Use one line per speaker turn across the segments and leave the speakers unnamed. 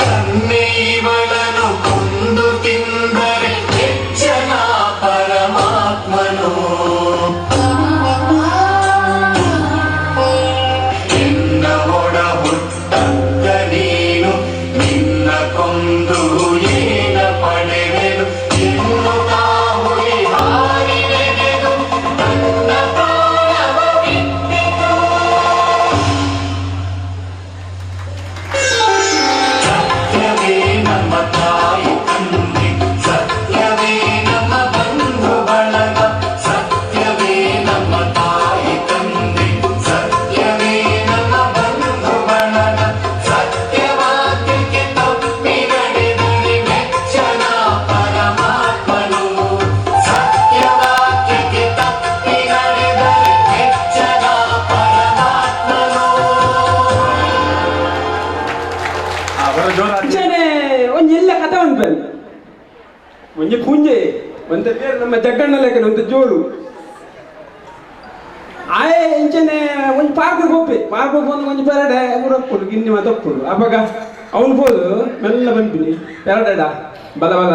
ತನ್ನೆಯವಳನು ಕೊಂದು ತಿಂದರೆ ಹೆಚ್ಚನ ಪರಮಾತ್ಮನು. ನಿನ್ನ ಒಡ ಹುಟ್ಟಕ್ಕ ನೀನು ನಿನ್ನ ಕೊಂದು ಏನ ಪಡೆವೆನು ಎನ್ನುತ್ತಾ ಹುಲಿ ಹಾರಿ ನೆನೆದು ತನ್ನ ಪ್ರಾಣವ ಬಿಟ್ಟಿತು. ಸತ್ಯವೇ ನಮ್ಮ ತಾಯಿ ತಂದೆ, ಸತ್ಯವೇ ನಮ್ಮ ಬಂಧು ಬಳಗ. ಸತ್ಯವೇ ನಮ್ಮ ತಾಯಿ ತಂದೆ, ಸತ್ಯವೇ ನಮ್ಮ ಬಂಧು ಬಳಗ. ಸತ್ಯವಾಕ್ಯಕ್ಕೆ ತಪ್ಪಿ ನಡೆದರೆ ಮೆಚ್ಚನ ಪರಮಾತ್ಮನು. ಸತ್ಯವಾಕ್ಯಕ್ಕೆ ತಪ್ಪಿ ನಡೆದರೆ ಮೆಚ್ಚನ ಪರಮಾತ್ಮನು.
ಅಂಚನೆ ಒಂಜಿ ಎಲ್ಲ ಕಥೆ ಉಂಟು. ಒಂಜಿ ಪೂಂಜೆ ಒಂತೆ ಬೇರೆ ನಮ್ಮ ಜಗ್ಗಣ್ಣ ಲೆಕ್ಕನೆ ಒಂತೆ ಜೋರು ಆಯೆ. ಇಂಚನೆ ಒಂಜಿ ಪಾರ್ಕ್ ಪೋಪೆ. ಪಾರ್ಕ್ ಪೋದು ಒಂಜಿ ಪೆರಡೆ ಊರಪ್ಪುಡು ಗಿನ್ನಿ ಮಾತಪ್ಪುಡು. ಅಪಗ ಅವನು ಪೋದು ಮೆಲ್ಲ ಬಂದ್ಬಿನಿ ಪೆರಡೆಡ ಬಲ ಬಲ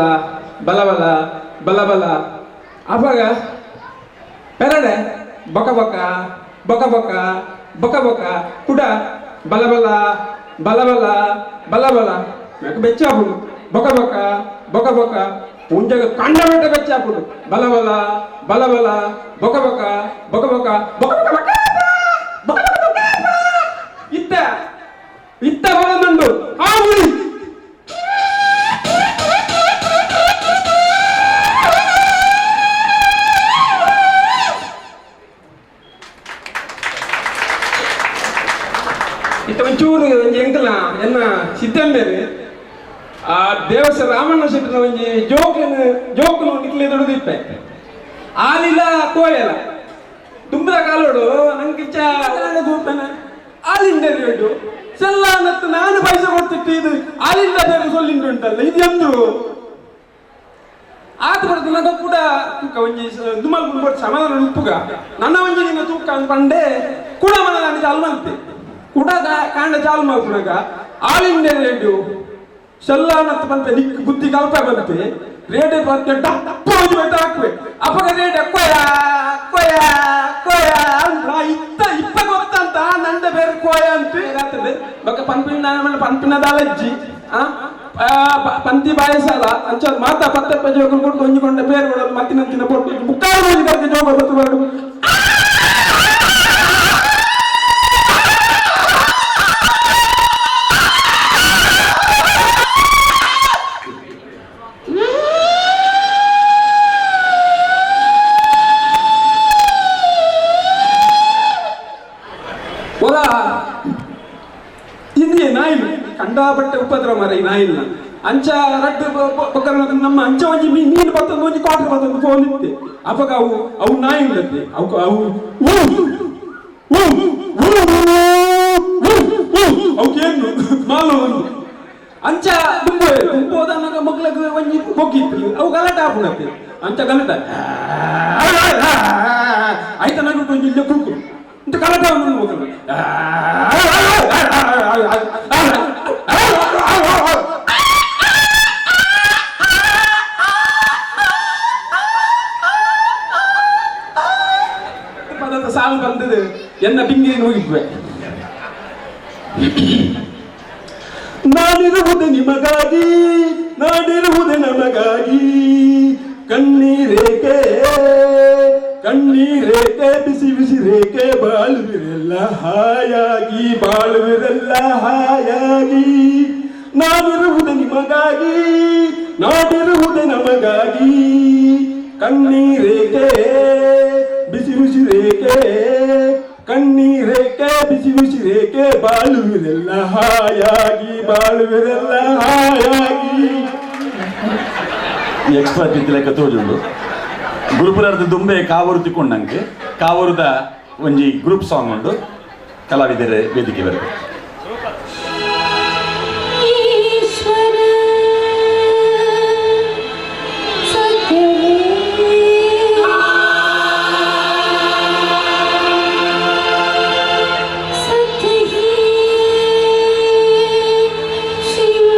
ಬಲ ಬಲ ಬಲ ಬಲ. ಅಪಗ ಪೆರಡೆ ಬೊಕ ಬೊಕ ಬೊಕ ಬೊಕ ಬೊಕ ಬೊಕ ಕುಡ ಬಲ ಬಲ ಬಲ ಬಲ ಬಲ ಬಲ. నాకు ಬೆಚ್ಚಾಪುಡು ಬೊಕ ಬೊಕ ಬೊಕ ಬೊಕ. ಪುಂಜಗ ಕಂಡ ಬೆಟ್ಟ ಬೆಚ್ಚಾಪುಡು ಬಲ ಬಲ ಬಲ ಬಲ ಬೊಕ ಬೊಕ ಬೊಕ ಬೊಕ ಬೊಕ ಬೊಕ ಬೊಕ ಬೊಕ ಬೊಕ ಬೊಕ. ಇತ್ತ ಇತ್ತ ಬಲನುಂಡು ಆವುಳಿ. ಇತ್ತ ಒಂಚೂರು ಒಂಜಿ ಎಂಕಲ ಎನ್ನ ಸಿದ್ದಂಬೇರು ಆ ದೇವಸ ರಾಮಣ್ಣ ಶೆಟ್ಟನ ಒಂಜಿ ಜೋಕನ್ ಜೋಕುನು ನಿಕ್ಲೆ ದುಡಿದಿಪ್ಪೆ ಆಲಿಲ್ಲ ಕೋಯಲ ತುಂಬದ ಕಾಲೋಡು ನಂಗೆ ಇಚ್ಚ ತೂಪೆನ ಆಲಿಂದ ರೇಟು ಸೆಲ್ಲಾನತ್ತು ನಾನು ಪೈಸೆ ಕೊಡ್ತಿಟ್ಟು ಇದು ಆಲಿಂದ ಬೇರೆ ಸೊಲ್ಲಿಂಡು ಉಂಟಲ್ಲ ಇದು ಎಂದ್ರು ಆತ ಬರ್ತದೆ. ನಂಗೆ ಕೂಡ ತೂಕ ಒಂಜಿ ದುಮಲ್ ಗುಂಡು ಸಮಾಧಾನ ಉಪ್ಪುಗ ನನ್ನ ಒಂಜಿ ನಿನ್ನ ತೂಕ ಅಂತ ಪಂಡೆ ಕೂಡ ಮನ ನಾನು ಚಾಲು ಮಾಡ್ತೆ ಕೂಡ ಕಾಂಡ ಚಾಲು ಮಾಡ್ಪುನಗ ಆಲ್ ಇಂಡಿಯಾ ರೇಡಿಯೋ ಸೆಲ್ಲಾನತ್ತು ಬಂತೆ ನಿಕ್ ಬುದ್ಧಿ ಕಲ್ಪ ಬಂತೆ ರೇಡಿಯೋ ಬಂತೆ ಡಪ್ಪ ಒಂಜಿ ಬೆಟ್ಟ ಹಾಕುವೆ. ಅಪಗ ರೇಡಿಯೋ ಕೊಯ ಕೊಯ ಕೊಯ ಅಂತ ಇತ್ತ ಇಪ್ಪ ಗೊತ್ತಂತ ನಂದ ಬೇರೆ ಕೋಯ ಅಂತ ಹೇಳ್ತದೆ. ಬೊಕ್ಕ ಪನ್ಪಿನ ಪನ್ಪಿನ ದಾಲಜ್ಜಿ ಆ ಪಂತಿ ಬಾಯಸಾಲ ಅಂಚ ಮಾತಾ ಪತ್ತಪ್ಪ ಜೋಗು ಕೊಟ್ಟು ಒಂಜಿ ಕೊಂಡ ಬೇರೆ ಕೊಡೋದು ಮತ್ತಿನಂತಿನ ಪೊಟ್ಟು ಮುಕ್ಕಾಲು ಒಂಜಿ ಕರ್ಕ ಜೋಗ ಬತ್ತು ಬರಡು. ಒರ ಇಂದಿಯೇ ನಾಯಿಲು ಕಂಡಾಪಟ್ಟೆ ಉಪದ್ರ ಮರ ಈ ನಾಯಿಲ್ನ ಅಂಚ ರಡ್ಡು ಬೊಕ್ಕರ ನಮ್ಮ ಅಂಚ ಒಂಜಿ ಮೀನು ಬತ್ತೊಂದು ಒಂಜಿ ಕ್ವಾಟರ್ ಬತ್ತೊಂದು ಫೋನ್ ಇತ್ತೆ. ಅಪಗ ಅವು ಅವು ನಾಯಿ ಉಂಡತ್ತೆ ಅವು ಅವು ಊ ಊ ಊ ಊ ಊ ಅವಕ್ಕೇನು ಮಾಲು ಒಂದು ಅಂಚ ದುಂಬು ದುಂಬು ಹೋದನ್ನಾಗ ಮಗ್ಲಗ್ ಒಂಜಿ ಬೊಕ್ಕಿತ್ತು ಅವು ಗಲಾಟೆ ಆಪುಣತ್ತೆ. ಅಂಚ ಗಲಾಟೆ ಆಯ್ತ ನಾನು ಒಂಜಿ ಇಲ್ಲೇ ಕುಕ್ಕು ಇಂತ ಗಲಾಟೆ ಮಗ್ಲು. ಪದದ ಸಾಲು ಬಂದது ಎನ್ನ ಬಿಂಗಿರಿ ಹೋಗಿದ್ವೆ. ನಾನಿರುವುದು ನಿಮಗಾಗಿ, ನಾನಿರುವುದು ನಮಗಾಗಿ, ಕಣ್ಣೀರೇಕೆ ಕಣ್ಣೀರೇಕೆ ಬಿಸಿ ಬಿಸಿ ರೇಖೆ, ಬಾಳುವಿರೆಲ್ಲ ಹಾಯಾಗಿ ಬಾಳುವಿರೆಲ್ಲ ಹಾಯಾಗಿ. ನಾನಿರುವುದು ನಿಮಗಾಗಿ, ನಾನಿರುವುದು ನಮಗಾಗಿ, ಕಣ್ಣೀರೇಕೆ ಬಿಸಿ ಬಿಸಿ ರೇಖೆ, ಕಣ್ಣೀರೇಕೆ ಬಿಸಿ ಬಿಸಿ ರೇಖೆ, ಬಾಳುವಿರೆಲ್ಲ ಹಾಯಾಗಿ ಬಾಳುವಿರೆಲ್ಲ ಹಾಯಾಗಿ.
ಈ ಎಕ್ಸ್ಪರ್ಟ್ ಇತ್ತಿಲೆಕ್ಕ ತೋಜುಂಡು. ಗುರುಪುರದ ದುಂಬೆ ಕಾವೂರು ತಿಕ್ಕೊಂಡಂಗೆ ಕಾವೂರುದ ಒಂಜಿ ಗ್ರೂಪ್ ಸಾಂಗ್ ಉಂಡು. ಕಲಾವಿದರ ವೇದಿಕೆ ಬರಬೇಕು.
ಈಶ್ವರ ಸತ್ಯವೇ ಸತ್ಯ ಹಿ ಶಿವ.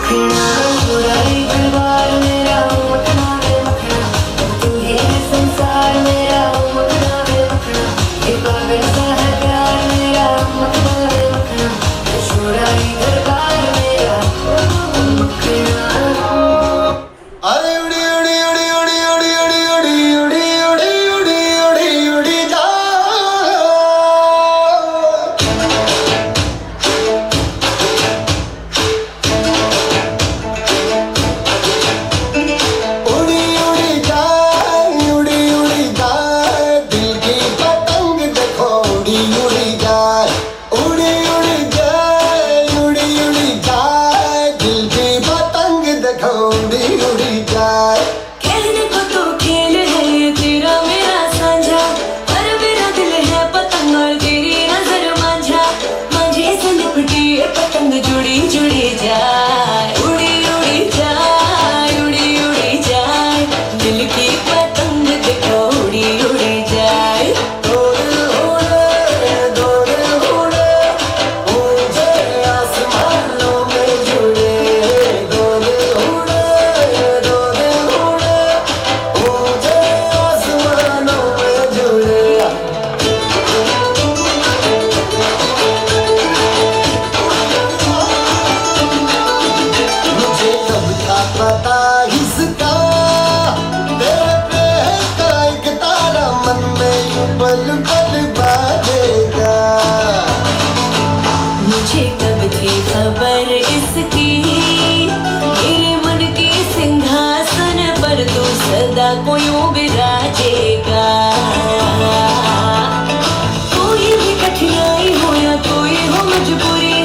मखना उड़ाई दरबार मेरा ओ मखना वे मखना तू ही है संसार मेरा ओ मखना वे मखना ये पागल सा है प्यार मेरा ओ मखना वे मखना छोड़ाई दरबार मेरा ओ मखना।
अरे उड़ी उड़ी उड़ी उड़ी उड़ी उड़ी उड़ी उड़ी उड़ी उड़ी उड़ी उड़ी जा। उड़ी उड़ी जाए उड़ी उड़ी जाए दिल की पतंग देखो उड़ी उड़ी जाए उड़ी उड़ी जाए उड़ी उड़ी जाए दिल की पतंग देखो उड़ी उड़ी जाए।
कहने को तो खेल है ये तेरा मेरा साझा, पर मेरा दिल है पतंग और तेरी नजर मांझा। मांझे से लिपटी ये पतंग जुड़ी जुड़ी जाए उड़ी उड़ी जाए उड़ी उड़ी जाए दिल की पतंग देखो उड़ी उड़ी जाए।
दौड़ उड़े दौड़ उड़े ऊंचे आसमानों में जुड़े दौड़ उड़े दौड़ उड़े ऊंचे आसमानों में जुड़े। मुझे कब था पता इसका तेरे प्रेम का एक तारा मन में यूं पल पल बाजेगा।
मुझे कब थी खबर इसकी मेरे मन के सिंहासन पर तू सदा को यूं विराजेगा। कोई भी कठिनाई हो या कोई हो मजबूरी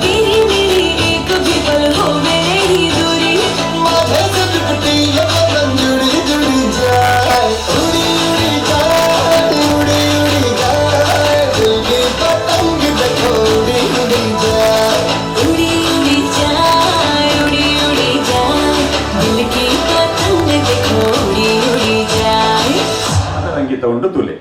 तेरी मेरी एक भी पल हो मेरे ही दूरी।
माथे से लिपटी ये पतंग जुड़ी जुड़ी जाए उड़ी उड़ी जाए उड़ी उड़ी जाए दिल की पतंग देखो उड़ी उड़ी जाए
उड़ी उड़ी जाए उड़ी उड़ी जाए दिल की पतंग देखो उड़ी उड़ी जाए।
ಸಂಗೀತ ಉಂಟು ತುಲೆ.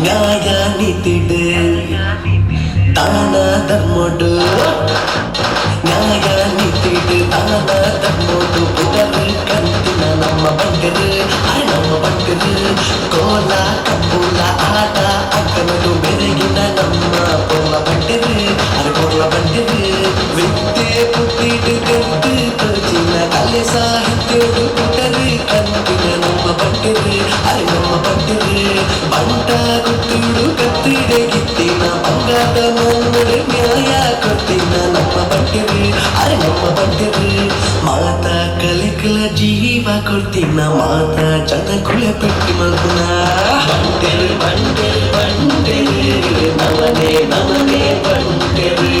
ನ್ಯಾಯ ನೀತಿಡು ದಾನ ಧರ್ಮಡು ನ್ಯಾಯ ನೀತಿಡು ದಾನ ಧರ್ಮಡು ಪುಡರು ಕಂತಿನ ನಮ್ಮ ಬಂಟರು ಅರೆ ನಮ್ಮ ಬಂಟರು ಕೋಲ ಕಬ್ಬುಲ ಆಟ ಅಕ್ಕನದು ಮೆರುಗಿನ ನಮ್ಮ ಪೊರ್ಲ ಬಂಟರು ಅರೆ ಪೊರ್ಲ ಬಂಟರು ವಿದ್ಯೆ ಪುಟ್ಟಿಡು ಕಲ್ತು ತೋಚಿನ ಕಲೆ ಸಾಹಿತ್ಯಡು ಪುಟರು ಕಂತಿನ ನಮ್ಮ ಬಂಟರು ಅರೆ ನಮ್ಮ ಬಂಟರು ಬಂಟ ಗುತ್ತುಡು ಕತ್ತಿಡೆ ಗಿತ್ತಿನ ಬಂಗಾದ ಮನ್ನಡು ನ್ಯಾಯ ಕೊಟ್ಟಿನ ನಮ್ಮ ಬಂಟರು ಅರೆ ನಮ್ಮ ಬಂಟರು ಮಾತಾ ಕಲೆಕಲ ಜೀವ ಕೊಡ್ತಿನ ಮಾತಾ ಜನಕುಲ ಪೆಟ್ಟಿ ಮಲ್ಪುನ ಬಂಟರು ಬಂಟರು ಬಂಟರು ನಮನೆ ನಮನೆ ಬಂಟರು.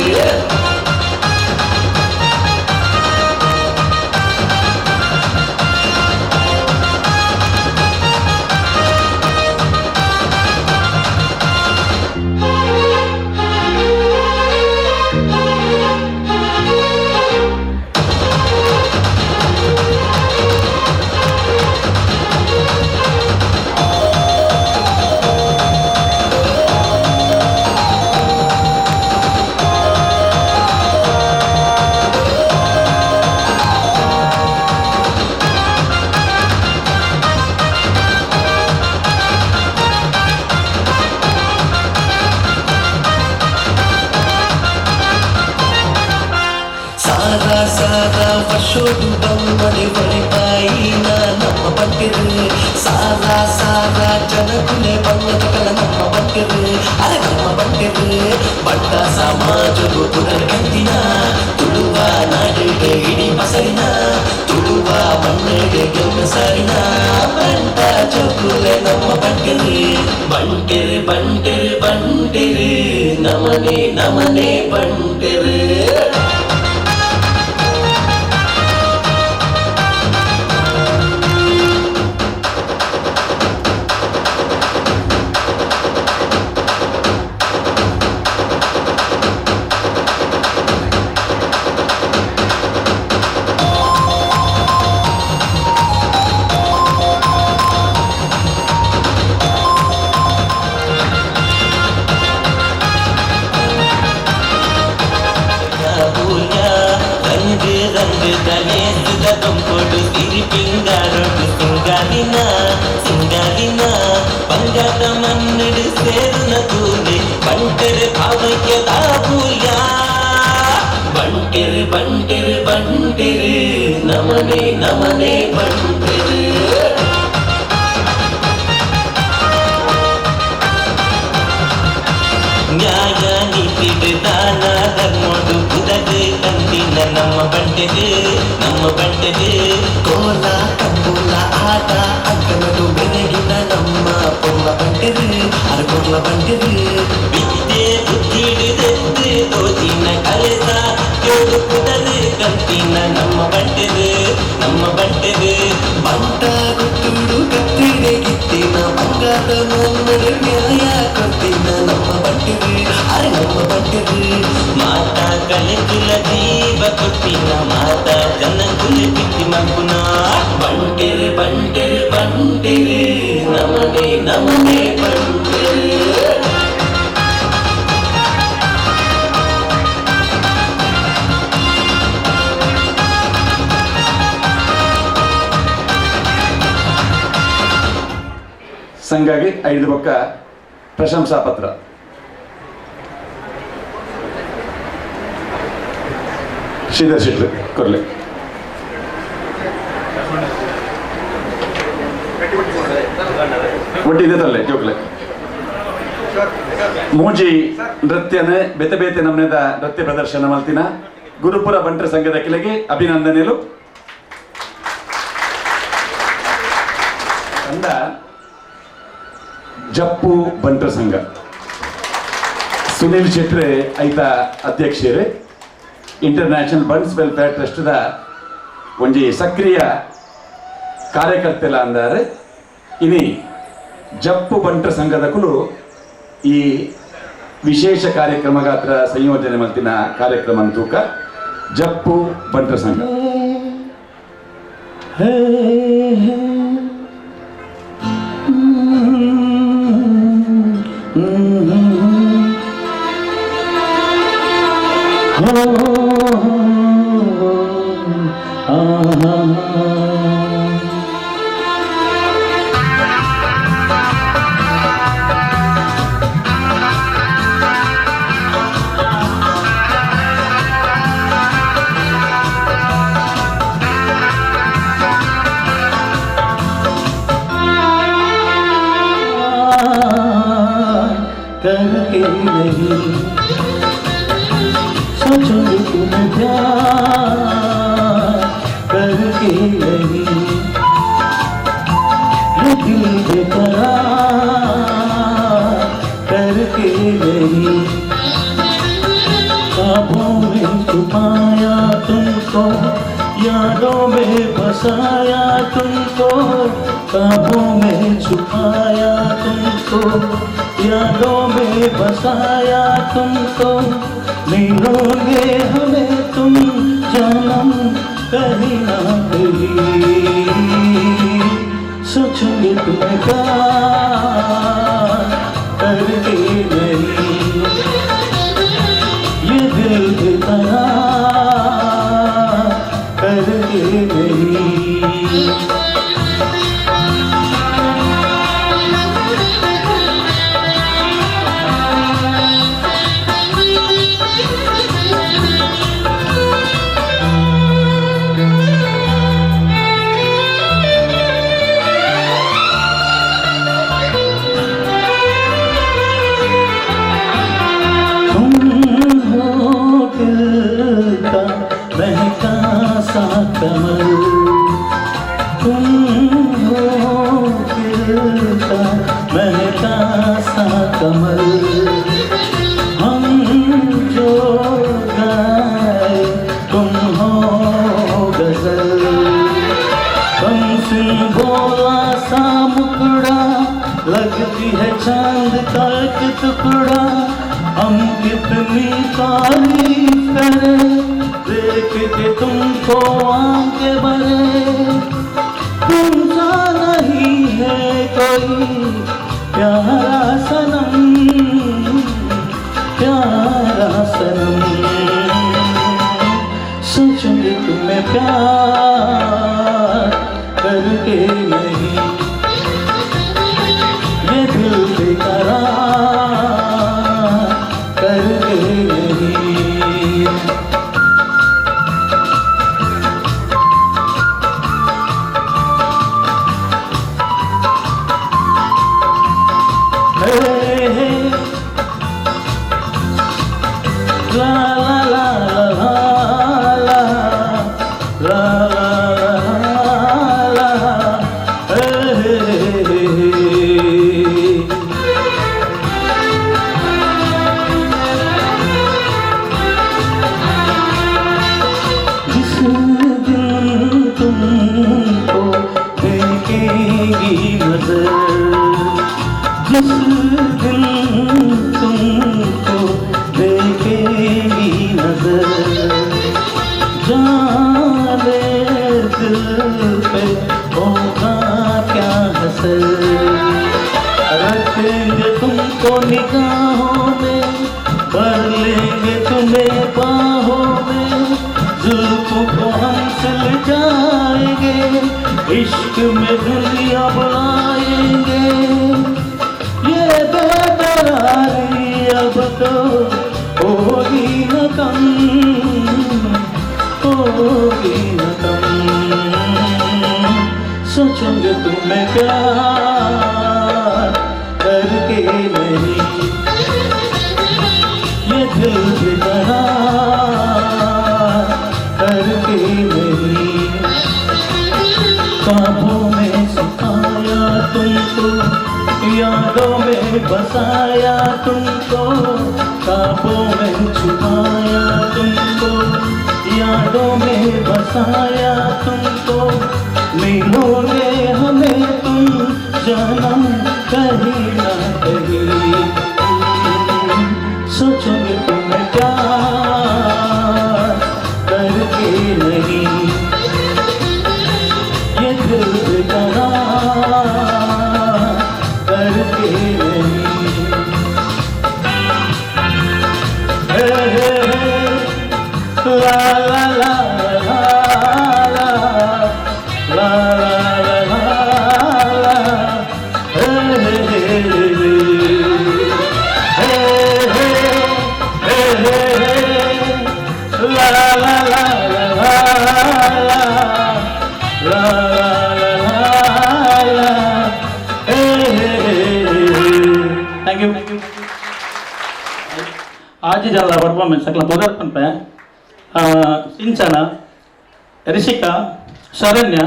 ಸಾರ ಸಾರ ವರ್ಷೋದು ಬಂದಡೆ ಒಳಿಪಾಯಿನ ನಮ್ಮ ಬಂಟಿರು ಸಾರ ಸಾರ ಜನಕುಲೆ ಬಂದ ನಮ್ಮ ಬಂಟಿರು ಅರೆ ನಮ್ಮ ಬಂಟಿರು ಬಂಟ ಸಮಾಜವು ಪುನರ್ಕಂತಿನ ತುಳುವ ನಾಡಿಗೆ ಇಡೀ ಪಸರಿನ ತುಳುವ ಮಣ್ಣಿಗೆ ಗೆಲ್ಮ ಸಾರಿನ ಬಂಟ ಚೋಕುಲೆ ನಮ್ಮ ಬಂಟಿರು.
ಬಂಟಿರು ಬಂಟಿರು ಬಂಟಿರು ಬಂಟಿರು ನಮನೆ ನಮನೆ ಬಂಟಿರು. ಬಂಟಿರು ಬಂಟಿರು ಬಂಟಿರು ನಮನೆ ನಮನೆ ಬಂಟಿರು. ನ್ಯಾಯ ನೀತಿ ದಾನ ಧರ್ಮೋಡು ಬುದದು ತಂದಿನ ನಮ್ಮ ಬಂಟಿರು ನಮ್ಮ ಬಂಟಿರು.
ಕೋಲ ಕಂಬುಲ ಆಟ ಅಂಕನದು ಬೆನಗಿನ ನಮ್ಮ ಪೊಲ್ಲ ಬಂಟಿರು ಅರ ಕೊರ್ಲ ಬಂಟಿರು.
ವಿದ್ಯೆ ಬುದ್ಧಿ ಹಿಡಿದೆದ್ದು ತೋಚಿನ ಕಲೆಸ ಕೇಳು ಕುದರು ಕಂತಿನ ನಮ್ಮ ಬಂಟಿರು ನಮ್ಮ ಬಂಟಿರು.
ಬಂಟ ಗುತ್ತುಡು ಕತ್ತಿಡೆ ಗಿತ್ತಿನ ಬಂಗಾರ ಮನ್ನಡು ನ್ಯಾಯ ಕೊತ್ತಿನ ನಮ್ಮ ಬಂಟಿರು ಅರೆ ನಮ್ಮ ಬಂಟಿರು.
ಮಾತಾ ಕಲೆಕುಲ ಜೀವ ಕೊತ್ತಿನ ಮಾತಾ ಜನಕುಲ ಪಿತ್ತಿ ಮಲ್ಪುನ ಬಂಟಿರು ಬಂಟಿರು ಬಂಟಿರು ನಮನೆ ನಮನೆ ಬಂಟಿರು.
ಸಂಘಾಗಿ 5 ಬೊಕ್ಕ ಪ್ರಶಂಸಾ ಪತ್ರ. ಶ್ರೀಧರ್ ಶೆಟ್ರು ಕೊರ್ಲೆ. ಒಟ್ಟಿದೆ ತಲ್ಲೆ ಜೋಕ್ಲೆ ಮೂಜಿ ನೃತ್ಯನೆ ಬೇತೆ ಬೇತೆ ನಮ್ನೆದ ನೃತ್ಯ ಪ್ರದರ್ಶನ ಮಲ್ತಿನ ಗುರುಪುರ ಬಂಟರ ಸಂಘದ ಕೆಳಗೆ ಅಭಿನಂದನೆಲು. ತಂಡ ಜಪ್ಪು ಬಂಟರ ಸಂಘ ಸುನೀಲ್ ಶೆಟ್ರೆ ಐತ ಅಧ್ಯಕ್ಷರೇ ಇಂಟರ್ನ್ಯಾಷನಲ್ ಬಂಟ್ಸ್ ವೆಲ್ಫೇರ್ ಟ್ರಸ್ಟ್ದ ಒಂಜಿ ಸಕ್ರಿಯ ಕಾರ್ಯಕರ್ತೆಲ ಅಂದಾರೆ. ಇನಿ ಜಪ್ಪು ಬಂಟರ ಸಂಘದ ಕುಲು ಈ ವಿಶೇಷ ಕಾರ್ಯಕ್ರಮ ಗಾತ್ರ ಸಂಯೋಜನೆ ಮಲ್ತಿನ ಕಾರ್ಯಕ್ರಮ ತೂಕ ಜಪ್ಪು ಬಂಟರ ಸಂಘ.
करके नहीं सोचोगे तुम प्यार करके नहीं, ये दिल बेकरार करके नहीं। ख्वाबों में छुपाया तुमको, यादों में बसाया तुमको, ख्वाबों में छुपाया तुमको, यादों में बसाया तुमको। मिलोगे हमें तुम जन्म कहीं ना कहीं, सोचोगे तुम प्यार करके नहीं, ये दिल बेकरार करके नहीं। कमल, हम जो गाए तुम हो गजल। कम सिन भोला सा मुखड़ा, लगती है चांद का एक टुकड़ा। हम कितनी तारीफ करें, देख के तुमको आंखें भरे। तुम सा नहीं है कोई प्यारा सनम, प्यारा सनम। सोचूंगी तुम्हें प्यार करके नहीं, ये दिल बेकरार करके नहीं। हे, हे, ला ला ला ला ला ला ला ला ला, हे, हे, हे, हे। जिस दिन तुमको देखेगी नजर, जिस दिन तुमको देखेगी नजर, जाने दिल पे होगा क्या असर। रखेंगे तुमको निगाहों में, भर लेंगे तुम्हें बाहों में, जुल्फों को हम सिल जाएंगे, इश्क में दुनिया बुलाएंगे। ये बेकरारी अब तो होगी न कम, होगी न कम। सोचूंगे तुम्हें प्यार करके नहीं, ये दिल बेकरार करके नहीं। ख्वाबों में सताया तुमको, यादों में बसाया तुमको, ख्वाबों में छुपाया तुमको, यादों में बसाया तुमको। मिलोगे हमें तुम जन्म कहीं ना कहीं, सोचोगे तुम्हें प्यार करके नहीं, ये दिल बेकरार करके नहीं। हे, हे, हे, ला ला ला ला ला ला ला ला ला, हे, हे, हे, हे, हे, हे, हे, हे, ला ला ला ला ला ला ला ला ला, हे, हे, हे।
Thank you. ಆಜಿ ಜಾಲ ಪರ್ಫಾರ್ಮೆನ್ಸ್ ಅಕ್ಲ ಪುದರ್ ಪನ್ಪೆ. ಸಿಂಚನ, ರಿಷಿಕಾ, ಶರಣ್ಯ,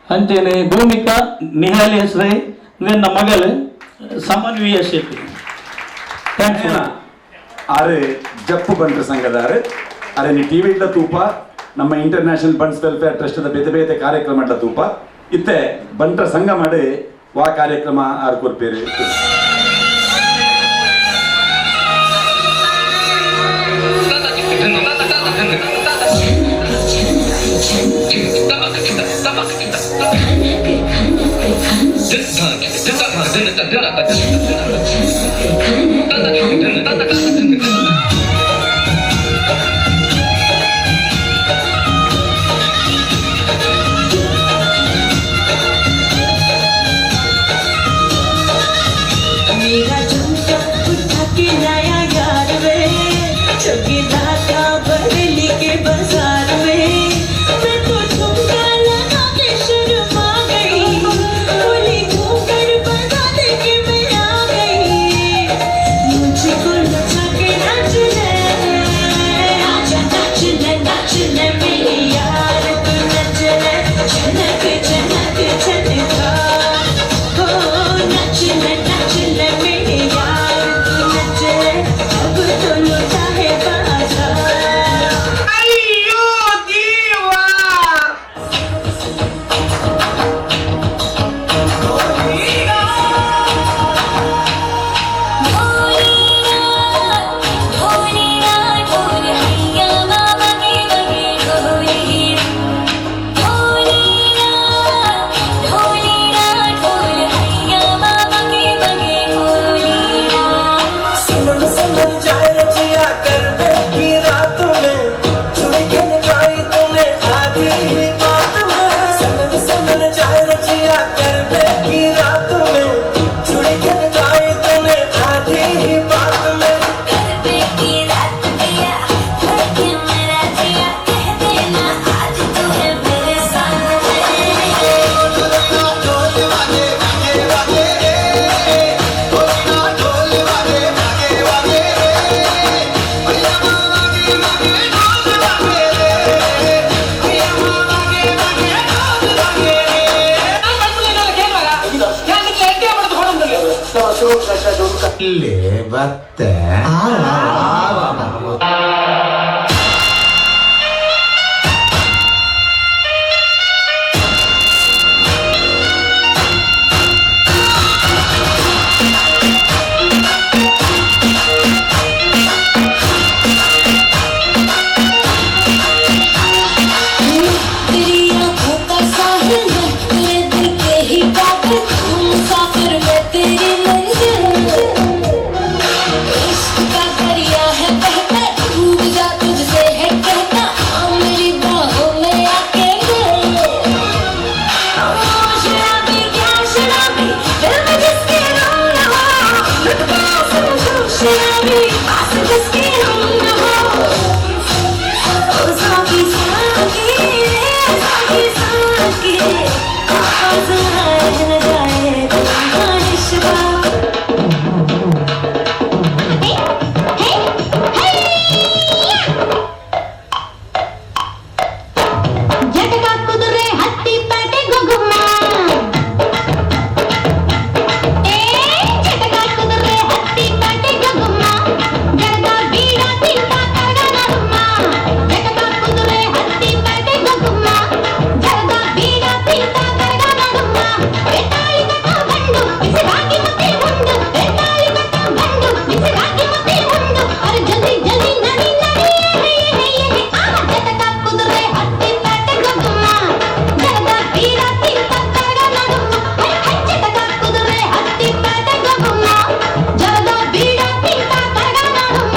ಅಂಚೆನೆ ಭೂಮಿಕಾ, ನಿಹಾಲಿ ಹೆಸ್ರೈ, ನಿನ್ನ ಮಗಳು ಸಮನ್ವಿಯ ಶೆಟ್ಟಿ. Thanks.
ಆರು ಜಪ್ಪು ಬಂಟ್ರ ಸಂಘದಾರು ಅರೆ ನೀ ಟಿವಿ ಇಡ್ಲ ತೂಪ, ನಮ್ಮ ಇಂಟರ್ನ್ಯಾಷನಲ್ ಬಂಟ್ಸ್ ವೆಲ್ಫೇರ್ ಟ್ರಸ್ಟ್ ಬೇತೆ ಬೇತೆ ಕಾರ್ಯಕ್ರಮ ಇಡ್ಲ ತೂಪ. ಇತ್ತೆ ಬಂಟ್ರ ಸಂಘ ಮಾಡಿ ವಾ ಕಾರ್ಯಕ್ರಮ ಆರು ಕೊರ್ಪೇರು.
ಬುಳ್ಳೆ ಬತ್ತೆ.
तेरी आंखों का साहिल मैं, तेरे दिल के ही काबिल, तू मुसाफिर मैं तेरी मंजिल। इश्क का दरिया है बहता, डूब जा तुझसे है कहता, आ मेरी बाहों में आके मिल। ओ शराबी क्या शराबी, दिल में जिसके रंग न हो, लुट गया समझो शराबी, पास जिसके हम न हो। ओ साकी साकी साकी साकी, आवाज आए न जाए ख्वाहिश का।
ಜಟಕ ಕುದುರೆ ಹತ್ತಿ ಪೇಟೆ ಗುಗುಮ್ಮ. ಏ ಜಟಕ ಕುದುರೆ ಹತ್ತಿ ಪೇಟೆ ಗುಗುಮ್ಮ, ಜಡದ ಬೀಡ ತಿಂತ ಕರಗನಮ್ಮ. ಜಟಕ ಕುದುರೆ ಹತ್ತಿ ಪೇಟೆ ಗುಗುಮ್ಮ, ಜಡದ ಬೀಡ ತಿಂತ ಕರಗನಮ್ಮ. ಎತ್ತಾಳಿ ಕಟ್ಟ ಗಂಡು ಬಿಸಿರಾಗಿ ಮತ್ತೆ ಉಂಡು, ಎತ್ತಾಳಿ ಕಟ್ಟ ಗಂಡು ಬಿಸಿರಾಗಿ ಮತ್ತೆ ಉಂಡು. ಅರೆ ಜಲ್ದಿ ಜಲ್ದಿ ನಡಿ ನಡಿ ಹೇ ಹೇ ಹೇ. ಆ ಜಟಕ ಕುದುರೆ ಹತ್ತಿ ಪೇಟೆ ಗುಗುಮ್ಮ, ಜಡದ ಬೀಡ ತಿಂತ ಕರಗನಮ್ಮ. ಹೈ ಹೈ ಜಟಕ ಕುದುರೆ ಹತ್ತಿ ಪೇಟೆ ಗುಗುಮ್ಮ, ಜಡದ ಬೀಡ ತಿಂತ ಕರಗನಮ್ಮ.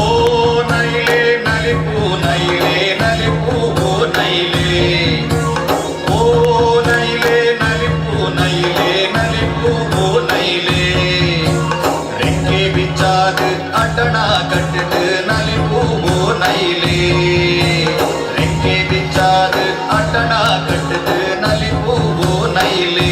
ಓ ನೈಲೆ ನಲಿಪು ನೈಲೆ ನಲಿಪು, ಓ ನೈಲೆ, ಓ ನೈಲೆ ನಲಿಪು ನೈಲೆ ನಲಿಪು, ಓ ನೈಲೆ. ರೆಕ್ಕೆ ಬಿಚ್ಚಾದು ಅಟಣ ಕಟ್ಟಿட்டு ನಲಿಪು, ಓ ನೈಲೆ. ರೆಕ್ಕೆ ಬಿಚ್ಚಾದು ಅಟಣ ಕಟ್ಟಿட்டு ನಲಿಪು, ಓ ನೈಲೆ.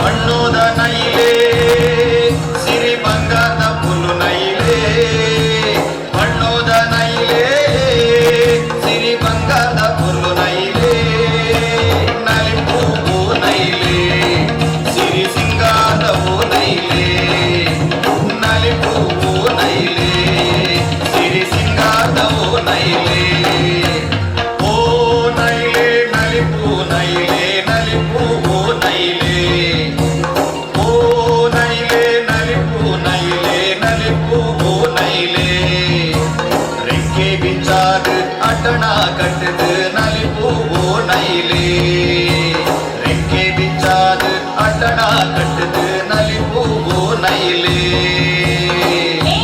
ಮಣ್ಣುದ ನೈಲೆ ಸಿರಿ ಬಂಗಾರದ ಪುಲ್ಲು ನೈಲೆ, ಮಣ್ಣುದ ನೈಲೆ ಸಿರಿ ಬಂಗಾರದ ಪುಲ್ಲು ನೈಲೆ. ನಲಿಪು ನೈಲೆ ಸಿರಿ ಸಿಂಗಾರವು ನೈಲೆ, ನಲಿಪು ನೈಲೆ ಸಿರಿ ಸಿಂಗಾರವು ನೈಲೆ. ಓ ನೈಲೆ ನಲಿಪು ನೈಲೆ ನಲಿಪು, ಓ ನೈಲೆ, ಓ ನೈಲೆ ನಲಿಪು ನೈಲೆ ನಲಿಪು, ಓ ನೈಲೆ. ರೆಕ್ಕೆ ಬಿಚ್ಚಾದು ಅಟಣ ಕಟ್ಟದು ನಲಿಪು, ಓ ನೈಲೆ. ರೆಕ್ಕೆ ಬಿಚ್ಚಾದು ಅಟಣ ಕಟ್ಟದು ನಲಿಪು, ಓ ನೈಲೆ.
ಲೇ.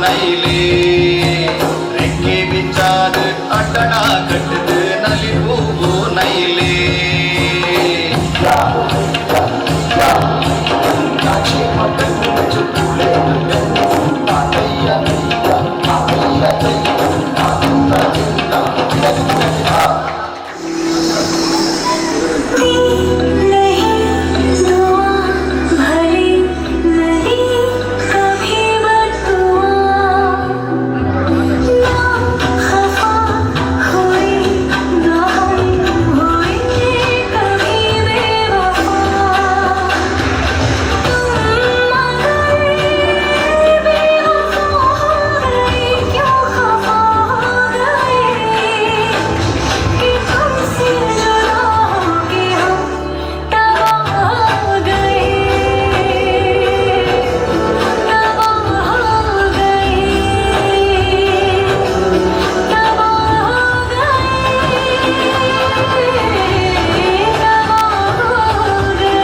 ನೈಲೆ ರೆಕ್ಕೆ ಬಿಚ್ಚಾದು ಅಟ್ಟಣ ಕಟ್ಟದು ನಲಿ ಹೂವು ನೈಲೆ
नहीं दुआ भली नहीं कभी बदुआ ना खफा हुई ना हम हुई कभी बेवफा तुम मगर बेवफा हो गए क्यों खफा हो गए कि तुमसे जुदा होके हम तबाह हो गए तबाह हो गए तबाह हो गए तबाह हो गए।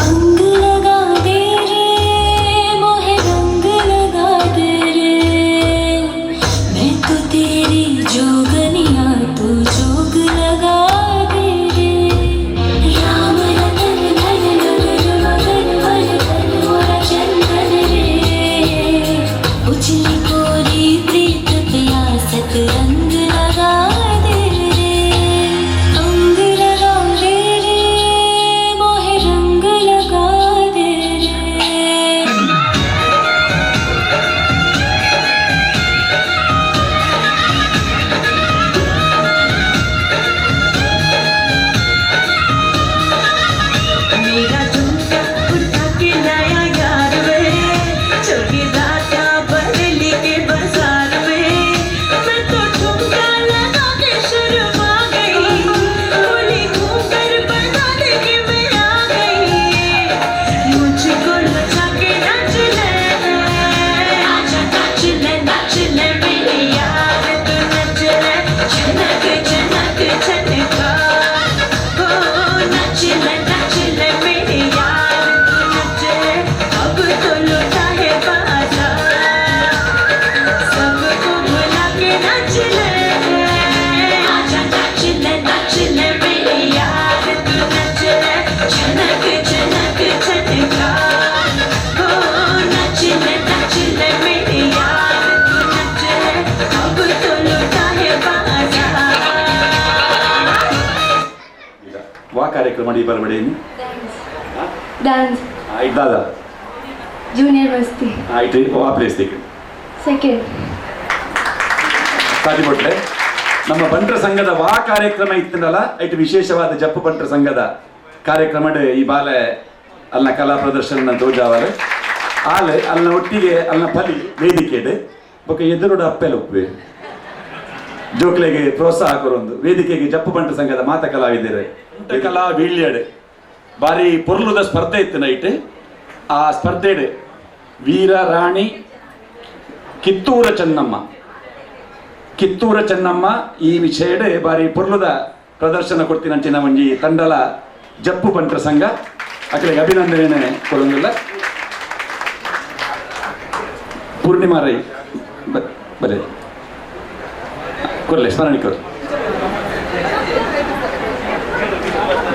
अंग लगा दे रे मोहे रंग लगा दे रे मैं तो तेरी जोगनिया तू जोग लगा दे रे राम रतन धन नर मगन वर धन मोरा चंदन रे उजली कोरी प्रीत प्यासत रंग लगा दे रे अंग लगा रे रे मोहे रंग लगा दे रे।
मेरा झुमका उठा के लाया यार वे चौकी राता बरेली के बाजार में मैं तो ठुमका लगा के शर्मा गई बोली घूम कर बता दे कि मैं आ गई मुझको नचा के नाच ले आजा नाच ले नाच ले मेरे यार तू नच ले झनक झनक झनका ओ नाच ले नाच ले मेरे यार तू नच ले अब तो लुटा है बाजार सबको भुला के नाच ले आजा नाच ले मेरे यार तू नच ले झनक झनक झनका ओ नाच ले मेरे यार तू नच ले अब तो लुटा है बाजार।
ವಾ ಕಾರ್ಯಕ್ರಮ ಈ ಬರಬೇಡಿ.
डांस.
ಆಯ್ತು ದಾದಾ.
जूनियर मस्ती.
ಆಯ್ತು ವಾ ಪ್ಲೇಸ್ ದಿಕ್ಕ?
सेकेंड.
ಸಾಟಿ ನಮ್ಮ ಬಂಟ್ರ ಸಂಘದ ವಾ ಕಾರ್ಯಕ್ರಮ ಇತ್ತನಲ್ಲ ಐಟ್ ವಿಶೇಷವಾದ ಜಪ್ಪು ಬಂಟ್ರ ಸಂಘದ ಕಾರ್ಯಕ್ರಮ ಈ ಬಾಲೆ ಅಲ್ನ ಕಲಾ ಪ್ರದರ್ಶನ ತೋಜಾವಲೆ ಆಲೆ ಅಲ್ನ ಒಟ್ಟಿಗೆ ಅಲ್ನ ಫಲಿ ವೇದಿಕೆಡ್ ಬೊಕ ಎದುರುಡ ಅಪ್ಪೆಲ ಉಪ್ಪೆ ಜೋಕ್ಲೆಗೆ ಪ್ರೋತ್ಸಾಹ ಕೊರೊಂದು ವೇದಿಕೆಗೆ ಜಪ್ಪು ಬಂಟ್ರ ಸಂಘದ ಮಾತ ಕಲಾವಿದರೆ ಕಲಾ ವೀಳ್ಯಡೆ ಬಾರಿ ಪೊರ್ಲುದ ಸ್ಪರ್ಧೆ ಇತ್ತು ನೈಟ್. ಆ ಸ್ಪರ್ಧೆಡ್ ವೀರ ರಾಣಿ ಕಿತ್ತೂರ ಚೆನ್ನಮ್ಮ ಕಿತ್ತೂರ ಚೆನ್ನಮ್ಮ ಈ ವಿಷಯಡೆ ಬಾರಿ ಪೊರ್ಲುದ ಪ್ರದರ್ಶನ ಕೊಡ್ತೀನಂಚಿನ ಒಂಜಿ ತಂಡಲ ಜಪ್ಪು ಬಂಟ್ರ ಸಂಘ ಅಕಲೆಗೆ ಅಭಿನಂದನೆ ಕೊಡೊಂದಿಲ್ಲ. ಪೂರ್ಣಿಮಾ ರೈ ಬರೇ ಕೊರ್ಲೆ ಸ್ಮರಣಿ ಕೊರ್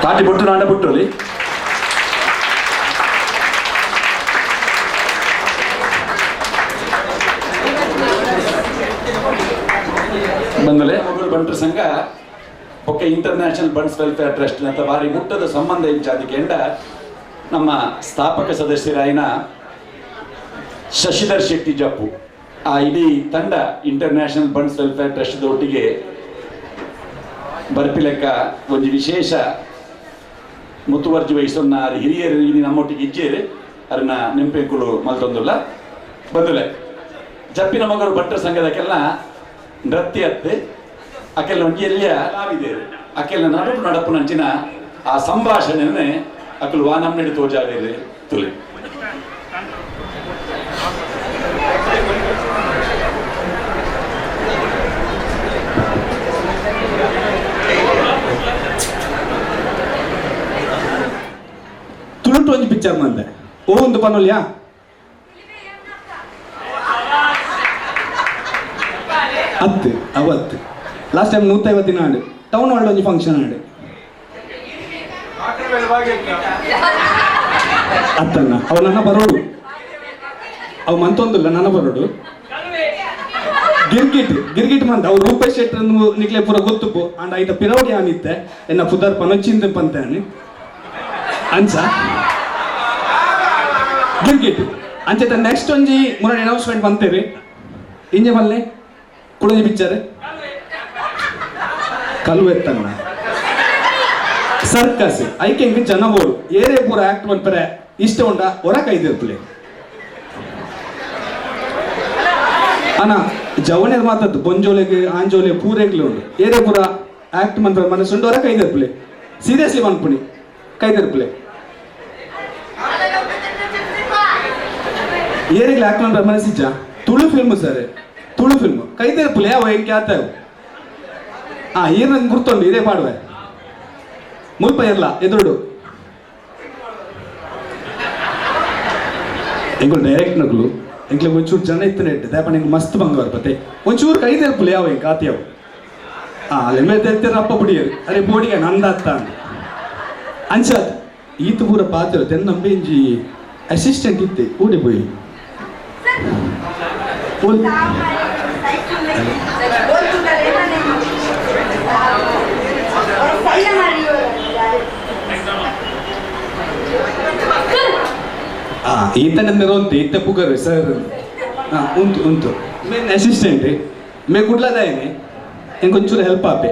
ತಾಟಿ ಬೊಟ್ಟು ನಾಡ ಬುಟ್ಟೋಲಿ ಬಂದಲೆ ಬಂಟ್ರ ಸಂಘ ಬೊಕ್ಕ ಇಂಟರ್ನ್ಯಾಷನಲ್ ಬಂಟ್ಸ್ ವೆಲ್ಫೇರ್ ಟ್ರಸ್ಟ್ ಅಂತ ಭಾರಿ ಮುಟ್ಟದ ಸಂಬಂಧ ಇಂಚಾದಿಕೆಂಡ ನಮ್ಮ ಸ್ಥಾಪಕ ಸದಸ್ಯರಾಯಿನ ಶಶಿಧರ್ ಶೆಟ್ಟಿ ಜಪ್ಪು ಆ ಇಡೀ ತಂಡ ಇಂಟರ್ನ್ಯಾಷನಲ್ ಬಂಟ್ಸ್ ವೆಲ್ಫೇರ್ ಟ್ರಸ್ಟ್ ಒಟ್ಟಿಗೆ ಬರ್ಪಿಲೆಕ್ಕ ಒಂಜಿ ವಿಶೇಷ ಮುತುವರ್ಜಿ ವಹಿಸೊನ್ನ ಹಿರಿಯರು ಇನಿ ನಮ್ಮೊಟ್ಟಿಗೆ ಇಜ್ಜೇರು ಅರನ್ನ ನೆಂಪೆಂಕುಲು ಮಲ್ತೊಂದುಲ್ಲ ಬಂದುಲೆ ಜಪ್ಪಿನ ಮಗರು ಭಟ್ರ ಸಂಘದಕ್ಕೆಲ್ಲ ನೃತ್ಯ ಅತ್ತೆ ಅಕೆಲ್ಲ ಒಂಜಿ ಎಲ್ಲಿಯ ಕಲಾವಿದರು ಅಕೆಲ್ಲ ನಡುಪು ನಡಪು ನಂಚಿನ ಆ ಸಂಭಾಷಣೆಯನ್ನೇ ಅಕಲು ವಾನಮ್ನೆಡಿ ತೋಜಾವೇರು ತುಲಿ.
ಪಿಕ್ಚರ್ ಮಂದೆ ಓ ಒಂದು ಪನೊಲ್ಯಾ ಅತ್ತು ಅವತ್ತು ಲಾಸ್ಟ್ ಟೈಮ್ 150 ದಿನ ಆಂಡ್ ಟೌನ್ ಹಾಲ್ ಒಂಜಿ ಫಂಕ್ಷನ್ ಆಂಡ್ ಅತ್ತನ್ನ ಅವು ನನ್ನ ಬರೋಡು ಅವು ಮಂತೊಂದಿಲ್ಲ ನನ್ನ ಬರೋಡು ಗಿರ್ಗಿಟ್ ಗಿರ್ಗಿಟ್ ಮಂದ ಅವು ರೂಪೇಶ್ ಶೆಟ್ಟರ್ ನಿಕ್ಲೆ ಪೂರ ಗೊತ್ತುಪ್ಪು ಅಂಡ್ ಐತ ಪಿರವಡಿ ಆನಿತ್ತೆ ಎನ್ನ ಪುದರ್ ಪನೊಚ್ಚಿಂದ ಪಂತೆ ಅಂಚ ಗಿರ್ಗಿಟ್ ಅಂಚೆತ ನೆಕ್ಸ್ಟ್ ಒಂಜಿ ಮುರಡಿ ಅನೌನ್ಸ್ಮೆಂಟ್ ಬಂತೇರಿ ಇಂಜೆ ಬಲ್ಲೆ ಕುಡೊಂಜಿ ಪಿಕ್ಚರ್ ಕಲ್ವೆತ್ತನ್ನ ಸರ್ಕಸ್ ಐಕೆ ಇಂಕ್ ಜನ ಬೋಡು ಏರೇ ಪೂರ ಆಕ್ಟ್ ಮನ್ಪರೆ ಇಷ್ಟ ಉಂಡ ಹೊರ ಕೈದಿರ್ಪಲೆ ಅಣ್ಣ ಜವನೇರ್ ಮಾತದ್ದು ಬೊಂಜೋಲೆಗೆ ಆಂಜೋಲೆ ಪೂರೆಗ್ಲು ಉಂಡು ಏರೇ ಪೂರ ಆಕ್ಟ್ ಮನ್ಪರೆ ಮನಸ್ಸುಂಡು ಹೊರ ಕೈದಿರ್ಪಲೆ ಸೀರಿಯಸ್ಲಿ ಮನ್ಪುಣಿ ಕೈದಿರ್ಪಲೆ ಏರಿಗ್ಲ ಆಕ್ಟ್ ಮನ್ಪರೆ ಮನಸ್ಸಿಜ್ಜ Tulu film sir Tulu film ಕೈದಿರ್ಪಲೆ ಅವ ಹೆಂಗೆ ಆತ ಆ ಏರ್ ನಂಗೆ ಗುರ್ತುಂಡು ಇದೇ ಪಾಡುವೆ ಮುಲ್ಪ ಇರ್ಲ ಎದುರುಡು ಎಂಕುಲು ಡೈರೆಕ್ಟ್ ನಕಲು ಎಂಕ್ಲೆ ಒಂಚೂರು ಜನ ಇತ್ತನೆ ಇಟ್ಟು ದಾಪ ನಿಂಗೆ ಮಸ್ತ್ ಬಂಗಾರ ಬತ್ತೆ ಒಂಚೂರು ಕೈದೇರ್ಪುಲೆ ಯಾವ ಎಂಕ್ ಆತಿಯವು ಆ ಅಲ್ಲೇ ಮೇಲೆ ತೆತ್ತರ ಅಪ್ಪ ಬುಡಿಯರು ಅರೆ ಬೋಡಿಗೆ ನಂದಾತ್ತ ಅಂತ ಅಂಚ ಈತ ಪೂರ ಪಾತ್ರ ತೆನ್ನಂಬೆ ಇಂಜಿ ಅಸಿಸ್ಟೆಂಟ್ ಇತ್ತೆ ಊಡೆ ಪೋಯಿ ಈತನ ನಿರೋಂತೆ ಇತ್ತ ಪುಗರು ಸರ್ ಹಾಂ ಉಂಟು ಉಂಟು ಮೇನ್ ಅಸಿಸ್ಟೆಂಟ್ ಮೇ ಕುಡ್ಲದಾಯನೆ ಎಂಕೊಂಚೂರು ಹೆಲ್ಪ್ ಆಪೆ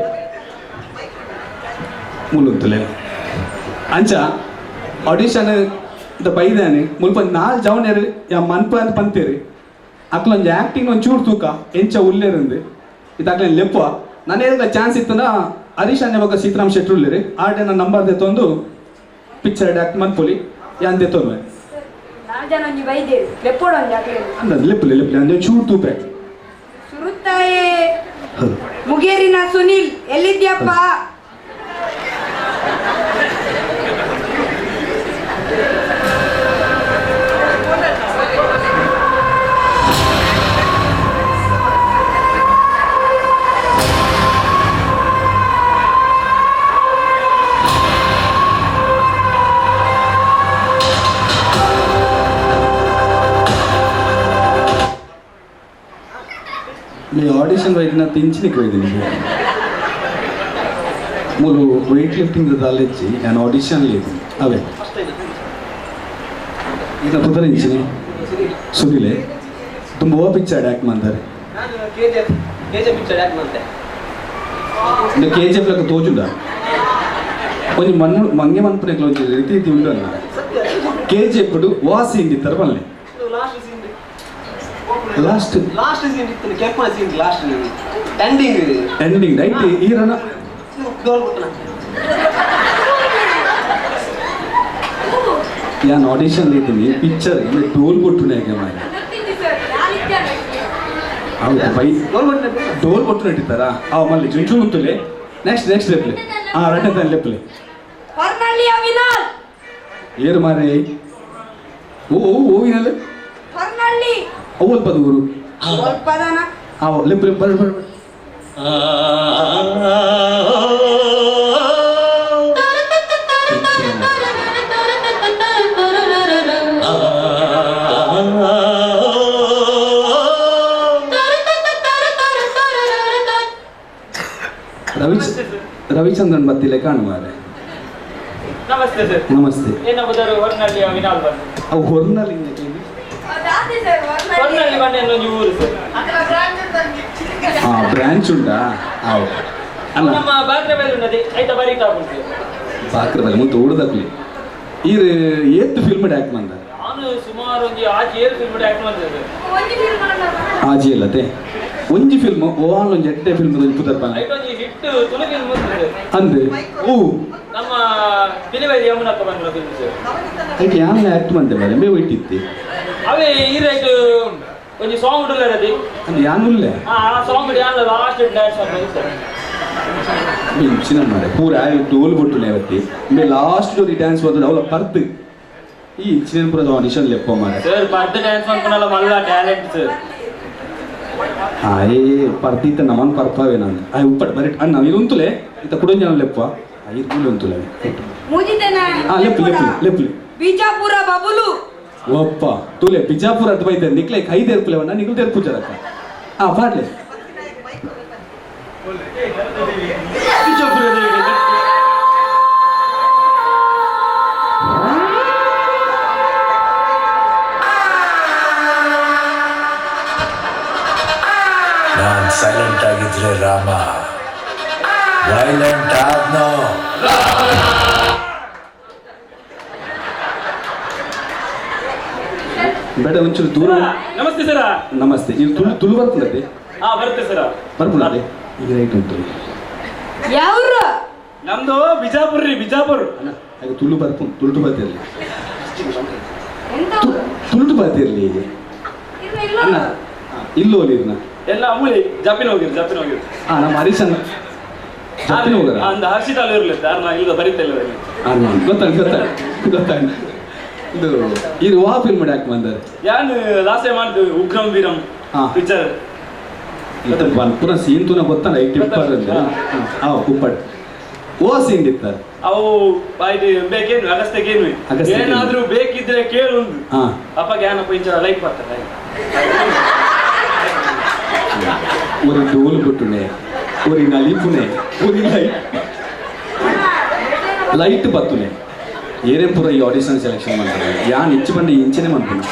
ಮೂಲುಂತುಲೆ ಅಂಚ ಆಡಿಷನ್ the ಬೈದಾನೆ ಮುಲ್ಪ ನಾಲ್ ಜವನೇರು ಯಾ ಮನ್ಪ ಅಂತ ಪಂತೇರಿ ಅಕ್ಲೊಂಜಿ ಆ್ಯಕ್ಟಿಂಗ್ ಒಂಚೂರು ತೂಕ ಎಂಚ ಉಲ್ಲೇರಂದು ಇದು ಅಕ್ಲೇನು ಲೆಪ್ಪ ನಾನೇನಿಲ್ಲ ಚಾನ್ಸ್ ಇತ್ತಂದ ಹರೀಶ್ ಅನ್ನೆ ಬೊಕ್ಕ ಸೀತಾರಾಮ್ ಶೆಟ್ರು ಉಲ್ಲೇರಿ ಆರ್ಡೆ ನನ್ನ ನಂಬರ್ ದೆತ್ತೊಂದು ಪಿಕ್ಚರ್ ಆ್ಯಕ್ಟ್ ಮನ್ಪೊಲಿ ಯಾನ್ ದೆತ್ತೊಂದು ಲೆಪ್ಪುಲೆ ಲೆಪ್ಪುಲೆ ಅಂದ್ರೆ ಚೂರು ತೂಪೆ
ಸುರುತ್ತಾಯೇ ಮುಗೇರಿನ ಸುನಿಲ್ ಎಲ್ಲಿದ್ಯಪ್ಪ?
మీ ಆಡಿಷನ್ ವೈದ್ಯನ ತಿಂಚಿನಿಗೆ ಹೋಯ್ತೀನಿ ಮೂಲು ವೆಯ್ಟ್ ಲಿಫ್ಟಿಂಗ್ ದಾಲೆಜ್ಜಿ ನಾನು ಆಡಿಷನ್ లేదు ಅವೇ ಈಗ ಪುದರಿಂಚಿನಿ ಸುನಿಲೆ ತುಂಬ ಪಿಕ್ಚರ್ ಯಾಕೆ ಮಂತಾರೆ ಕೆ ಜಿ ಎಫ್ ಲೆಕ್ಕ ತೋಜುಂಡ ಒಂಜಿ ಮಣ್ಣು ಮಂಗೆ ಮನ್ಪುನೆಕ್ಲ ಒಂಜಿ ರೀತಿ ರೀತಿ ಉಂಡು ಅಲ್ಲ ಕೆ ಜಿ ಎಫ್ ವಾ ಸೀನ್ ಇತ್ತರ ಬಲ್ಲೆ ಲಾಸ್ಟ್
ಲಾಸ್ಟ್ ಸೀನ್ ಇತ್ತು ಕೆಂಪನ scene last ending
ending right ಈ ರಣ ಯಾನ್ ಆಡಿಷನ್ ಇದ್ದೀನಿ ಪಿಕ್ಚರ್ ಇಲ್ಲಿ ಡೋಲ್ ಕೊಟ್ಟು ಹೇಗೆ ಮಾಡಿ ಹೌದಾ ಬೈ ಡೋಲ್ ಕೊಟ್ಟು ನಟಿತಾರಾ ಅವ ಮಲ್ಲಿ ಚುಂಚು ಉಂತುಲೆ ನೆಕ್ಸ್ಟ್ ನೆಕ್ಸ್ಟ್ ಲೆಪ್ಲೆ ಹಾ ರಟ್ಟೆ ತಾನೆ ಲೆಪ್ಲೆ
ಹೊರ್ನಳ್ಳಿಯ ವಿನೋದ್
ಏರು ಮಾರೆ ಓ ಓ ಓವಿನಲ್ಲಿ
ಹೊರ್ನಳ್ಳಿ
ಅವು ಪದೂರು
ಅಲ್ಪದನ
ಅವ ಲೆಪ್ ಲೆಪ್ ಬರ್ ಬರ್ ರವಿಚಂದ್ರನ್ ಬತ್ತಿಲೆ ಕಾಣುವಾರೆ.
ನಮಸ್ತೆ ಸರ್.
ನಮಸ್ತೆ.
ಏನಾದ್ರು ಹೊರ್ನಳ್ಳಿಯ ವಿನಾಲ್ ಬಂದು
ಅವು ಹೊರ್ನಳ್ಳಿ
ಹೊರ್ನಳ್ಳಿ ಮನೆ ಒಂಜಿ ಊರು ಸರ್.
ಹಾ ಬ್ರಾಂಚ್ ಉಂಟಾ? ಹೌದು. ಅಲ್ಲ
ನಮ್ಮ ಬಾಕ್ರೆ ಬೈಲ್ ಉಂಡದೆ ಐತ ಬರೀ ಕಾಪುಂಡು
ಬಾಕ್ರೆ ಬೈಲ್ ಮುಂದೆ ಓಡದಕ್ಲಿ ಈರ್ ಏತ್ ಫಿಲ್ಮ್ ಆಕ್ಟ್ ಮಂದ?
ನಾನು ಸುಮಾರು ಒಂಜಿ ಆಜಿ ಏಳು ಫಿಲ್ಮ್ ಆಕ್ಟ್ ಮಂದೆ ಸರ್.
ಆಜಿ ಅಲ್ಲತೆ ಒಂಜಿ ಫಿಲ್ಮ್ ಓನ್ ಒಂಜಿ ಎಡ್ಡೆ ಫಿಲ್ಮ್ ಒಂಜಿ ಪುದರ್ ಪಂಡ
ಐತ ಒಂಜಿ ಹಿಟ್ ತುಳು ಫಿಲ್ಮ್ ಉಂಟು
ಅಂದೆ ಓ
ನಮ್ಮ ಪಿಲಿವೈಲ್ ಯಮುನಕ್ಕ ಬಂದ್ರ ಫಿಲ್ಮ್ ಸರ್.
ಐಟ್ ಯಾನ್ ಆಕ್ಟ್ ಮಂದೆ ಬಾರೆ ಮೇ ಒಯ್ಟಿತ್ತಿ
ಅವೇ ಈ ರೈಟ್ ಒಂಜಿ ಸಾಂಗ್ ಉಂಡುಲ್ಲ
ಅಂದೆ ಯಾನ್ ಉಲ್ಲೆ
ಆ ಸಾಂಗ್ ಯಾನ್ ಲಾಸ್ಟ್ ಡ್ಯಾನ್ಸ್ ಮಾಡ್ಬೋದು ಸರ್.
ಚಿನ್ನ ಮಾರೆ ಪೂರ ಡೋಲ್ ಕೊಟ್ಟು ನೇವತ್ತಿ ಮೇ ಲಾಸ್ಟ್ ಜೋರಿ ಡ್ಯಾನ್ಸ್ ಬಂದದ್ದು ಅವಳ ಪರ್ದು
ಈ ಇಂಚಿನ ಪೂರ ಆಡಿಷನ್ ಲೆಪ್ಪ ಮಾರೆ
ಸರ್ ಪರ್ದ ಡ್ಯಾನ್ಸ್ ಮಾಡ್ಕೊಳಲ್ಲ ಮಲ್ಲ ಟ್ಯಾಲೆಂಟ್ ಸರ್.
ಆಯೇ ಪರ್ದಿತ್ತ ನಮನ್ ಪರ್ಪಾವೆ ನಾನು ಆಯ್ ಉಪ್ಪಟ್ ಬರೀ ಅಣ್ಣ ಇದು ಉಂತುಲೆ ಇತ್ತ ಕುಡೊಂಜನ ಲೆಪ್ಪ ಐದು ಕೂಲಿ ಉಂತುಲೆ
ಮುಜಿತೇನ
ಆ ಲೆಪ್ಪು ಲೆಪ್ಪು ಲೆಪ್ಪು
ಬಿಜಾಪುರ ಬಬುಲು
ಒಪ್ಪ ತುಲೆ ಬಿಜಾಪುರ ಅಂತ ಬೈತೆ ನಿಕ್ಲೆ ಐದು ಏರ್ಪುಲೆವನ್ನ ನಿಕ್ಲು ತೆರ್ಪು ಜರಕ್ಕ ಆ ಪಾಡ್ಲೆ
ನಾನು ಸೈಲೆಂಟ್ ಆಗಿದ್ರೆ ರಾಮ ವೈಲೆಂಟ್ ಆದ್ನೋ.
ಬೇಡ ಒಂಚೂರು ದೂರ.
ನಮಸ್ತೆ ಸರ್.
ನಮಸ್ತೆ. ಇದು ತುಳು ತುಳು ಬರ್ತದೆ?
ಹಾ ಬರುತ್ತೆ ಸರ್.
ಬರ್ಪುಣದೆ ಈಗ ರೈಟ್ ಉಂಟು.
ಯಾವ್ರು?
ನಮ್ದು ಬಿಜಾಪುರ ರೀ, ಬಿಜಾಪುರ.
ಹಾಗೆ ತುಳು ಬರ್ಪು ತುಳುಟು ಬರ್ತಿರ್ಲಿ, ತುಳುಟು ಬರ್ತಿರ್ಲಿ ಅಣ್ಣ. ಇಲ್ಲೋಲಿ ಇರ್ನ
ಎಲ್ಲ ಅಮೂಲಿ ಜಾಪಿನ ಹೋಗಿರಿ, ಜಾಪಿನ ಹೋಗಿರಿ.
ಹಾ ನಮ್ಮ ಹರೀಶನ್ ಜಾಪಿನ ಹೋಗರ
ಅಂದ ಹರ್ಷಿತ ಅಲ್ಲಿ ಇರ್ಲಿ ದಾರ್ನ ಇಲ್ಲ ಬರೀತಾ ಇಲ್ಲ.
ಗೊತ್ತಾಗ ಗೊತ್ತಾಗ ಗೊತ್ತಾಗ ಇದು ಇದು ವಾ ಫಿಲ್ಮ್ ಯಾಕೆ ಬಂದರೆ
ಯಾನ್ ಲಾಸೆ ಮಾಡ್ದು ಉಗ್ರಂ ವೀರಂ ಪಿಕ್ಚರ್.
ಇದು ಪುನಃ ಸೀನ್ ತುನ ಗೊತ್ತಲ್ಲ ಐಟಿ ಉಪ್ಪಡ್ ಹಾ ಉಪ್ಪಡ್ ಓ ಸೀನ್ ಇತ್ತಾರೆ
ಅವು ಇದು ಬೇಕೇನು ಅಗಸ್ತ್ಯಕ್ಕೇನು ಏನಾದ್ರೂ ಬೇಕಿದ್ರೆ ಕೇಳು ಅಪ್ಪಗೆ ಏನಪ್ಪ ಇಂಚ ಲೈಕ್ ಬರ್ತಾರೆ.
ஒரு ಡೋಲ್ ಬಿಟ್ಟುನೆ ஒரு ನಲಿಪುನೆ ஒரு ಲೈಟ್ ಲೈಟ್ ಬತ್ತುನೆ ಏರೇಂ ಪೂರ ಈ ಆಡಿಷನ್ ಸೆಲೆಕ್ಷನ್ ಮಾಡ್ತಾರೆ ಯಾನ್ ಇಂಚು ಬಂದು ಇಂಚನೆ ಮಾಡ್ತೀನಿ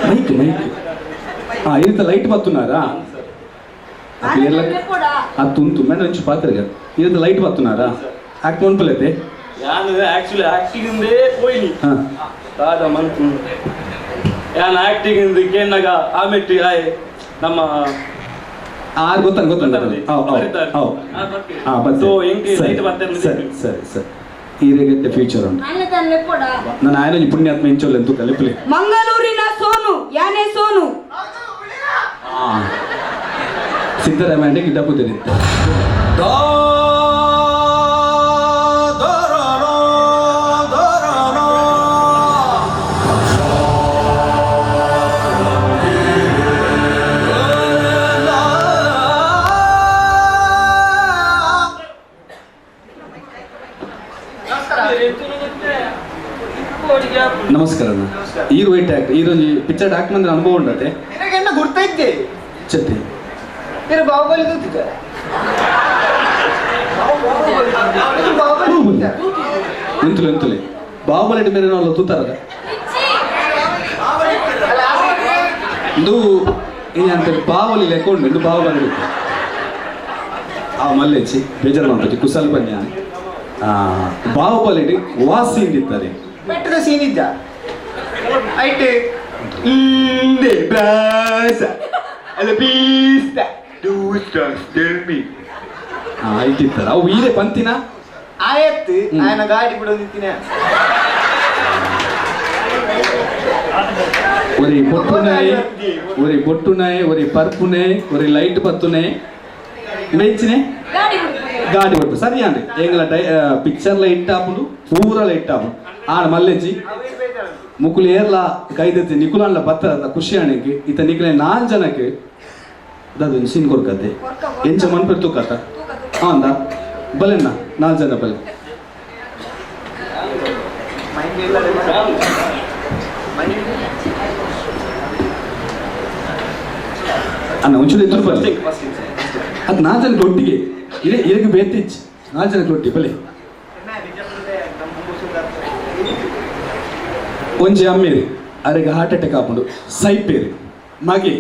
ಮೈಕ್ ಮೈಕ್ ಹಾ ಈ ರೀತಿ ಲೈಟ್ ಬತ್ತುನಾರಾ ಅದು ತುಂತು ಮೇಡಮ್ ಇಂಚು ಪಾತ್ರೆ ಈ ರೀತಿ ಲೈಟ್ ಬತ್ತುನಾರಾ ಆಕ್ಟ್ ಮನ್ಪಲೈತೆ
ಯಾನ್ ಆಕ್ಚುಲಿ ಆಕ್ಟಿಂಗ್ ಇಂದೇ ಪೋಯಿನಿ ದಾದ ಮನ್ಪು ಯಾನ್ ಆಕ್ಟಿಂಗ್ ಇಂದ ಕೇನಾಗ ಆಮೆಟ್ಟಿ ಆಯ್ ನಮ್ಮ
ಆರ್ ಗೊತ್ತಾಗ ಗೊತ್ತಾಗ ಸರಿ ಸರಿ ಸರಿ ಈ ರೇಗತ್ತೆ ಫ್ಯೂಚರ್ ಉಂಟು. ನಾನು ಆಯನ ಪುಣ್ಯಾತ್ಮ ಇಂಚೋಲ್ಲ ಎಂತ ಕಲಿಪಲಿ.
ಮಂಗಳೂರಿನ ಸೋನು ಯಾನೇ ಸೋನು
ಸಿದ್ದರಾಮಯ್ಯ ಗಿಡ್ಡ ಕೂತಿದೆ. ನಮಸ್ಕಾರ ಅಣ್ಣ. ಈರು ವೈಟ್ ಆಕ್ಟ್ ಈರೊಂಜಿ ಪಿಕ್ಚರ್ ಆಕ್ಟ್ ಮಂದ್ರೆ ಅನುಭವ ಉಂಡತೆ
ನಿನಗೆನ್ನ ಗುರ್ತ ಇದ್ದೆ
ಚತ್ತೆ
ನೀನು ಬಾಹುಬಲಿ ತೂತಿದ್ದೆ
ಎಂತಲೆ ಎಂತಲೆ ಬಾಹುಬಲಿ ಮೇರೆ ನಾವು ತೂತಾರ ಇದು ಅಂತ ಬಾಹುಬಲಿ ಲೆಕ್ಕ ಉಂಟು ಇದು ಬಾಹುಬಲಿ ಆ ಮಲ್ಲೆಚ್ಚಿ ಬೇಜಾರು ಮಾಡ್ಬೇಕು ಕುಸಲ್ ಪನ್ಯ ಬಾಹುಬಲಿ ವಾಸಿ ಇದ್ದಾರೆ
ಬೆಟ್ಟದ ಸೀನ್ ಇದ್ದ ಐಟ್ ಇಂದೆ ಬ್ರಾಸ ಅಲ್ಲ ಬೀಸ್ತ ದೂಸ್ತ ಸ್ಟೆಮಿ
ಐಟ್ ಇತ್ತಾರೆ ಅವು ಈರೆ ಪಂತಿನ
ಆಯತ್ತು ಆಯನ ಗಾಡಿ ಬಿಡೋದಿತ್ತಿನ
ಒರಿ ಬೊಟ್ಟುನಾಯಿ ಒರಿ ಬೊಟ್ಟುನಾಯಿ ಒರಿ ಪರ್ಪುನೆ ಒರಿ ಲೈಟ್ ಬತ್ತುನೆ ಮೆಚ್ಚಿನೆ ಗಾಡಿ ಬಿಡ್పు ಸರಿ ಅಂడి ಎಂಗಲ ಪಿಕ್ಚರ್ ಲೈಟ್ ಆಪುಂಡು ಪೂರ ಲೈಟ್ ಆಪುಂಡು ಆಣ ಮಲ್ಲೆಜ್ಜಿ ಮುಕುಲು ಏರ್ಲ ಕೈದತ್ತಿ ನಿಕುಲಾನ್ಲ ಬತ್ತ ಖುಷಿ ಅಣಿಗೆ ಇತ್ತ ನಿಕುಲೆ ನಾಲ್ ಜನಕ್ಕೆ ದಾದು ಸೀನ್ ಕೊರ್ಕತ್ತೆ ಎಂಚ ಮನ್ಪೆರ್ ತೂಕತ್ತ ಅಂದ ಬಲೆಣ್ಣ ನಾಲ್ ಜನ ಬಲೆ ಅಣ್ಣ ಒಂಚೂರು ಎದುರು ಬರಲಿ ಅದು ನಾಲ್ ಜನಕ್ಕೆ ಒಟ್ಟಿಗೆ ಇದೇ ಇದಕ್ಕೆ ಬೇತಿಚ್ಚಿ ನಾಲ್ ಜನಕ್ಕೆ ಒಟ್ಟಿ ಬಲೆ ಒಂಜಿ ಅಮ್ಮೇರಿ ಅರೆಗೆ ಹಾರ್ಟ್ ಅಟ್ಯಾಕ್ ಆಪುಂಡು ಸೈಪೇರಿ ಮಗೆ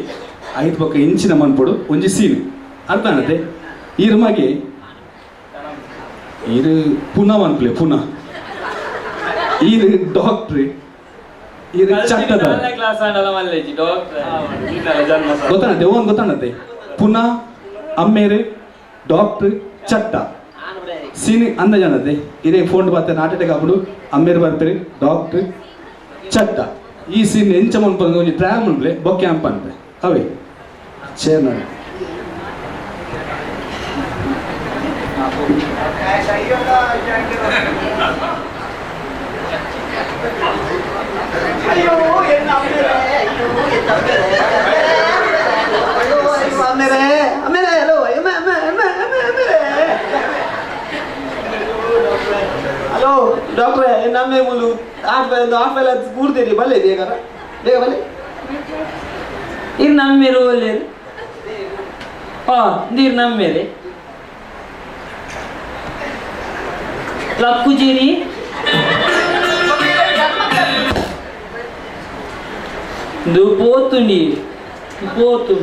ಐದು ಪಕ್ಕ ಇಂಚಿನ ಮನ್ಪೊಡು ಒಂಜಿ ಸೀನು ಅರ್ಥ ಆನತೆ ಈರು ಮಗೆ ಈರು ಪುನಃ ಮನ್ಪಲೆ ಪುನಃ ಈರು ಡಾಕ್ಟ್ರಿ ಈರು ಚಟ್ಟದ ಗೊತ್ತಾನತೆ ಓನ್ ಗೊತ್ತಾನತೆ ಪುನಃ ಅಮ್ಮೇರು ಡಾಕ್ಟ್ರ್ ಚಟ್ಟ ಸೀನ್ ಅಂದ ಜನತೆ ಇದೇ ಫೋನ್ ಬರ್ತಾರೆ ಹಾರ್ಟ್ ಅಟ್ಯಾಕ್ ಆಪುಂಡು ಅಮ್ಮೇರು ಬರ್ತಾರೆ ಡಾಕ್ಟ್ರ್ ಚಟ್ಟ ಈ ಸೀನ್ ಎಂಚ ಮನ್ಪಂದು ಒಂಜಿ ಟ್ರಾವ್ ಮನ್ಪಲೆ ಬೊಕ್ಕೆ ಅಂಪ ಅನ್ಪೆ ಅವೇ ಚೇರ್ನ
ಅಯ್ಯೋ ಎನ್ನ ಅಮ್ಮೇರೆ, ಅಯ್ಯೋ ಎನ್ನ ಅಮ್ಮೇರೆ, ಅಯ್ಯೋ ಅಯ್ಯೋ ಅಮ್ಮೇರೆ, ಅಮ್ಮೇರೆ, ಹಲೋ ಅಮ್ಮೆ ಅಮ್ಮೆ ಅಮ್ಮೆ ಅಮ್ಮೆ ಅಮ್ಮೇರೆ. ಹಲೋ ಡಾಕ್ಟ್ರೇ, ಎನ್ನ ಅಮ್ಮೆ ಮುಲು ಆಟ್ ಒಂದು ಆಟ್ ಮೇಲೆ ಕೂರ್ತೀರಿ, ಬಲ್ಲೆ ಬೇಗ ಬೇಗ ಬಲ್ಲೆ.
ಇರ್ ನಮ್ಮೇರು ಒಲ್ಲೇರು ಹಾ ನೀರು ನಮ್ಮೇರೆ ಲಕ್ಕುಜಿರಿ పోతుండి పోతు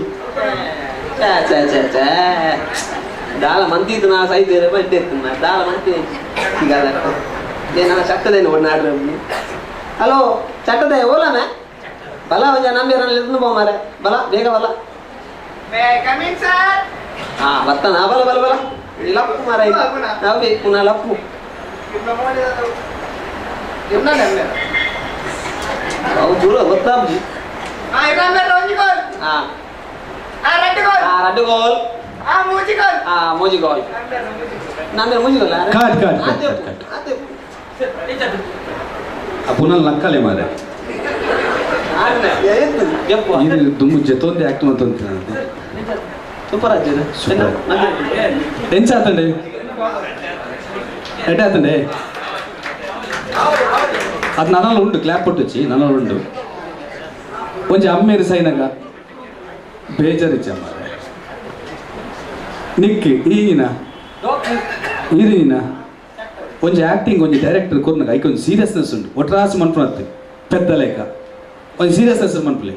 ದಾಲ ಮಂತಿತ್ತು ನಾ ಸೈತೇನೆ ಬಂದೆ ದಾಲ ಮಂತಿ ಸಿಗಲ್ಲ. ನಾನು ಚಟ್ಟದೇನು ಒಡನಾಡ್ರೆ. ಹಲೋ ಚಟ್ಟದೆ ಓಲಾಮೆ ಬಲ ಒಂಜ ನಂಬಿರಲ್ಲಿ ಇದ್ದು ಬೋ ಮಾರೆ, ಬಲ ಬೇಗ ಬಲ. ಹಾ ಬರ್ತಾನ, ಬಲ ಬಲ ಬಲ ಲಪ್ಪು ಮಾರ, ನಾವು ಬೇಕು ನಾ ಲಪ್ಪು. ಅವು ದೂರ ಗೊತ್ತಾಬ್ಜಿ. ಹಾ ರಡ್ಡು ಗೋಲ್, ಹಾ ಮೋಜಿ goal, ನಂದ್ರೆ ಮೋಜಿ goal.
Cut cut cut cut. ಆ ಪುನಃ ಲಕ್ಕಲೆ ಮಾರೆ. ಇದು ದುಮ್ಮು ಜೊತೊಂದು ಆಕ್ಟ್ ಮಂತೊಂದು
ಸೂಪರ್ ಆಗಿದೆ.
ಸೂಪರ್. ಎಂಚ ಆತಂಡೆ ಎಡ್ಡೆ ಆತಂಡೆ ಅದು ನನಲ್ಲ ಉಂಡು ಕ್ಲಾಪ್ ಕೊಟ್ಟುಚ್ಚಿ ನನಲ್ಲ ಉಂಡು. ಒಂಜಿ ಅಮ್ಮೇರು ಸೈನಗ ಬೇಜಾರಿಚ್ಚ ಮಾರೆ. ನಿಕ್ಕಿ ಈಗಿನ ಈರಿನ ಒಂಜಿ ಆ್ಯಕ್ಟಿಂಗ್ ಒಂಜಿ ಡೈರೆಕ್ಟರ್ ಕೊರ್ನಗ ಐಕೆ ಒಂಜಿ ಸೀರಿಯಸ್ನೆಸ್ ಉಂಟು. ಒಟ್ರಾಸು ಮನ್ಪುನತ್ತೆ ಪೆದ್ದ ಲೇಖ ಒಂಜಿ ಸೀರಿಯಸ್ನೆಸ್ ಮನ್ಪುಲೆ.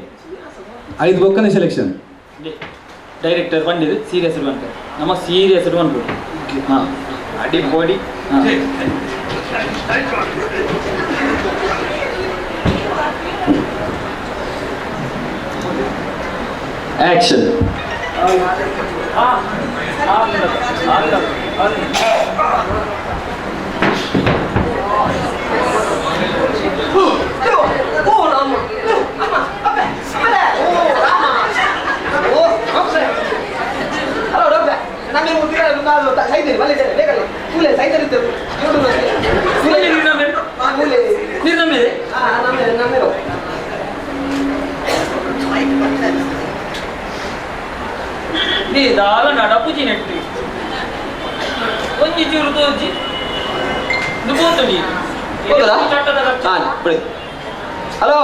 ಐದು ಬೊಕ್ಕನೆ ಸೆಲೆಕ್ಷನ್
ಡೈರೆಕ್ಟರ್ ಬಂದಿದೆ ಸೀರಿಯಸ್ ಬಂತು ನಮ್ಮ ಸೀರಿಯಸ್ ಬಂದ್ಬಿಡು. ಹಾಂ
ಅಡಿ ಬೋಡಿ.
ಹಾಂ
ಆ್ಯಕ್ಷನ್.
ಓ ರಾಮ, ಅಮ್ಮ ಅಪ್ಪೆ ಅಮ್ಮಲೆ, ಓ ರಾಮ, ಓ ಡಾಕ್ಟ್ರೆ, ಹಲೋ ಡಾಕ್ಟ್ರೆ, ನಮಗೆ ಮುಗಿರ ಸೈತೇನೆ ಬಲ್ಲೆ ಬೇಕಲ್ಲ ಕೂಲೆ ಸೈತರಿತ್ತು ಕೂಲೆ
ನೀರು ನಂಬಿದೆ.
ಹಾ ನಮ್ಮೇರು ನಮ್ಮೇರು.
ನೀ ದಾಲ ನಡಪುಜಿ ನೆಟ್ಟು ಒಂಜಿ ಚೂರು ತೋಜಿ ನುಬೋತುಂಡಿ
ಹೌದಾ? ಹಾಂ ಬಿಡಿ. ಹಲೋ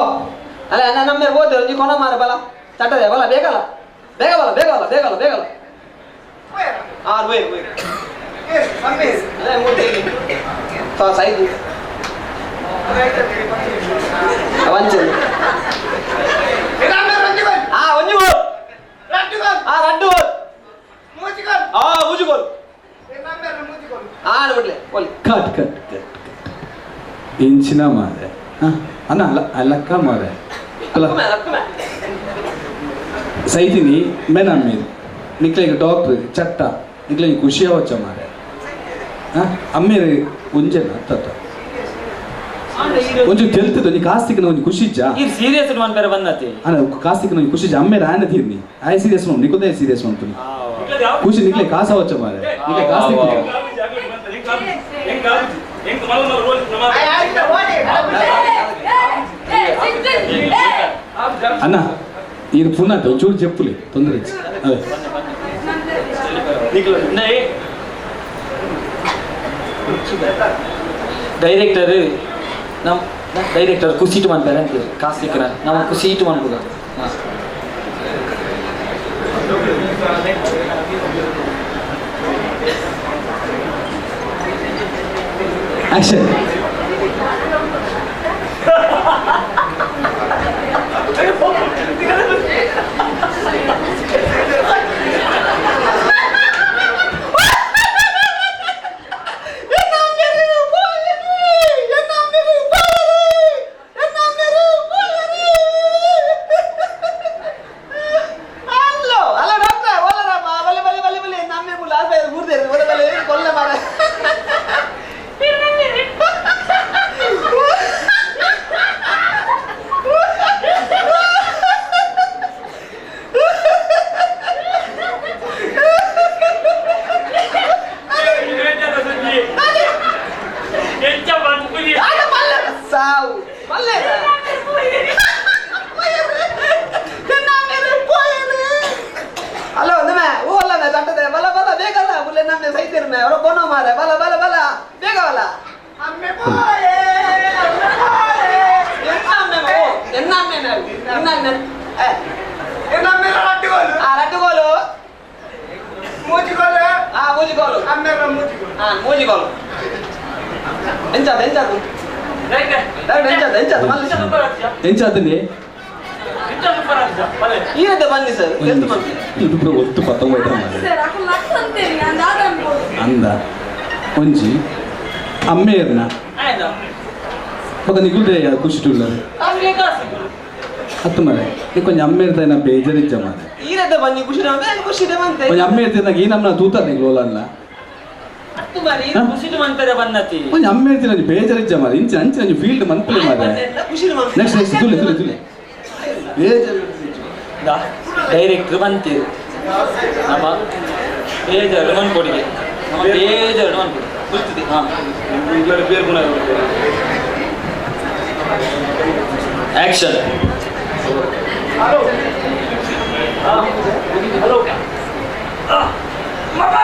ಅಲ್ಲ ನನ್ನ ನಮ್ಮೇರು ಹೋದ್ರೆ ಒಂಜಿ ಕೊನ ಮಾರ ಬಲ ಚಟ್ಟದೆ ಬಲ ಬೇಗಲ್ಲ ಬೇಗ ಬಲ ಬೇಗ ಬಲ ಬೇಗಲ್ಲ ಬೇಗಲ್ಲ. ಹಾಂ ಹೋಯ್ ಹೋಯ್ ಅಲ್ಲ ಮೂರ್ತಿ ಸೈಜು ಅವಂಚೆ. ಹಾ ಒಂಜಿ ಗೋಲ್, ಹಾ ರಡ್ಡು ಗೋಲ್, ಹಾ ಮೂಜಿ ಗೋಲ್, ಹಾ ಬಿಡ್ಲೆ ಒಲ್ಲಿ.
Cut cut cut cut. ಇಂಚಿನ ಮಾರೆ ಅಣ್ಣ ಅಲ್ಲಕ್ಕ ಮಾರೆ ಅಲ್ಲ ಸೈತಿನಿ ಮೇನ ಅమ్మೀರು ನಿಕ್ಲೆಗ್ ಡಾಕ್ಟ್ರ್ ಚಟ್ಟ ನಿಕ್ಲೆಗ್ ಖುಷಿ ಅವಚ್ಚ ಮಾರೆ. ಹಾಂ ಅಮ್ಮೀರು ಒಂಜೆನ ಅತ್ತ ಒಂಜಿ ತೆಲ್ತದ ಒಂಜಿ ಕಾಸ್ತಿಕ್ನ ಒಂಜಿ ಖುಷಿ ಇಜ್ಜಾ.
ಈ ಸೀರಿಯಸ್ ಮನ್ಪೆರೆ ಬಂದತಿ
ಅಣ್ಣ ಕಾಸ್ತಿಕ್ನ ಒಂಜಿ ಖುಷಿ ಇಜ್ಜಾ ಅಮ್ಮೇರು ಆಯನ ತೀರ್ನಿ ಆಯ್ ಸೀರಿಯಸ್ ಮನ್ ನಿಕುದೇ ಸೀರಿಯಸ್ ಮನ್ಪುನಿ ಖುಷಿ ನಿಕ್ಲೆ ಕಾಸ ಅವಚ್ಚ ಮಾರೆ ನಿಕ್ಲೆ ಕಾಸ್ತಿಕ್. ಅಣ್ಣ ಇದು ಪುನಃ ಒಂಚೂರು చెప్పులే ತೊಂದರೆ ಅದೇ.
ಡೈರೆಕ್ಟರ್ ನಮ್ಮ ಡೈರೆಕ್ಟರ್ ಖುಷಿಟು ಮನ್ಪೆರೆ ಅಂತೀರಿ ಕಾಸ್ತಿಕ್ನ ನಮ್ಮ ಖುಷಿಟು ಮನ್ಪುಗ. ಹಾಂ
ಆಕ್ಷನ್.
ಹಲೋ ಹಲೋ ಡಾಕ್ಟ್ರೆ, ಓಲ ರಾಮ, ಬಲೆ ಬಲೆ ಬಲೆ ಬಲೆ ನಮ್ಮೆ ಮುಲ್ಲ ಮೂರ್ತಿ ಬಲೆ ಬಲೆ ಕೊಲ್ಲ ಮಾರ. ರಡ್ಡು ಗೋಲು
ಮೂಜಿ ಗೋಲು
ಆ ಮೂಜಿ ಗೋಲು
ಅಮ್ಮೆರ ಮೂಜಿ ಗೋಲು
ಆ ಮೂಜಿ ಗೋಲು ಎಂಚಾದ ಎಂಚಾದ ಎಂಚಾದ ಎಂಚಾದ
ಎಂಚಾತನೆ
ಈರದ್ದ ಬನ್ನಿ ಸರ್
ಒತ್ತು ಪತಂಗ ಅಂದ ಒಂಜಿ ಅಮ್ಮೇರ್ನ ఒక ನಿಗುಲ್ದೆ ಖುಷಿ ಉಳ್ಳರು ಹತ್ತು ಮರೆ ನೀ ಕೊಂಚ ಅಮ್ಮೇರ್ತ ಬೇಜಾರಿಜ್ಜ ಮಾರೆ
ಈರದ್ದ ಬನ್ನಿ ಖುಷಿ ಖುಷಿ ಬಂತೆ
ಕೊಂಚ ಅಮ್ಮೇರ್ತಿನ ಈ ನಮ್ಮನ್ನ ತೂತ ನಿಗ್ಲೋಲಲ್ಲ ಕೊಂಚ ಅಮ್ಮೇರ್ತಿನ ಬೇಜಾರಿಜ್ಜ ಮಾರೆ ಇಂಚ ಅಂಚಿನ ಫೀಲ್ಡ್ ಮನ್ಪುಲೆ ಮಾರೆ ನೆಕ್ಸ್ಟ್ ನೆಕ್ಸ್ಟ್ ತುಲೆ ತುಲೆ ತುಲೆ ಬೇಜಾರು
ಡೈರೆಕ್ಟರ್ ಬಂತೀರು ನಮ್ಮ ಬೇಜಾರು ಮನ್ಪೊಡಿಗೆ ನಮ್ಮ ಬೇಜಾರು ಮನ್ಪೊಡಿ ಕುಲ್ತಿದೆ ಹಾಂ ಆ್ಯಕ್ಷನ್.
ಹಲೋ ಹಲೋ ಮಗ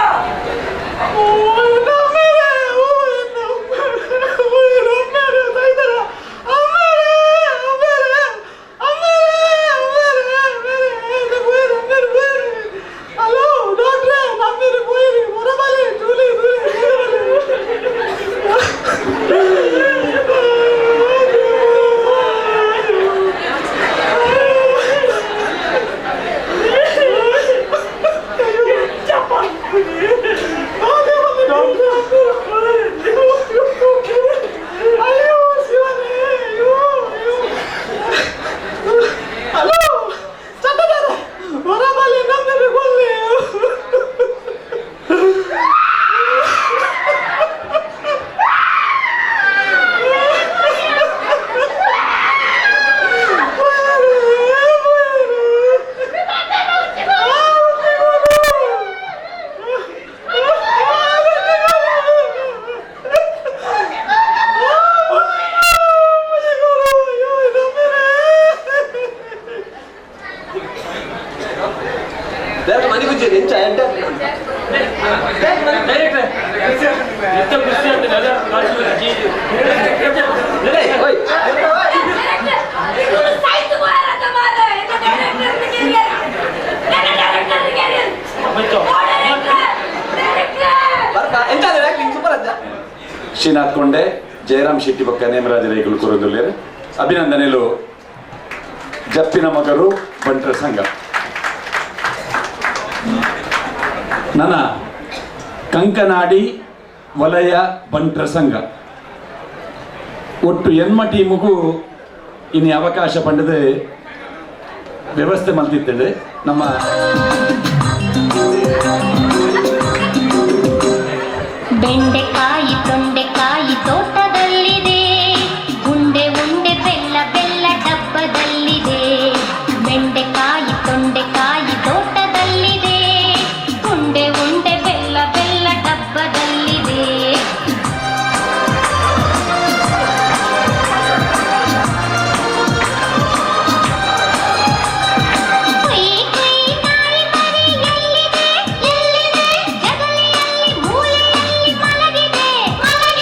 ಶ್ರೀನಾಥ್ ಕೊಂಡೆ, ಜಯರಾಮ್ ಶೆಟ್ಟಿ ಬೊಕ್ಕ ನೇಮರಾಜ ರೈಗಳು ಕೊರೊಂದುಲ್ಲೆರ್. ಅಭಿನಂದನೆಲು ಜಪ್ಪಿನ ಮಗರು ಬಂಟರ ಸಂಘ. ನನ್ನ ಕಂಕನಾಡಿ ವಲಯ ಬಂಟರ ಸಂಘ ಒಟ್ಟು ಎನ್ಮ ಟೀಮುಗೂ ಇನ್ನು ಅವಕಾಶ ಪಡೆದು ವ್ಯವಸ್ಥೆ ಮಲ್ತಿದ್ದೇವೆ. ನಮ್ಮ
ಬೆಂಡೆಕಾಯಿ ತೊಂಡೆಕಾಯಿ ತೋಟದಲ್ಲಿದೆ, ಉಂಡೆ ಉಂಡೆ ಬೆಲ್ಲ ಬೆಲ್ಲ ಡಬ್ಬದಲ್ಲಿದೆ. ಬೆಂಡೆಕಾಯಿ ತೊಂಡೆಕಾಯಿ ತೋಟದಲ್ಲಿದೆ, ಉಂಡೆ ಉಂಡೆ ಬೆಲ್ಲ ಬೆಲ್ಲ ಡಬ್ಬದಲ್ಲಿದೆ. ಕುಯ್ ಕುಯ್ ನಾಯಿ ಮರಿ ಎಲ್ಲಿದೆ ಎಲ್ಲಿದೆ, ಜಗಲಿಯಲ್ಲಿ ಮೂಲೆಯಲ್ಲಿ ಮಲಗಿದೆ ಮಲಗಿದೆ.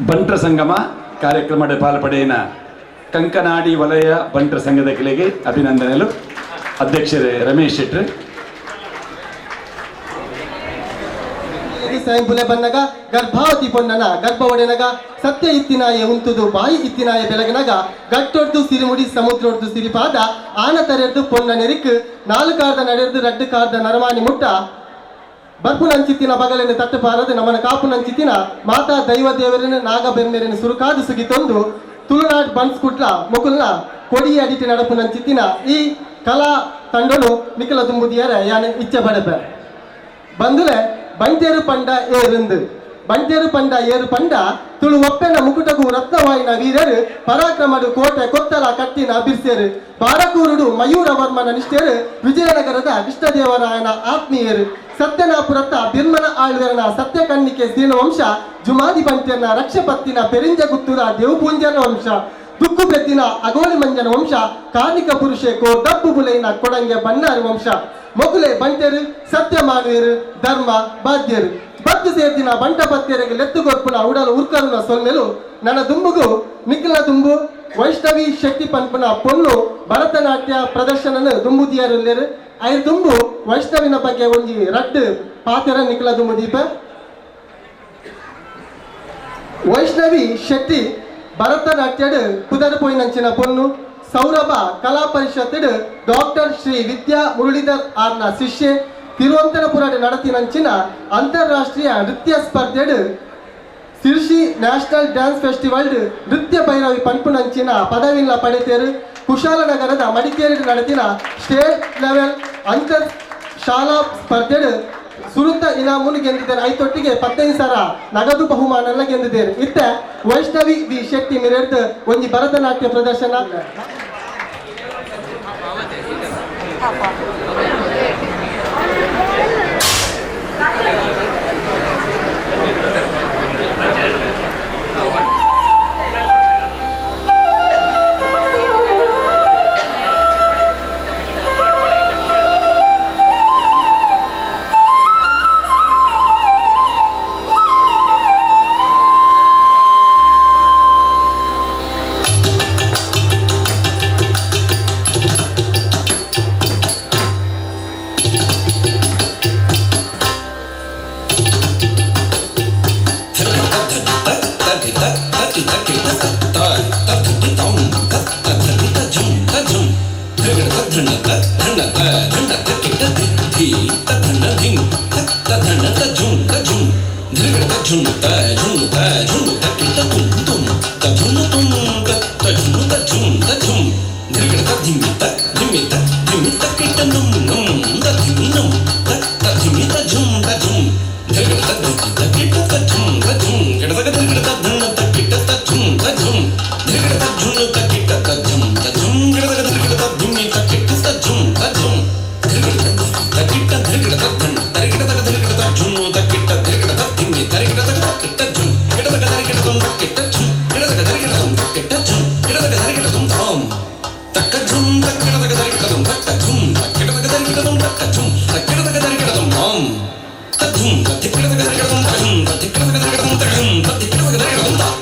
ಬಂಟ್ರ ಸಂಗಮ ಕಾರ್ಯಕ್ರಮದ ಪಾಲ್ಪಡೆಯಿನ ಕಂಕನಾಡಿ ವಲಯ ಬಂಟ್ರ ಸಂಘದ ಕೆಳಗೆ ಅಭಿನಂದನೆಗಳು. ಅಧ್ಯಕ್ಷರೇ ರಮೇಶ್ ಶೆಟ್ರು.
ಸ್ವಯಂಪುಲೆ ಬನ್ನಗ ಗರ್ಭಾವತಿ ಪೊನ್ನನ ಗರ್ಭ ಒಡೆನಗ ಸತ್ಯ ಇತ್ತಿನಾಯ ಉಂತುದು ಬಾಯಿ ಇತ್ತಿನಾಯ ಬೆಳಗನಗ ಗಟ್ಟೊಡ್ದು ಸಿರಿಮುಡಿ ಸಮುದ್ರೊಡ್ದು ಸಿರಿಪಾದ ಆನ ತರೆರ್ದು ಪೊನ್ನ ನೆರಿಕ್ ನಾಲ್ಕು ಕಾರ್ದ ನಡೆರ್ದು ರಡ್ಡು ಕಾರ್ದ ನರಮಾನಿ ಮುಟ್ಟ ಬರ್ಪುನಂಚಿತ್ತಿನ ಬಗಲೆನು ತಟ್ಟುಪಾರದು ನಮನ ಕಾಪುನಂಚಿತ್ತಿನ ಮಾತಾ ದೈವ ದೇವರನ್ನು ನಾಗಬೆಮ್ಮೆರನ್ನು ಸುರುಕಾದು ಸುಗಿತೊಂದು ತುಳುನಾಡ್ ಬನ್ಸ್ ಕುಟ್ಲ ಮುಕುಲ್ನ ಕೊಡಿ ಅಡಿಟಿ ನಡಪುನಂಚಿತ್ತಿನ ಈ ಕಲಾ ತಂಡನು ನಿಖಲ ತುಂಬುದಿಯರ ಯಾನೆ ಇಚ್ಛೆ ಪಡಪೆ ಬಂದುಲೆ ಬಂಟೇರು ಪಂಡ ಏರಿಂದು ಬಂಟೇರು ಪಂಡ ಏರು ಪಂಡ ತುಳು ಒಪ್ಪೆನ ಮುಕುಟಗು ರತ್ನವಾಯಿನ ವೀರರು ಪರಾಕ್ರಮಡು ಕೋಟೆ ಕೊತ್ತಲ ಕಟ್ಟಿನ ಬಿರ್ಸೇರು ಬಾರಕೂರುಡು ಮಯೂರವರ್ಮನ ನಿಷ್ಠೆರು ವಿಜಯನಗರದ ಕೃಷ್ಣದೇವರಾಯನ ಆತ್ಮೀಯರು ಸತ್ಯನಾಪುರತ್ತ ಬಿರ್ಮನ ಆಳ್ವೆರನ ಸತ್ಯಕನ್ನಿಕೆ ವಂಶ ಜುಮಾದಿ ಬಂಟೆನ ರಕ್ಷಪತ್ತಿನ ಪೆರಿಂಜಗುತ್ತುರ ದೇವಪೂಂಜನ ವಂಶ ದುಕ್ಕು ಬೆತ್ತಿನ ಅಗೋಳಿ ಮಂಜನ ವಂಶ ಕಾರ್ಣಿಕ ಪುರುಷೆ ಕೋ ಡಬ್ಬು ಬುಲೈನ ಕೊಡಂಗೆ ಬಣ್ಣಾರಿ ವಂಶ ಮೊಗುಲೆ ಬಂಟೆರು ಸತ್ಯ ಮಾನವಿಯರು ಧರ್ಮ ಬಾಧ್ಯರು ಬತ್ತು ಸೇರ್ದಿನ ಬಂಟ ಪತ್ತೆರಿಗೆ ಲೆತ್ತುಗೊರ್ಪುನ ಉಡಲು ಉರ್ಕರುನ ಸೊಲ್ಮೆಲು ನನ್ನ ದುಂಬುಗು ನಿಖಿಲ ದುಂಬು ವೈಷ್ಣವಿ ಶಕ್ತಿ ಪನ್ಪುನ ಪೊಣ್ಣು ಭರತನಾಟ್ಯ ಪ್ರದರ್ಶನನು ದುಂಬುದಿಯರುಲ್ಲೇರು ಐರ್ ದುಂಬು ವೈಷ್ಣವಿನ ಬಗ್ಗೆ ಒಂಜಿ ರಡ್ಡು ಪಾತೆರ ನಿಖಿಲ ದುಂಬು ದೀಪ. ವೈಷ್ಣವಿ ಶೆಟ್ಟಿ ಭರತನಾಟ್ಯಡ್ ಪುದರ್ ಪೋಯಿನಂಚಿನ ಪೊಣ್ಣು ಸೌರಭ ಕಲಾ ಪರಿಷತ್ ಡಾಕ್ಟರ್ ಶ್ರೀ ವಿದ್ಯಾ ಮುರಳೀಧರ್ ಆರ್ನ ಶಿಷ್ಯೆ ತಿರುವಂತನಪುರ ನಡತಿನಂಚಿನ ಅಂತಾರಾಷ್ಟ್ರೀಯ ನೃತ್ಯ ಸ್ಪರ್ಧೆಡ್ ಸಿರ್ಷಿ ನ್ಯಾಷನಲ್ ಡ್ಯಾನ್ಸ್ ಫೆಸ್ಟಿವಲ್ ನೃತ್ಯ ಭೈರವಿ ಪನ್ಪುನಂಚಿನ ಪದವಿಲ್ಲ ಪಡೆತೇರು ಕುಶಾಲನಗರದ ಮಡಿಕೇರಿ ನಡೆದಿನ ಸ್ಟೇಟ್ ಲೆವೆಲ್ ಅಂತರ್ ಶಾಲಾ ಸ್ಪರ್ಧೆಡ್ ಸುರುತ ಇನಾಮುನು ಗೆದ್ದಿದ್ದಾರೆ. ಐತೊಟ್ಟಿಗೆ 15,000 ನಗದು ಬಹುಮಾನ ಗೆದ್ದಿದ್ದಾರೆ. ಇತ್ತ ವೈಷ್ಣವಿ ವಿ ಶೆಟ್ಟಿ ಮಿರೆರ್ದ್ ಒಂಜಿ ಭರತನಾಟ್ಯ ಪ್ರದರ್ಶನ.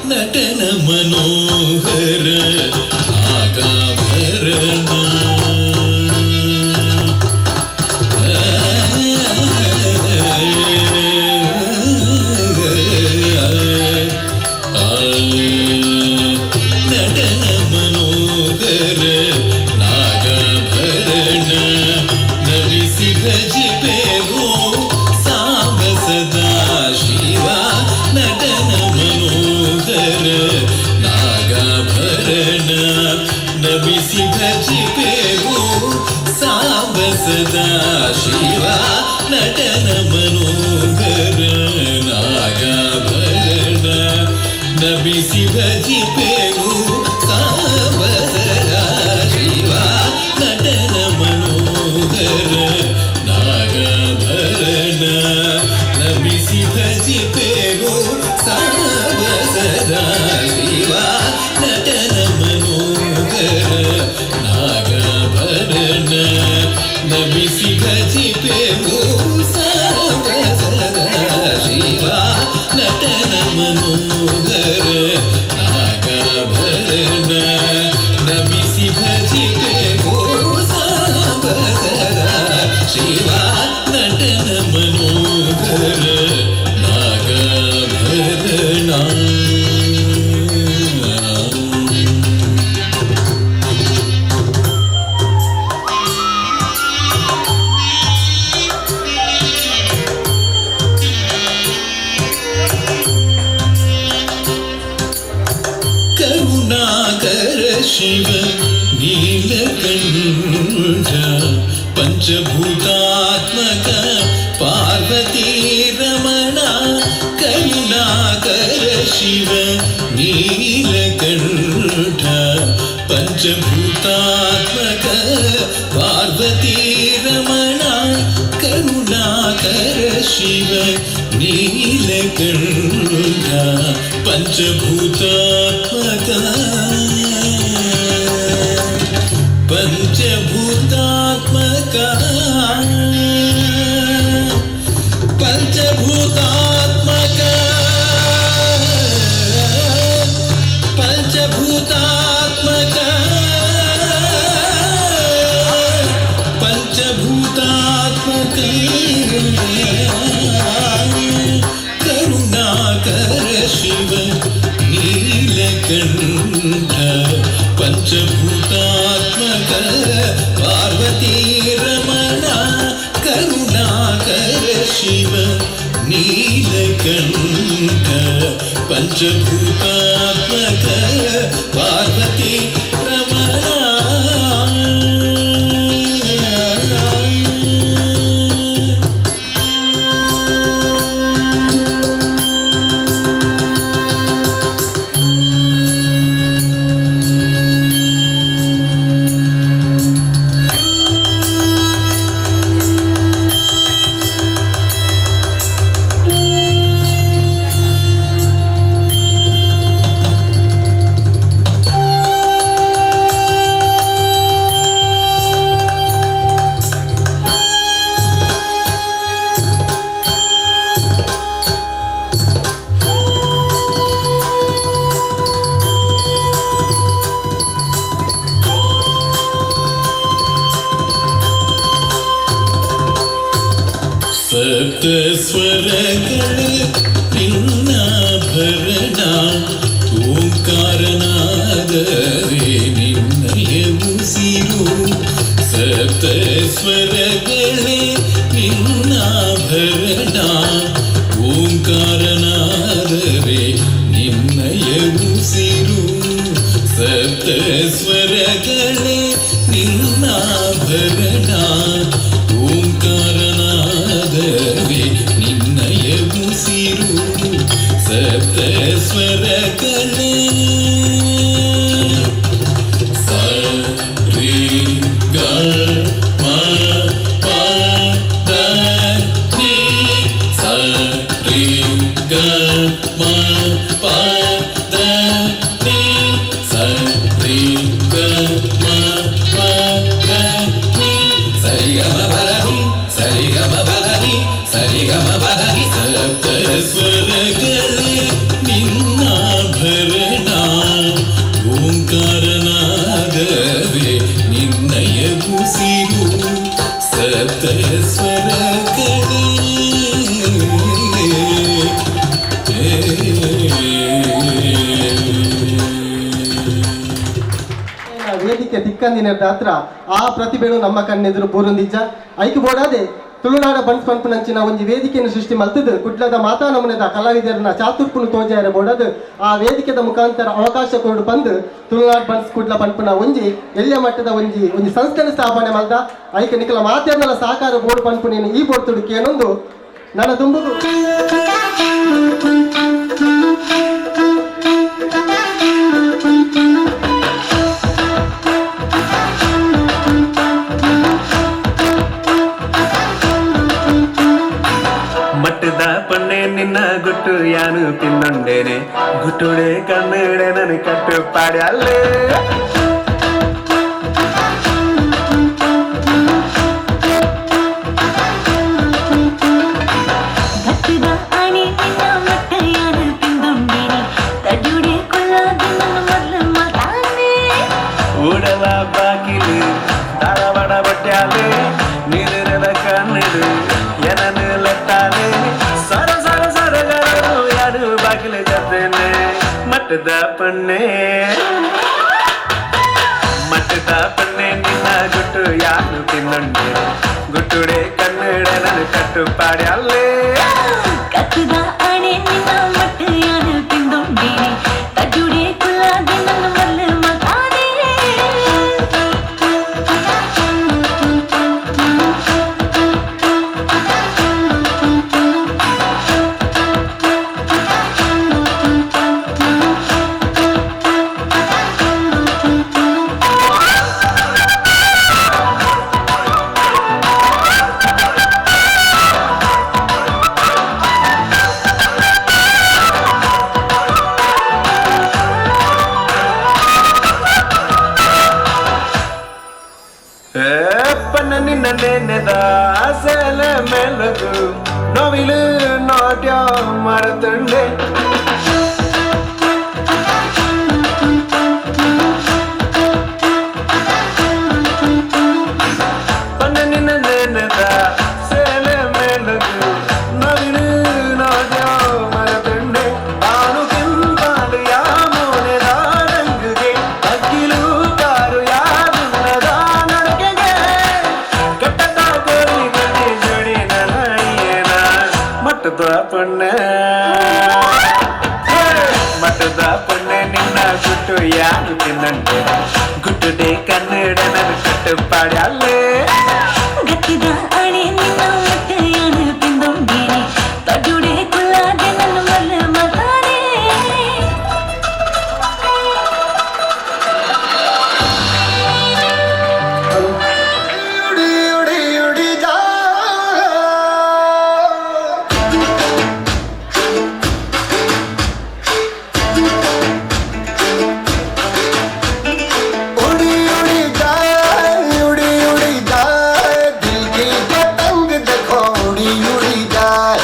ನಟನ ಮನೋಹರ ನಾಗಾಭರಣ ನಟನ ಮನೋಹರ ನಾಗಾಭರಣ ನವಿಸಿ ಭಜಿಪೆವೋ ಸಾಂಬ ಸದಾ ಶಿವ ನಟನ ಮನೋಹರ ನಾಗಾಭರಣ ನಮಿಸಿ ಭಜಿಪೆವೋ ಸಾಂಬ ಸದಾ ಶಿವ ನಟನ ಮನೋಹರ ನಾಗಾಭರಣ ನಮಿಸಿ ಭಜಿಪೆವೋ ಸಾಂಬ ಸದಾ ಶಿವ ನಟನ ಮನೋಹರ ನಾಗಾಭರಣ ನಮಿಸಿ ಭಜಿಪೆವೋ ಸಾಂಬ ಸದಾ ಶಿವ ನಟನ ಮನೋಹರ ನಾಗಾಭರಣ ನಮಿಸಿ ಭಜಿಪೆವೋ ಸಾಂಬ ಸದಾ ಶಿವ ನಟನ ಮನೋಹರ ಶಿವ ನಟನ ಮನೋಹರ ನಾಗಾಭರಣ. ಕರುಣಾಕರ ಶಿವ ನೀಲಕಂಠ ಪಂಚಭೂತಾತ್ಮಕ ಪಾರ್ವತಿ ರಮಣ. ಕರುಣಾಕರ ಶಿವ ನೀಲಕಂಠ ಪಂಚಭೂತಾತ್ಮಕ ಪಾರ್ವತಿ ರಮಣ. ಕರುಣಾಕರ ಶಿವ ನೀಲಕಂಠ ಪಂಚಭೂತಾತ್ಮಕ ಪಂಚಭೂತಾತ್ಮಕ ಪಂಚಭೂತಾತ್ಮಕ ಪಂಚಭೂತಾತ್ಮಕ ಪಂಚಭೂತಾತ್ಮಕ. ಕರುಣಾಕರ ಶಿವ ನೀಲಕಂಠ ಪಂಚಭೂತಾತ್ಮಕ ಪಾರ್ವತಿ ರಮಣ. ಕರುಣಾಕರ ಶಿವ ನೀಲಕಂಠ ಪಂಚಭೂತಾತ್ಮಕ ಪಾರ್ವತಿ ರಮಣ. ಸಪ್ತಸ್ವರಗಳೇ ನಿನ್ನಾಭರಣ ಓಂಕಾರನಾದರೆ ನಿನ್ನಯ ಉಸಿರು. ಸಪ್ತಸ್ವರಗಳೇ ನಿನ್ನಾಭರಣ ಓಂಕಾರನಾದರೆ ನಿನ್ನಯ ಉಸಿರು. ಸಪ್ತಸ್ವರಗಳೇ ನಿನ್ನಾಭರಣ ಓಂಕಾರನಾದರೆ ನಿನ್ನಯ ಉಸಿರು. ಸಪ್ತಸ್ವರಗಳೇ ಸ ರಿ ಗ ಮ ಪ the ನಿ. ಸ ರಿ ಗ ಮ ಪ the ನಿ. ಸ ರಿ ಗ ಮ ಪ the ನಿ. ಸರಿ ಗ ಮ ಪ the ನಿ. ಸರಿ ಗ ಮ ಪ the ನಿ. ಸರಿ ಗ ಮ ಪ the ನಿ. ಸಪ್ತಸ್ವರಗಳೇ ನಿನ್ನಾಭರಣ ಓಂಕಾರನಾದರೆ ನಿನ್ನಯ ಉಸಿರು. ಸಪ್ತಸ್ವರಗಳೇ
ವೇದಿಕೆ ತಿಕ್ಕಂದಿನ ಹತ್ರ ಆ ಪ್ರತಿಭೆನು ನಮ್ಮ ಕಣ್ಣೆದುರು ಬೂರುಂದಿಜ್ಜ ಐಕ್ ಬೋಡಾದೆ ತುಳುನಾಡ ಬಂಟ್ಸ್ ಪನ್ಪುನಂಚಿನ ಒಂಜಿ ವೇದಿಕೆಯನ್ನು ಸೃಷ್ಟಿ ಮಲ್ತದು ಕುಡ್ಲದ ಮಾತಾ ನಮೂನೆದ ಕಲಾವಿದರನ್ನ ಚಾತುರ್ಪುನು ತೋಜಾಯರ ಬೋಡದು ಆ ವೇದಿಕೆದ ಮುಖಾಂತರ ಅವಕಾಶ ಕೊಡು ಬಂದು ತುಳುನಾಡ್ ಬಂಟ್ಸ್ ಕುಡ್ಲ ಪನ್ಪುನ ಒಂಜಿ ಎಲ್ಯ ಮಟ್ಟದ ಒಂಜಿ ಒಂಜಿ ಸಂಸ್ಥೆನ ಸ್ಥಾಪನೆ ಮಲ್ದ ಐಕ ನಿಕಲ ಮಾತೆರ್ನಲ ಸಹಕಾರ ಬೋರ್ಡ್ ಪನ್ಪುನೇನು ಈ ಬೋರ್ಡ್ ತುಡುಕೇನೊಂದು ನನ್ನ ತುಂಬುಗು.
ಮಟ್ಟದ ಪಣ್ಣೆ ನಿನ್ನ ಗುಟ್ಟು ಯಾನು ತಿನ್ನೊಂಡೇನೆ ಗುಟ್ಟುಡೆ ಕಣ್ಣುಡೆ ನನ್ನ ಕಟ್ಟು ಪಾಡ್ಯಲ್ಲೇ.
ಗಟ್ಟದ ಆಣೆ ನಿನ್ನ ಮಟ್ಟ ಯಾನು ತಿಂದುಂಡೇನೆ ತಡ್ಯುಡೆ ಕೊಲ್ಲಾದ ನನ್ನ ಮೊದಲು ಮಾತಾನೆ.
ಉಡಲ ಬಾಕಿಲು ಧಾರವಾಡ ಬಟ್ಯಾಲೆ ನೀರಿನ ಮಟ್ಟದ ಕನ್ನಡು ಏನನು ಲತ್ತಾನೆ ಸರ ಸರ ಸರಗರನು ಯಾರು ಬಾಗಿಲು ಜತ್ತೇನೆ ಮಟ್ಟದ ಪಣ್ಣೆ ಮಟ್ಟದ ಪಣ್ಣೆ ನಿನ್ನ ಗುಟ್ಟು ಯಾರು ತಿನ್ನೊಂಡೆ ಗುಟ್ಟುಡೆ ಕನ್ನಡ ನನ್ನ ಕಟ್ಟು ಪಾಡಿ ಅಲ್ಲೇ
ಕತ್ತದ ಅಣೆ ನಿನ್ನ ಮಟ್ಟ ಯಾರು ತಿಂದೊಂಡೇನೆ ತಡ್ಡುಡೆ ಕುಲ್ಲಾದೆ ನನ್ನ ಮಲ್ಲ ಮತಾನೆ.
ಪನ್ನ ನಿನ್ನ ನೆನೆದ ಸೇಲೆ ಮೇಲಗು ನೋವಿಲು ನಾಟ್ಯ ಮರತಂಡೆ. ಪನ್ನ ನಿನ್ನ ನೆನೆದ ಸೇಲೆ ಮೇಲಗು ನೋವಿಲು ನಾಟ್ಯ ಮರತಂಡೆ. ತಾನು ಕೆಂಪಾಡು ಯಾಮೋನೆದ ರಂಗುಗೆ ಅಕ್ಕಿಲು ಕಾರು ಯಾರುನ್ನದ ನಡಕೆಗೆ ಕಟ್ಟದ ಕೋರಿ ಬನ್ನಿ ಜೋಡಿ ನನಯ್ಯನ ಮಟ್ಟದ ಪಣ್ಣೆ ಮಟ್ಟದ ಪಣ್ಣೆ ನಿನ್ನ ಗುಟ್ಟು ಯಾರು ತಿನ್ನಂಡೆ ಗುಟ್ಟುಡೆ ಕನ್ನಡ ನನ್ನ ಕಟ್ಟು ಪಾಡಿ ಅಲ್ಲೇ.
ಗತ್ತಿದ ಅಣೆ ನಿನ್ನ ಮಟ್ಟ ಯಾರು ತಿಂದೊಂಡೇನೆ ತಡ್ಡುಡೆ ಕುಲ್ಲಾದೆ ನನ್ನ ಮಲ್ಲ ಮತಾನೆ.
उड़ी उड़ी उड़ी जा उड़ी उड़ी जाए उड़ी उड़ी जाए दिल की पतंग देखो उड़ी उड़ी जाए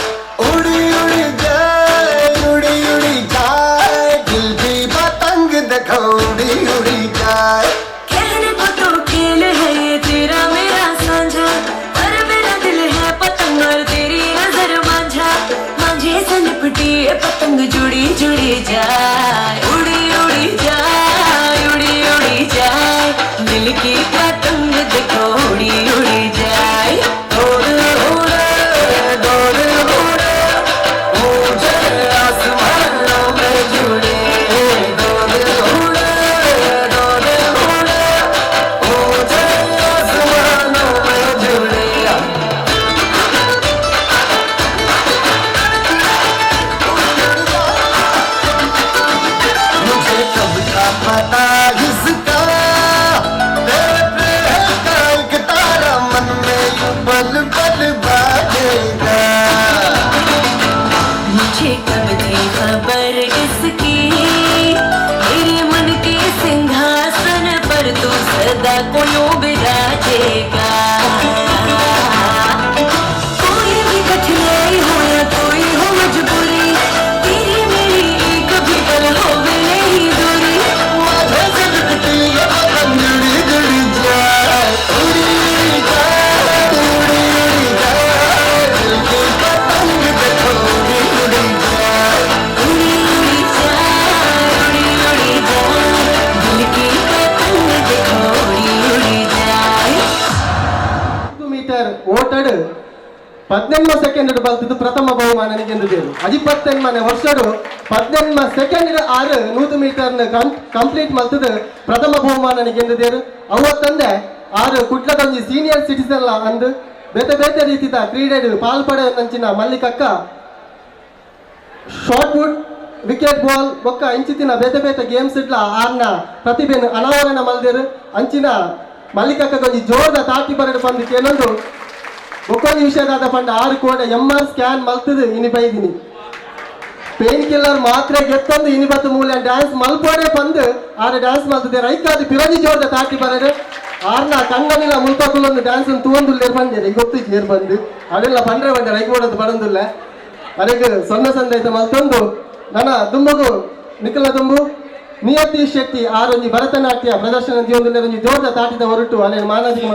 उड़ी उड़ी जाए उड़ी उड़ी जाए दिल की पतंग देखो उड़ी उड़ी जाए।
कहने को तो खेल है ये तेरा मेरा साझा, पर मेरा दिल है पतंग और तेरी नजर मांझा। मांझे से लिपटी ये पतंग जुड़ी जुड़ी जाए उड़ी उड़ी जाए उड़ी उड़ी जाए दिल की पतंग देखो उड़ी उड़ी जाए।
डोर उड़े डोर उड़े ऊंचे आसमानों में जुड़े डोर उड़े डोर उड़े ऊंचे आसमानों में जुड़े। मुझे कब का पता इसका तेरे प्रेम का एक तारा मन में यूं पल पल बाजेगा।
मुझे कब थी खबर इसकी मेरे मन के सिंहासन पर तू सदा को यूं विराजेगा। कोई भी कठिनाई हो या कोई हो मजबूरी तेरी मेरी एक भी पल हो नहीं दूरी।
माझे से लिपटी ये पतंग उड़ी उड़ी जाए उड़ी उड़ी जाए उड़ी उड़ी जाए दिल की पतंग देखो उड़ी उड़ी जाए
उड़ी उड़ी जाए उड़ी उड़ी जाए दिल की पतंग देखो उड़ी उड़ी जाए।
ಮೀಟರ್ ಓಟಡು 18 ಸೆಕೆಂಡ್ ಬಲ್ತಿದ್ದು ಪ್ರಥಮ ಬಹುಮಾನ ಗೆದ್ದಿದ್ದೇವೆ. ಅಜಿಪತ್ತೆನ್ಮನೆ ವರ್ಷಡು 18 ಸೆಕೆಂಡ್ 6 100 ಮೀಟರ್ ಕಂಪ್ಲೀಟ್ ಮಲ್ತದ್ದು ಪ್ರಥಮ ಬಹುಮಾನ ಗೆದ್ದಿದ್ದೇರು. ಅವತ್ತಂದೆ 6 ಕುಡ್ಲದೊಂಜಿ ಸೀನಿಯರ್ ಸಿಟಿಸನ್ ಅಂದು ಬೇತೆ ಬೇತೆ ರೀತಿದ ಕ್ರೀಡೆ ಪಾಲ್ಪಡೆ ನಂಚಿನ ಮಲ್ಲಿಕಕ್ಕ ಶಾರ್ಟ್ ಪುಟ್ ವಿಕೆಟ್ ಬಾಲ್ ಬೊಕ್ಕ ಇಂಚಿತಿನ ಬೇತೆ ಬೇತೆ ಗೇಮ್ಸ್ ಇಡ್ಲ ಆರ್ನ ಪ್ರತಿಭೆಯನ್ನು ಅನಾವರಣ ಮಲ್ದೇರು. ಅಂಚಿನ ಮಲ್ಲಿಕಕ್ಕ ಕೊಂಜಿ ಜೋರ್ದ ತಾಟಿ ಬರಡು ಪಂದು ಕೇಳೊಂದು ಬೊಕ್ಕೊಂಜಿ ವಿಷಯದಾದ ಪಂಡ 6 ಕೋಡೆ MR scan ಮಲ್ತದು ಇನಿ ಬೈದಿನಿ ಪೇನ್ ಕಿಲ್ಲರ್ ಮಾತ್ರೆ ಗೆತ್ತೊಂದು ಇನಿ ಬತ್ತು ಮೂಲೆ ಡ್ಯಾನ್ಸ್ ಮಲ್ಪೋಡೆ ಪಂದು ಆರು ಡ್ಯಾನ್ಸ್ ಮಲ್ತದೆ ರೈಕಾದು ಪಿರಂಜಿ ಜೋರ್ದ ತಾಟಿ ಬರಡು ಆರ್ನ ಕಂಗನಿಲ ಮುಲ್ಪಕುಲೊಂದು ಡ್ಯಾನ್ಸ್ ತೂವೊಂದುಲ್ಲೇರ್ ಬಂದಿದೆ ಈಗ ಗೊತ್ತು ಏರ್ ಬಂದು ಅವೆಲ್ಲ ಪಂಡ್ರೆ ಬಂದೆ ರೈಕ್ ಓಡೋದು ಬಡೊಂದುಲ್ಲ ಅದಕ್ಕೆ ಸೊನ್ನೆ ಸಂದೈತ ಮಲ್ತೊಂದು ನನ್ನ ದುಂಬಗು ನಿಖಲ ದುಂಬು ನಿಯತಿ ಶೆಟ್ಟಿ ಆರೊಂಜಿ ಭರತನಾಟ್ಯ ಪ್ರದರ್ಶನ ದಿಯೊಂದುಲ್ಲೆರ್. ಒಂಜಿ ಜೋರ್ದ ತಾಟಿದ ಹೊರಟು ಅಲೆನ್ ಮಾನಾದಿಗೆ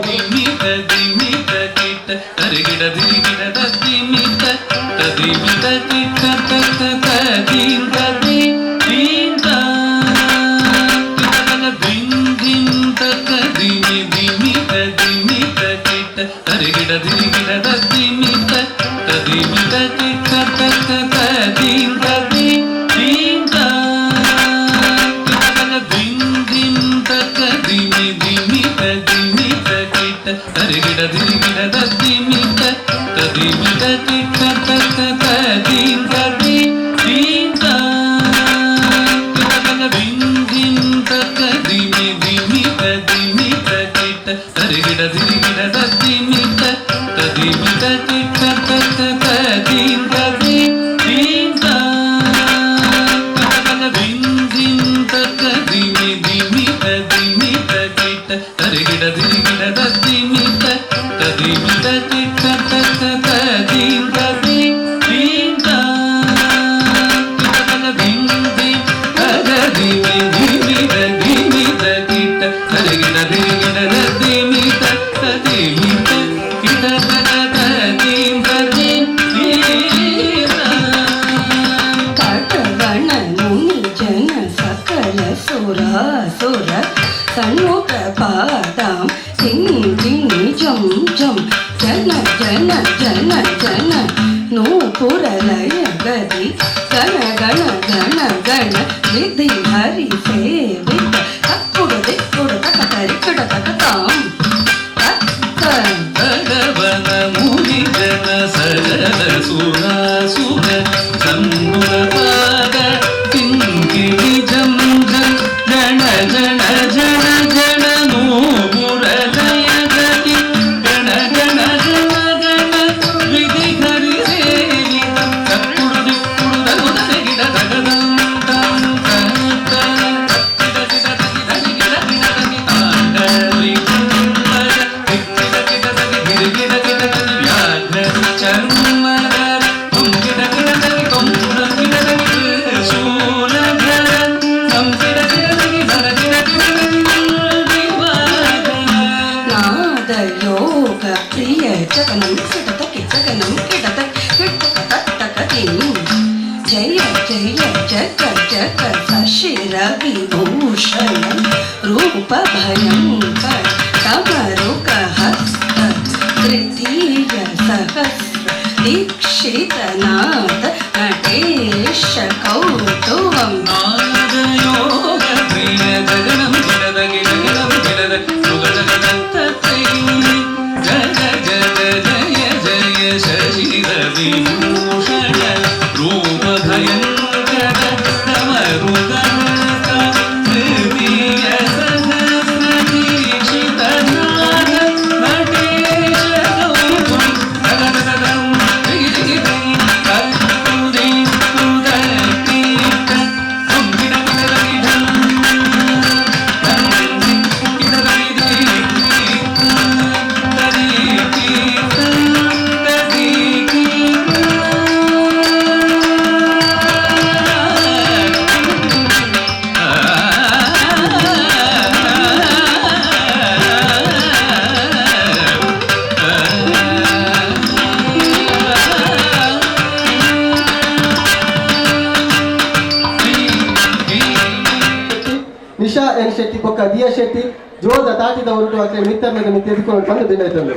ನಿಶಾ ಎನ್ ಶೆಟ್ಟಿ ಬೊಕ್ಕ ದಿಯಾ ಶೆಟ್ಟಿ ಜೋರ್ದ ತಾಟಿದ ಹೊರಟು ಅಕ್ಲೆ ಮಿತ್ತರ್ನದ ಮಿತ್ತ ಎದುಕೊಂಡು ಬಂದು ಬಿನ್ನೈತಂದು.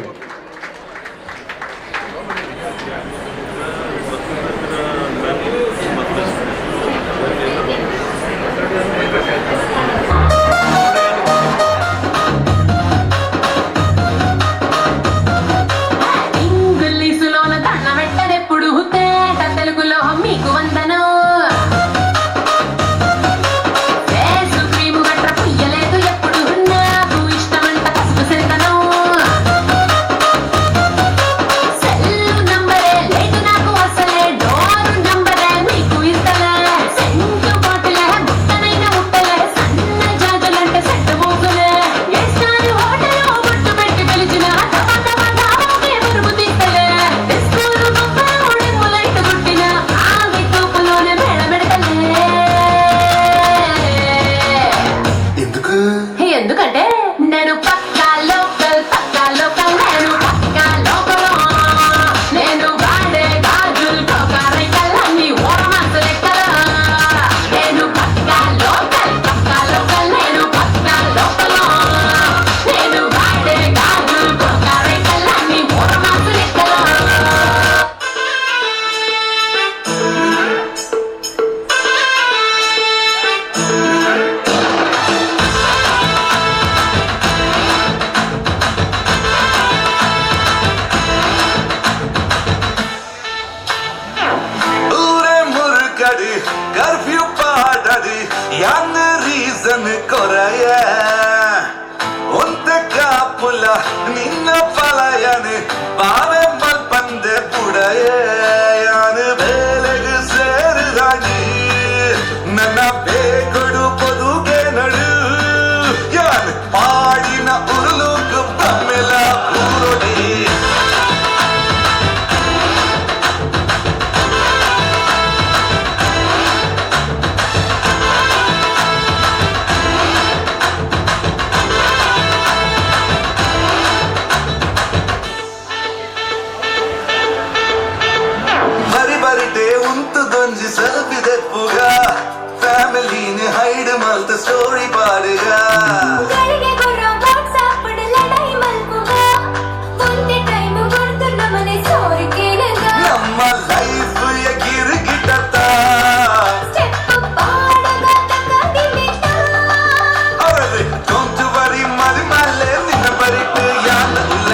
ఇంగ్లీషులోన దండ పెట్టదెప్పుడు తేట తెలుగులో మీకు వందనం. ఫేసు క్రీము గట్ర పుయ్యలేదు ఎప్పుడు నాకు ఇష్టమంట పసుపు సింతనం.
ಒಂಜಿ ಸೆಲ್ಫಿ ದೆಪ್ಪುಗ ಫ್ಯಾಮಿಲಿನ ಹೈಡ್ ಮಲ್ತ ಸ್ಟೋರಿ ಪಾಡುಗ
ಗಳಿಗೆ ಗೊರ ವಾಟ್ಸಾಪ್ ಲಡಾಯಿ ಮಲ್ಪುಗ ಒಂದೇ ಟೈಮ್ ಕೊಡ್ತು ನಮನೆ ಸೋರಿಕೆನಗ
ನಮ್ಮ ಲೈಫ್ ಗಿರ್ಗಿಟತ್ತ
ಸ್ಟೆಪ್ ಪಾಡಗ ತಕದಿಮಿತ
ಅವರದು don't worry ಮರಿ ಮಲ್ಲೆ ನಿನ್ನ ಬರಿಟ್ಟು ಯಾನ್ ಉಲ್ಲ.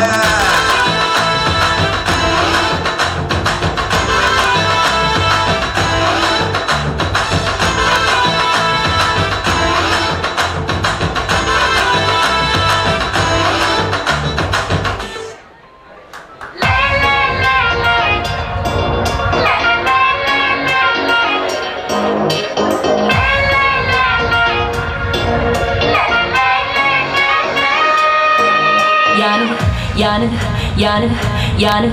ಯಾನು ಯಾನು ಯಾನು ಯಾನು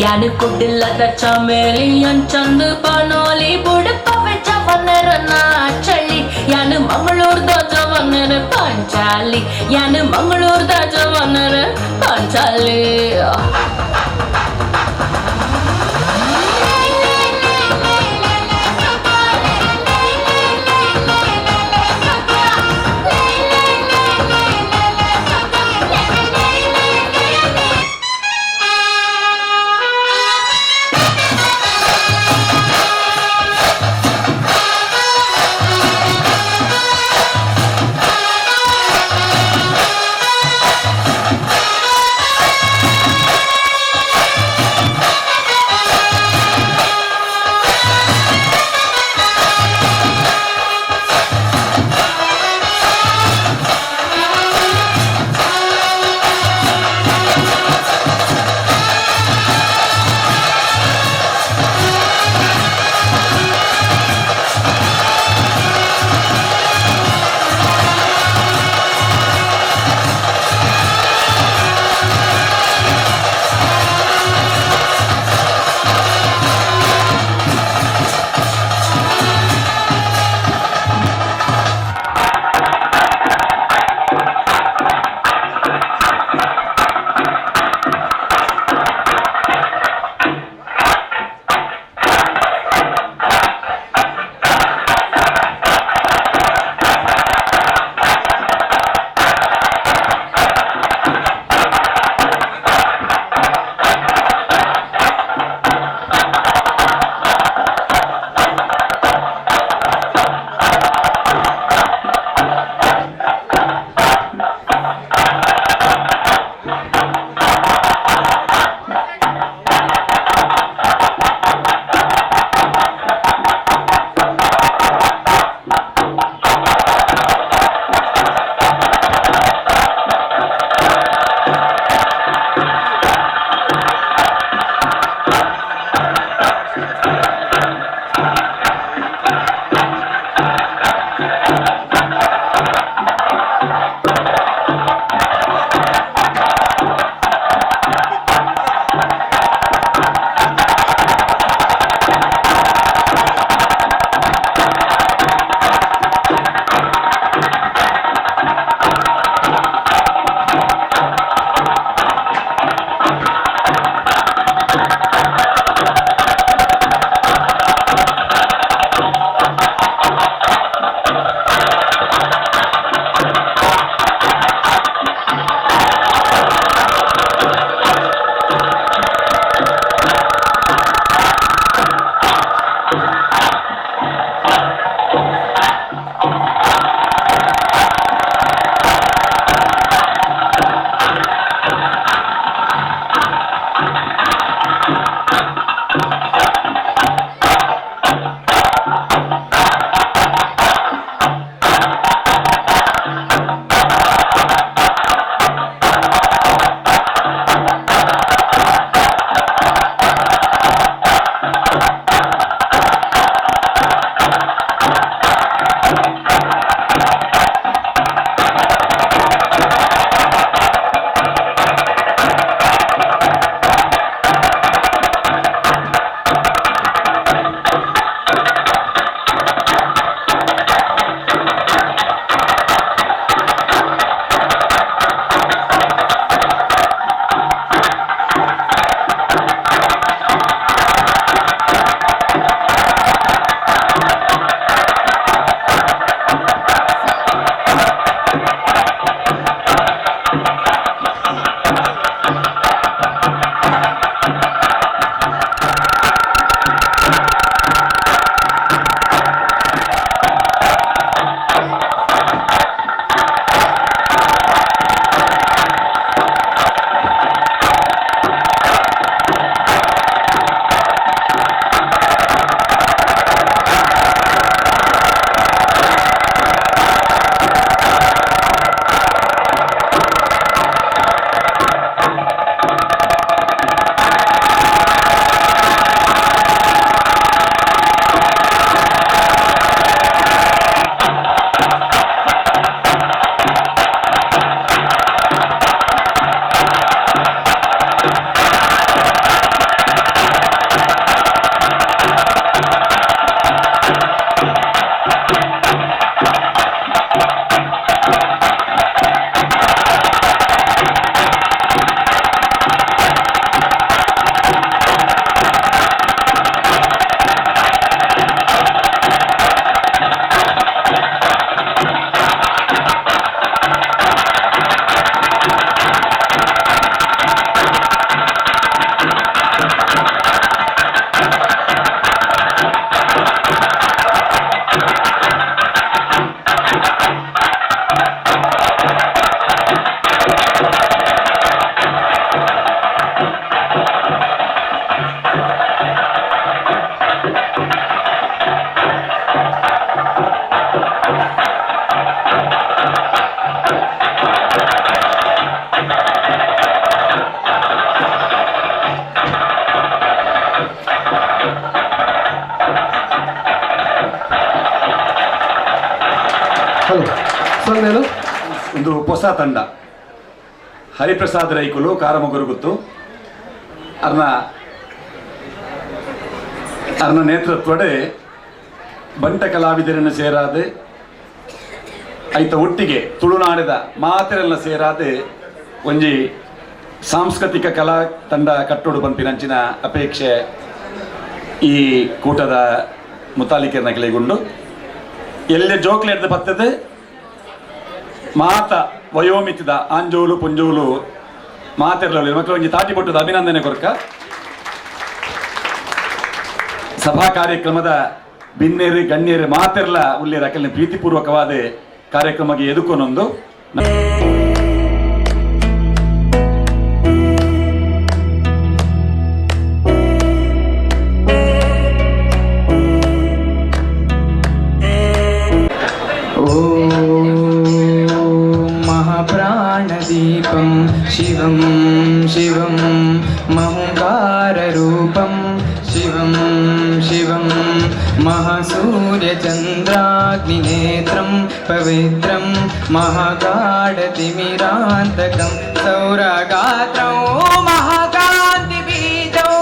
ಯಾನು ಕುಡ್ಡಿಲ್ಲದ ಚಮೇಲಿ ಅಂಚಂದು ಪನೋಲಿ ಬುಡಪವೆ ಚವನರ ನಾಚಳಿ ಯಾನು ಮಂಗಳೂರ್ದ ಜವನರ ಪಾಂಚಾಲಿ ಯಾನು ಮಂಗಳೂರ್ದ ಜವನರ ಪಾಂಚಾಲಿ.
ಆ
ಸೊಲ್ಮೆಲು.
ಒಂದು ಹೊಸ ತಂಡ ಹರಿಪ್ರಸಾದ್ ರೈಕುಲು ಕಾರಮಗುರುಗುತ್ತು ಅರ್ನ ಅರ್ನ ನೇತೃತ್ವಡೆ ಬಂಟ ಕಲಾವಿದರನ್ನು ಸೇರಾದೆ ಐತ ಒಟ್ಟಿಗೆ ತುಳುನಾಡಿದ ಮಾತೆರೆಲ್ಲ ಸೇರಾದೆ ಒಂಜಿ ಸಾಂಸ್ಕೃತಿಕ ಕಲಾ ತಂಡ ಕಟ್ಟೋಡು ಪನ್ಪಿನಂಚಿನ ಅಪೇಕ್ಷೆ ಈ ಕೂಟದ ಮುತಾಲಿಕೆರ್ನ ಕಿಲೆಗುಂಡು ಎಲ್ಲೆ ಜೋಕ್ಲೆಡ್ದು ಬರ್ತದೆ ಮಾತ ವಯೋಮಿತಿದ ಆಂಜೋಲು ಪುಂಜೋಲು ಮಾತೆರ್ಲ ಮಕ್ಕಳು ಒಂಜಿ ತಾಟಿ ಪಟ್ಟದ ಅಭಿನಂದನೆ ಕೊರ್ಕ. ಸಭಾ ಕಾರ್ಯಕ್ರಮದ ಬಿನ್ನೇರು ಗಣ್ಯರು ಮಾತೆರ್ಲ ಉಲ್ಲೇರ ಅಕಲ್ನ ಪ್ರೀತಿಪೂರ್ವಕವಾದ ಕಾರ್ಯಕ್ರಮಕ್ಕೆ ಎದುಕೊನೊಂದು.
महाप्राणदीपं शिवं शिवं महुकाररूपं शिवं शिवं महासूर्यचन्द्राग्निनेत्रं पवित्रं महागाढतिमिरान्तकं सौरगात्रं महाकान्तिबीजौ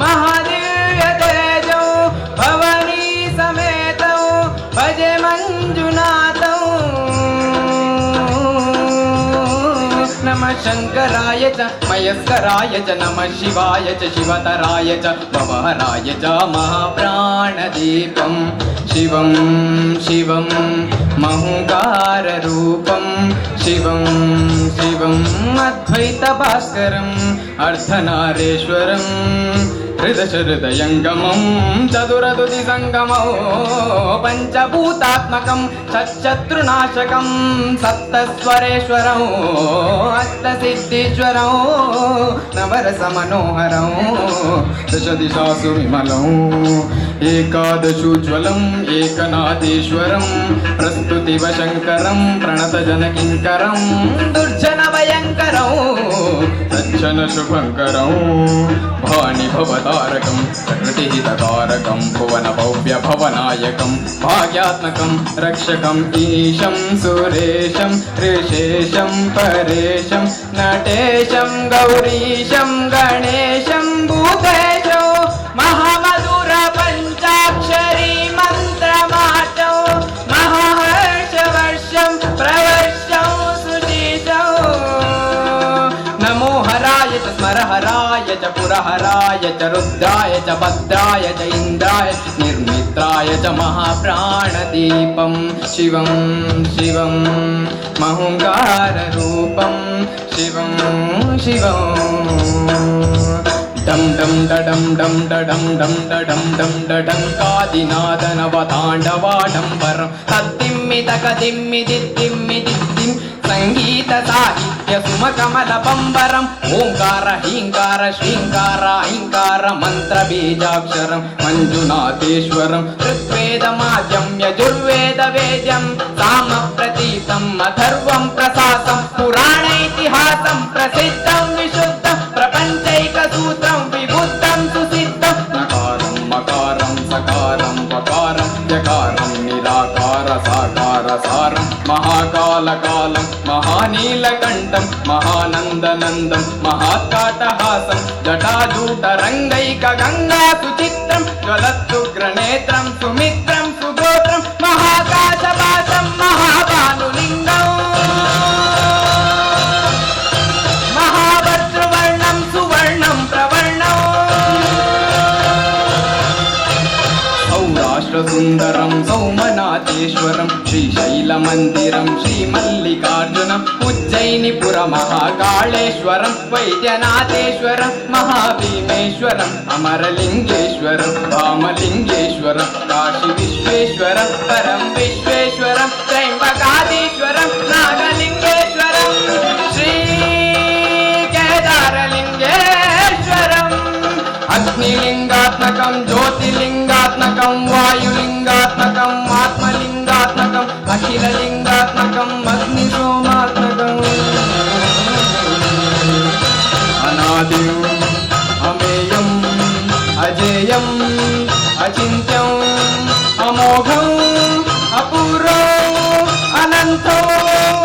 महादिव्यतेजौ भवानी समेतौ भजे मञ्जुनाथौ. नमः शङ्कराय च मयस्कराय च नमः शिवाय च शिवतराय च भवहराय च महाप्राणदीपं शिवं शिवं महुकाररूपं शिवं शिवं अद्वैतभास्करम् अर्धनारेश्वरं हृदशहृदयङ्गमं चतुरदुतिसङ्गमौ पञ्चभूतात्मकं षट्शत्रुनाशकं सप्तस्वरेश्वरौ अष्टसिद्धीश्वरौ नवरसमनोहरौ दशदिशासु विमलौ एकादशोज्ज्वलम् एकनाथेश्वरं प्रस्तुतिवशङ्करं प्रणतजनकिङ्करं दुर्जनभयङ्करौ सज्जनशुभङ्करौ भानिभवतारकं प्रकृतिहितकारकं भुवनभव्यभवनायकं भाग्यात्मकं रक्षकं ईशं सुरेशं ऋषेशं परेशं नटेशं गौरीशं गणेशं भूतेशं महामधुर पञ्चाक्षरी मन्त्रमाटौ महाहर्षवर्षं प्रवर्षं सुशीषौ. नमो हराय च स्मरहराय च पुरहराय च रुद्राय च भद्राय च इन्द्राय निर्मित्राय च महाप्राणदीपं शिवं शिवं महुङ्काररूपं शिवं शिवं. डं डं डडं डं डडं डं डडं डं डडं कादिनादनवताण्डवाडम्बरं तद्दिम्मि तकदिम्मि दिद्दिम्मि दिद्दिं संगीत साहित्य सुमकमलपम्बरम् ओंकार ह्रींकार श्रींकार ऐंकार मंत्रबीजाक्षरं मंजुनाथेश्वरं ऋग्वेदमाद्यं यजुर्वेदवेद्यं सामप्रतीतम् अथर्वं प्रसासं पुराणैतिहासं प्रसिद्धं विशुद्धं प्रपञ्चैकसूत्रं विबुद्धं सुसिद्धं नकारं मकारं सकारं वकारं यकारं निराकार साकार सारं महाकालकालं महानीलकण्ठं महानन्दनन्दं महाकाटहासं जटाजूटरङ्गैकगङ्गासुचित्रं ज्वलत्सुग्रनेत्रं सुमित्रं सुगोत्रं महाकाशपाशं महाभानुलिङ्गम् महाभर्तृवर्णं सुवर्णं प्रवर्णम् सौराष्ट्रसुन्दरं सौमनाथेश्वरं श्रीशैलमन्दिरं श्रीमल्लिकार्जुनम् उज्जयिनिपुरमहाकाळेश्वरं वैद्यनाथेश्वरं महाभीमेश्वरम् अमरलिङ्गेश्वरं वामलिङ्गेश्वरं काशीविश्वेश्वरं परं विश्वेश्वरं त्र्यम्बकाधीश्वरं नागलिङ्गेश्वरं श्रीकेदारलिङ्गेश्वरम् अग्निलिङ्गात्मकं ज्योतिलिङ्गात्मकं वायुलिङ्गात्मकम् आत्मलिङ्गात्मकम् अखिललिङ्गात्मकम् अग्निसोमात्मकम् अनादिम् अमेयम् अजेयम् अचिन्त्यम् अमोघम् अपूर्वम् अनन्तम्.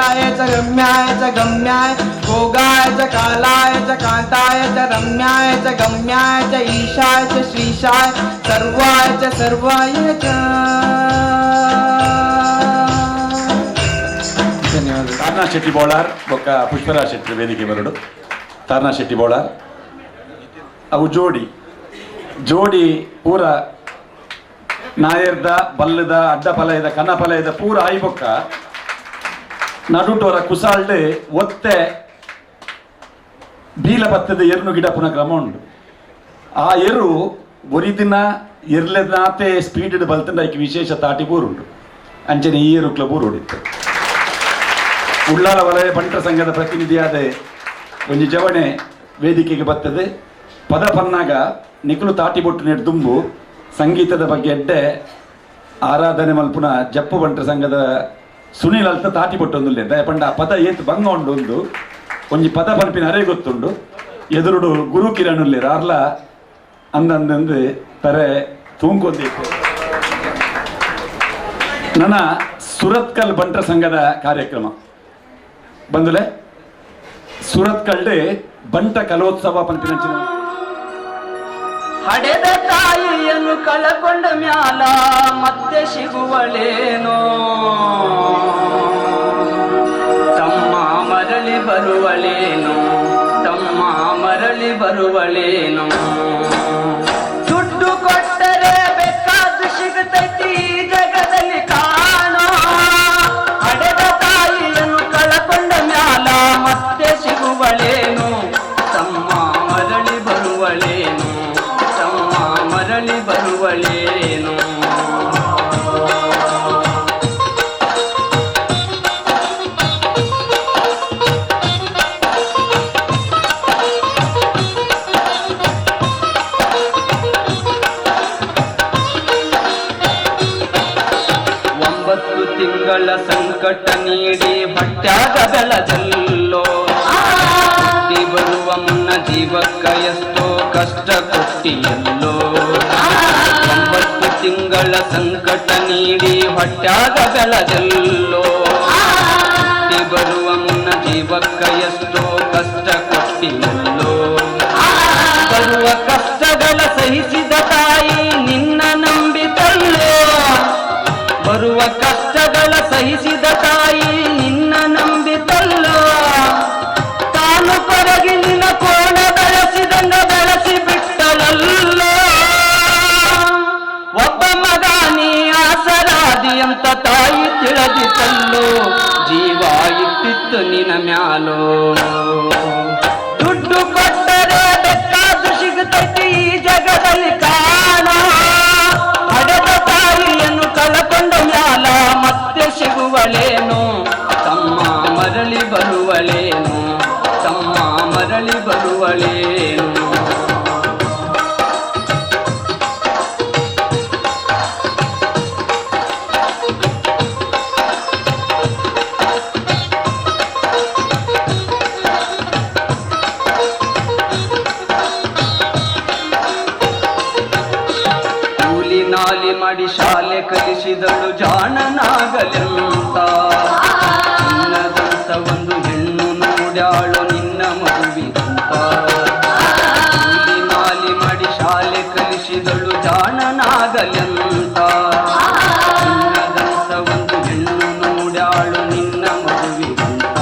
ईशाय च रम्याय च गम्याय गोगाय च कालाय च कांताय च रम्याय च गम्याय च ईशाय च श्रीशाय सर्वाय च सर्वाय च.
ಧನ್ಯವಾದ. ತಾರ್ನಾ ಶೆಟ್ಟಿ ಬೋಳಾರ್ ಬೊಕ್ಕ ಪುಷ್ಪರಾಜ್ ಶೆಟ್ಟಿ ವೇದಿಕೆ ಬರಡು. ತಾರ್ನಾ ಶೆಟ್ಟಿ ಬೋಳಾರ್ ಅವು ಜೋಡಿ ಜೋಡಿ ಪೂರ ನಾಯರ್ದ ಬಲ್ಲದ ಅಡ್ಡ ಫಲಯದ ಕನ್ನ ಫಲಯದ ಪೂರ ಆಯ್ಬೊಕ್ಕ ನಡುಟೋರ ಕುಸಾಲ್ಡೆ ಒತ್ತೆ ಬೀಲ ಬತ್ತದ ಎರ್ನು ಗಿಡ ಪುನಃ ಕ್ರಮ ಉಂಡು. ಆ ಎರು ಒರಿದಿನ ಎರ್ಲೆನಾತೆ ಸ್ಪೀಡ್ ಬಲ್ತಂಡ ಐಕ್ ವಿಶೇಷ ತಾಟಿ ಬೂರುಂಡು. ಅಂಚನೆ ಈ ಎರುಕ್ಲ ಬೂರು ಹೊಡಿತ್ತು. ಉಳ್ಳಾಲ ವಲಯ ಬಂಟರ ಸಂಘದ ಪ್ರತಿನಿಧಿಯಾದ ಒಂಜಿ ಜವಣೆ ವೇದಿಕೆಗೆ ಬರ್ತದೆ. ಪದ ಪನ್ನಾಗ ನಿಖಲು ತಾಟಿ ಬೊಟ್ಟು ನೆಡ್ ದುಂಬು ಸಂಗೀತದ ಬಗ್ಗೆ ಎಡ್ಡೆ ಆರಾಧನೆ ಮಲ್ಪುನ ಜಪ್ಪು ಬಂಟರ ಸಂಘದ ಸುನೀಲ್ ಅಲ್ತ ತಾಟಿ ಬೊಟ್ಟು ಒಂದುಲ್ಲೆ ದಯಪಂಡ ಆ ಪದ ಏತ್ ಬಂಗ ಉಂಡು ಒಂದು ಒಂಜಿ ಪದ ಪನ್ಪಿನ ಅರೆ ಗೊತ್ತುಂಡು. ಎದುರುಡು ಗುರು ಕಿರಣ್ ಉಲ್ಲೇರು ಆರ್ಲ ಅಂದಂದಂದು ತರೆ ತೂಂಕೊಂದಿತ್ತು. ನನ್ನ ಸುರತ್ಕಲ್ ಬಂಟರ ಸಂಘದ ಕಾರ್ಯಕ್ರಮ ಬಂದುಲೆ ಸುರತ್ಕಲ್ಡೆ ಬಂಟ ಕಲೋತ್ಸವ ಪನ್ಪಿನ
ಹಡೆದ ತಾಯಿಯನ್ನು ಕಳಕೊಂಡ ಮ್ಯಾಲ ಮತ್ತೆ ಸಿಗುವಳೇನೋ, ತಮ್ಮ ಮರಳಿ ಬರುವಳೇನೋ, ತಮ್ಮ ಮರಳಿ ಬರುವಳೇನೋ. ದುಡ್ಡು ಕೊಟ್ಟರೆ ಬೇಕಾದ್ದು ಸಿಗುತ್ತೈತಿ ಜಗದಲ್ಲಿ ಕಾಣೋ, ಹಡೆದ ತಾಯಿಯನ್ನು ಕಳಕೊಂಡ ಮ್ಯಾಲ ಮತ್ತೆ ಸಿಗುವಳೇನೋ, ತಮ್ಮ ಮರಳಿ ಬರುವಳೇನೋ, ತಮ್ಮ ಮರಳಿ ಬರುವಳೇನು. ಒಂಬತ್ತು ತಿಂಗಳ ಸಂಕಟ ನೀಡಿ ಹೊಟ್ಯಾಗ ಬೆಳದಲ್ಲೋ, ಹುಟ್ಟಿ ಬರುವ ಮುನ್ನ ಜೀವಕ್ಕ ಎಷ್ಟೋ ಕಷ್ಟ ಕೊಟ್ಟಿಯಲ್ಲೋ. 9 ತಿಂಗಳ ಸಂಕಟ ನೀಡಿ ಹೊಟ್ಯಾಗ ಬೆಳದಲ್ಲೋ, ಹುಟ್ಟಿ ಬರುವ ಮುನ್ನ ಜೀವಕ್ಕ ಎಷ್ಟೋ ಕಷ್ಟ ಕೊಟ್ಟಿಯಲ್ಲೋ. ಬರುವ ಕಷ್ಟಗಳ ಸಹಿಸಿದ ತಾಯಿ ನಿನ್ನ ನಂಬಿತಲ್ಲೋ, ಬರುವ ಕಷ್ಟಗಳ ಸಹಿಸಿದ ತಾಯಿ ನಿನ್ನ ನಂಬಿತಲ್ಲೋ. ತಾನು ಕೊರಗಿ ನಿನ್ನ ಕೋಣ ಬೆಳೆಸಿದಂಗ ಬೆಳೆಸಿ ಬಿಟ್ಟಳಲ್ಲೋ, ಒಬ್ಬ ಮಗ ನೀ ಆಸರಾದಿ ಅಂತ ತಾಯಿ ತಿಳಿದಿತಲ್ಲೋ, ಜೀವ ಇಟ್ಟಿತ್ತು ನಿನ್ನ ಮ್ಯಾಲೋ. ದುಡ್ಡು ಕೊಟ್ಟರೆ ಬೇಕಾದ್ದು ಸಿಗುತ್ತೈತಿ ಈ ಜಗದಲ್ಲಿ ಕಾಣ, ಹಡೆದ ತಾಯಿಯನ್ನು ಕಳಕೊಂಡ ಮ್ಯಾಲ ಮತ್ತೆ ಸಿಗುವಳೇನು, ತಮ್ಮ ಮರಳಿ ಬರುವಳೇನು, ತಮ್ಮ ಮರಳಿ ಬರುವಳೇನು. ಕೂಲಿ ನಾಲಿ ಮಾಡಿ ಶಾಲೆ ಕಲಿಸಿದಳು ಜಾಣನಾಗಲೆಂತ, ನಿನ್ನದಂತ ಒಂದು ಹೆಣ್ಣು ನೋಡ್ಯಾಳು ನಿನ್ನ ಮಗುವಿಗಂತ. ಕೂಲಿ ನಾಲಿ ಮಾಡಿ ಶಾಲೆ ಕಲಿಸಿದಳು ಜಾಣನಾಗಲೆಂತ, ನಿನ್ನದಂತ ಒಂದು ಹೆಣ್ಣು ನೋಡ್ಯಾಳು ನಿನ್ನ ಮಗುವಿಗಂತ.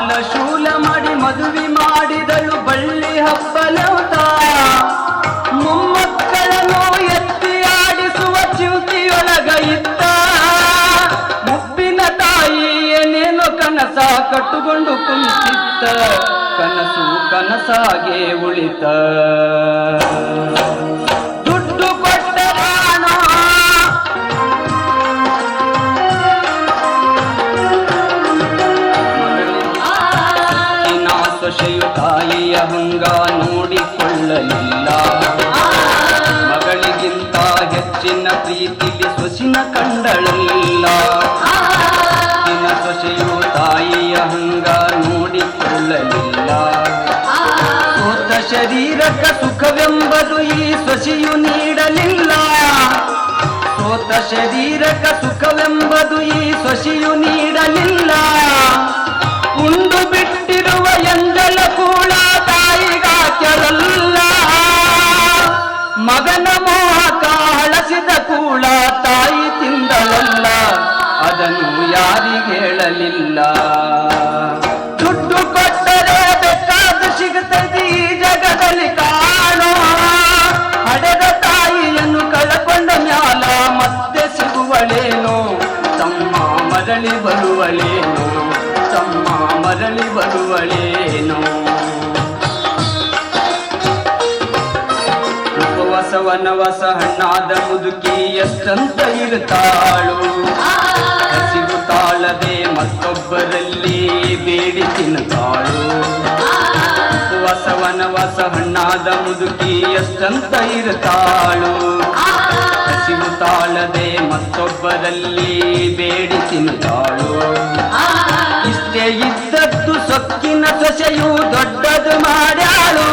ಬಾಲಶೂಲ ಮಾಡಿ ಮದುವೆ ಮಾಡಿದಳು ಬಳ್ಳಿ ಹಬ್ಬಲೋತ. ಮೊಮ್ಮಕ್ಕಳನ್ನು ಎತ್ತಿ ಆಡಿಸುವ ಚಿಂತೆಯೊಳಗ ಇದ್ದ. ಮುಪ್ಪಿನ ತಾಯಿ ಏನೇನೋ ಕನಸ ಕಟ್ಟುಕೊಂಡು ಕುಂತಿದ್ದ. ಕನಸು ಕನಸಾಗೆ ಉಳಿತ. ದುಡ್ಡು ಕೊಟ್ಟರಾಣ ಸೊಸೆಯು ತಾಯಿಯ ಹಂಗ ನೋಡಿಕೊಳ್ಳಲಿಲ್ಲ. ಮಗಳಿಗಿಂತ ಹೆಚ್ಚಿನ ಪ್ರೀತಿಲಿ ಸೊಸಿನ ಕಂಡಳಲ್ಲ. ಸೊಸೆಯು ತಾಯಿಯ ಹಂಗ ನೋಡಿಕೊಳ್ಳಲಿಲ್ಲ. ಸೋತ ಶರೀರಕ್ಕ ಸುಖವೆಂಬುದು ಈ ಸೊಸೆಯು ನೀಡಲಿಲ್ಲ. ಸೋತ ಶರೀರಕ್ಕ ಸುಖವೆಂಬುದು ಈ ಸೊಸೆಯು ನೀಡಲಿಲ್ಲ. ಉಂಡು ಬಿಟ್ಟಿರುವ ಎಂಜಲ ಕೂಡ ತಾಯಿಗಾಕ್ಯರಲ್ಲ. ಮಗನ ಮೋಹಕ ಹಳಸಿದ ಕೂಡ ತಾಯಿ ತಿಂದಳಲ್ಲ. ಅದನ್ನು ಯಾರಿಗೆ ಹೇಳಲಿಲ್ಲ. ದುಡ್ಡು ಕೊಟ್ಟರೆ ಬೇಕಾದ ಸಿಗುತ್ತದೆ ಈ ಜಗದಲ್ಲಿ ಕಾಣೋ. ಹಡೆದ ತಾಯಿಯನ್ನು ಕಳಕೊಂಡ ಮ್ಯಾಲ ಮತ್ತೆ ಸಿಗುವಳೇನೋ. ತಮ್ಮ ಮರಳಿ ಬರುವಳೇನೋ. ತಮ್ಮ ಮರಳಿ ಬರುವಳೇನೋ. ಉಪವಾಸ ವನವಾಸ ಹಣ್ಣಾದ ಮುದುಕಿ ಎಷ್ಟಂತ ಇರುತ್ತಾಳು. ಹಸಿವು ತಾಳದೆ ಮತ್ತೊಬ್ಬರಲ್ಲಿ ಬೇಡಿ ತಿನ್ನುತ್ತಾಳು. ಉಪವಾಸ ವನವಾಸ ಹಣ್ಣಾದ ಮುದುಕಿ ಎಷ್ಟಂತ ಇರುತ್ತಾಳು. ಹಸಿವು ತಾಳದೆ ಮತ್ತೊಬ್ಬರಲ್ಲಿ ಬೇಡಿ ತಿನ್ನುತ್ತಾಳು. ಇಷ್ಟೇ ಇದ್ದದ್ದು ಸೊಕ್ಕಿನ ಸೊಸೆಯು ದೊಡ್ಡದು ಮಾಡ್ಯಾಳು.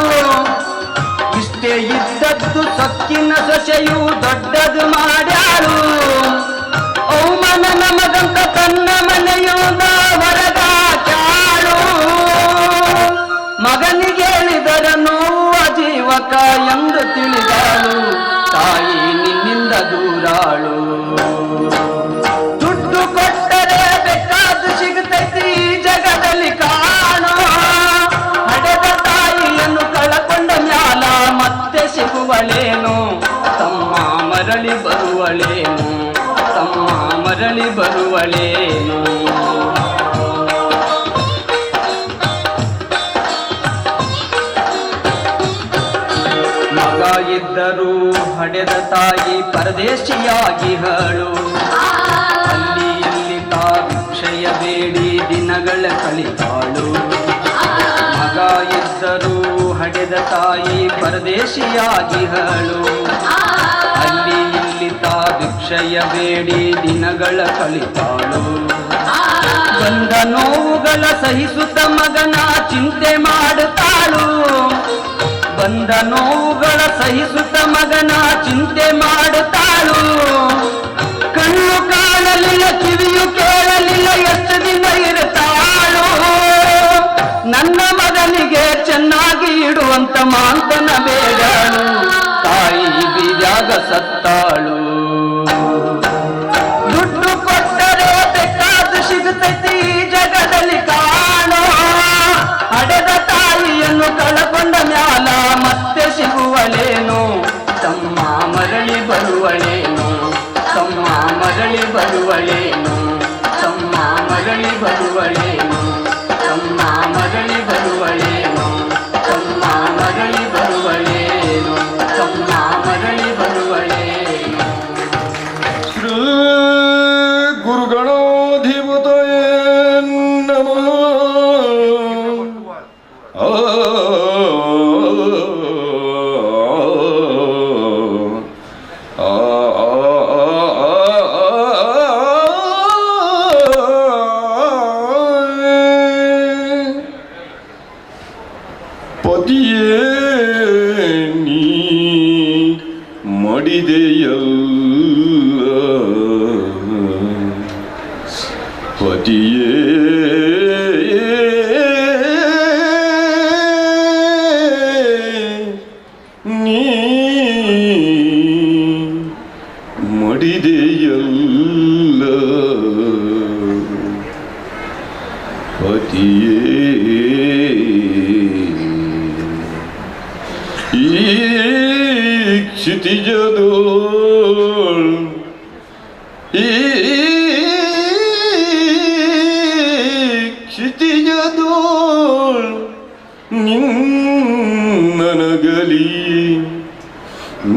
ಇಷ್ಟೇ ಇದ್ದದ್ದು ಸೊಕ್ಕಿನ ಸೊಸೆಯು ದೊಡ್ಡದು ಮಾಡ್ಯಾಳು. ಅವಮಾನ ನಮಗಂತ ತನ್ನ ಮನೆಯಿಂದ ಹೊರಗಾಕ್ಯಾಳು. ಮಗನಿಗೆ ಹೇಳಿದರ ನೋವು ಜೀವಕ ಎಂದು ತಿಳಿದಾಳು. ತಾಯಿ ನಿನ್ನಿಂದ ದೂರಾಳು. ದುಡ್ಡು ಕೊಟ್ಟರೆ ಬೇಕಾದ ಸಿಗುತ್ತೈತಿ ಈ ಜಗದಲ್ಲಿ ಕಾಣೋ. ಹಡೆದ ತಾಯಿಯನ್ನು ಕಳಕೊಂಡ ಮ್ಯಾಲ ಮತ್ತೆ ಸಿಗುವಳೇನು. ತಮ್ಮ ಮರಳಿ ಬರುವಳೇನು. ತಮ್ಮ ಮರಳಿ ಬರುವಳೇನು. ಮಗ ಇದ್ದರೂ ಹಡೆದ ತಾಯಿ ಪರದೇಶಿಯಾಗಿ ಹಳು. ಅಲ್ಲಿ ಇಲ್ಲಿ ತಾ ಭಿಕ್ಷೆಯ ಬೇಡಿ ದಿನಗಳ ಕಳಿತಾಳು. ಮಗ ಇದ್ದರೂ ಹಡೆದ ತಾಯಿ ಪರದೇಶಿಯಾಗಿ ಹಳು. ಅಲ್ಲಿ ಇಲ್ಲಿ ತಾ ಭಿಕ್ಷೆಯ ಬೇಡಿ ದಿನಗಳ ಕಳಿತಾಳು. ಬಂದ ನೋವುಗಳ ಸಹಿಸುತ್ತ ಮಗನ ಚಿಂತೆ ಮಾಡುತ್ತಾಳು. ಬಂದ ನೋವುಗಳ ಸಹಿಸುತ್ತ ಮಗನ ಚಿಂತೆ ಮಾಡುತ್ತಾಳು. ಕಣ್ಣು ಕಾಣಲಿಲ್ಲ ಕಿವಿಯು ಕೇಳಲಿಲ್ಲ ಎಷ್ಟು ದಿನ ಇರುತ್ತಾಳು. ನನ್ನ ಮಗನಿಗೆ ಚೆನ್ನಾಗಿ ಇಡುವಂತ ಮಾಂತನ ಬೇಡಾಳು. ತಾಯಿ ಬೀಜಾಗ ಸತ್ತಾಳು. ದುಡ್ಡು ಕೊಟ್ಟರೆ ಬೇಕಾದ ಸಿಗುತ್ತೈತಿ ಈ ಜಗದಲ್ಲಿ ಕಾಣೋ. ಹಡೆದ ತಾಯಿಯನ್ನು ಕಳಕೊಂಡ ಮ್ಯಾಲ ಮತ್ತೆ ಸಿಗುವಳೇನು. ತಮ್ಮ ಮರಳಿ ಬರುವಳೇನು. ತಮ್ಮ ಮರಳಿ ಬರುವಳೇನು. ತಮ್ಮ ಮರಳಿ ಬರುವಳೇನು. ತಮ್ಮ ಮರಳಿ ಬರುವಳೇನು. ತಮ್ಮ ಮರಳಿ ಬರುವಳೇನು. ತಮ್ಮ ಮರಳಿ ಬರುವಳೇನು.
ಶ್ರೀ ಗುರುಗಣಾಧಿಪತಯೇ ನಮಃ. ಪತಿಯೇ ನೀ ಮಡಿದೆಯಲ್ಲ. ಪತಿಯೇ ನೀ ಮಡಿದೆಯಲ್ಲ. ಪತಿಯೇ ಪತಿಯೇ, ಈ ಕ್ಷಿತಿಜದೋಳ್, ಈ ಕ್ಷಿತಿಜದೋಳ್ ನಿನ್ನನಗಲಿ,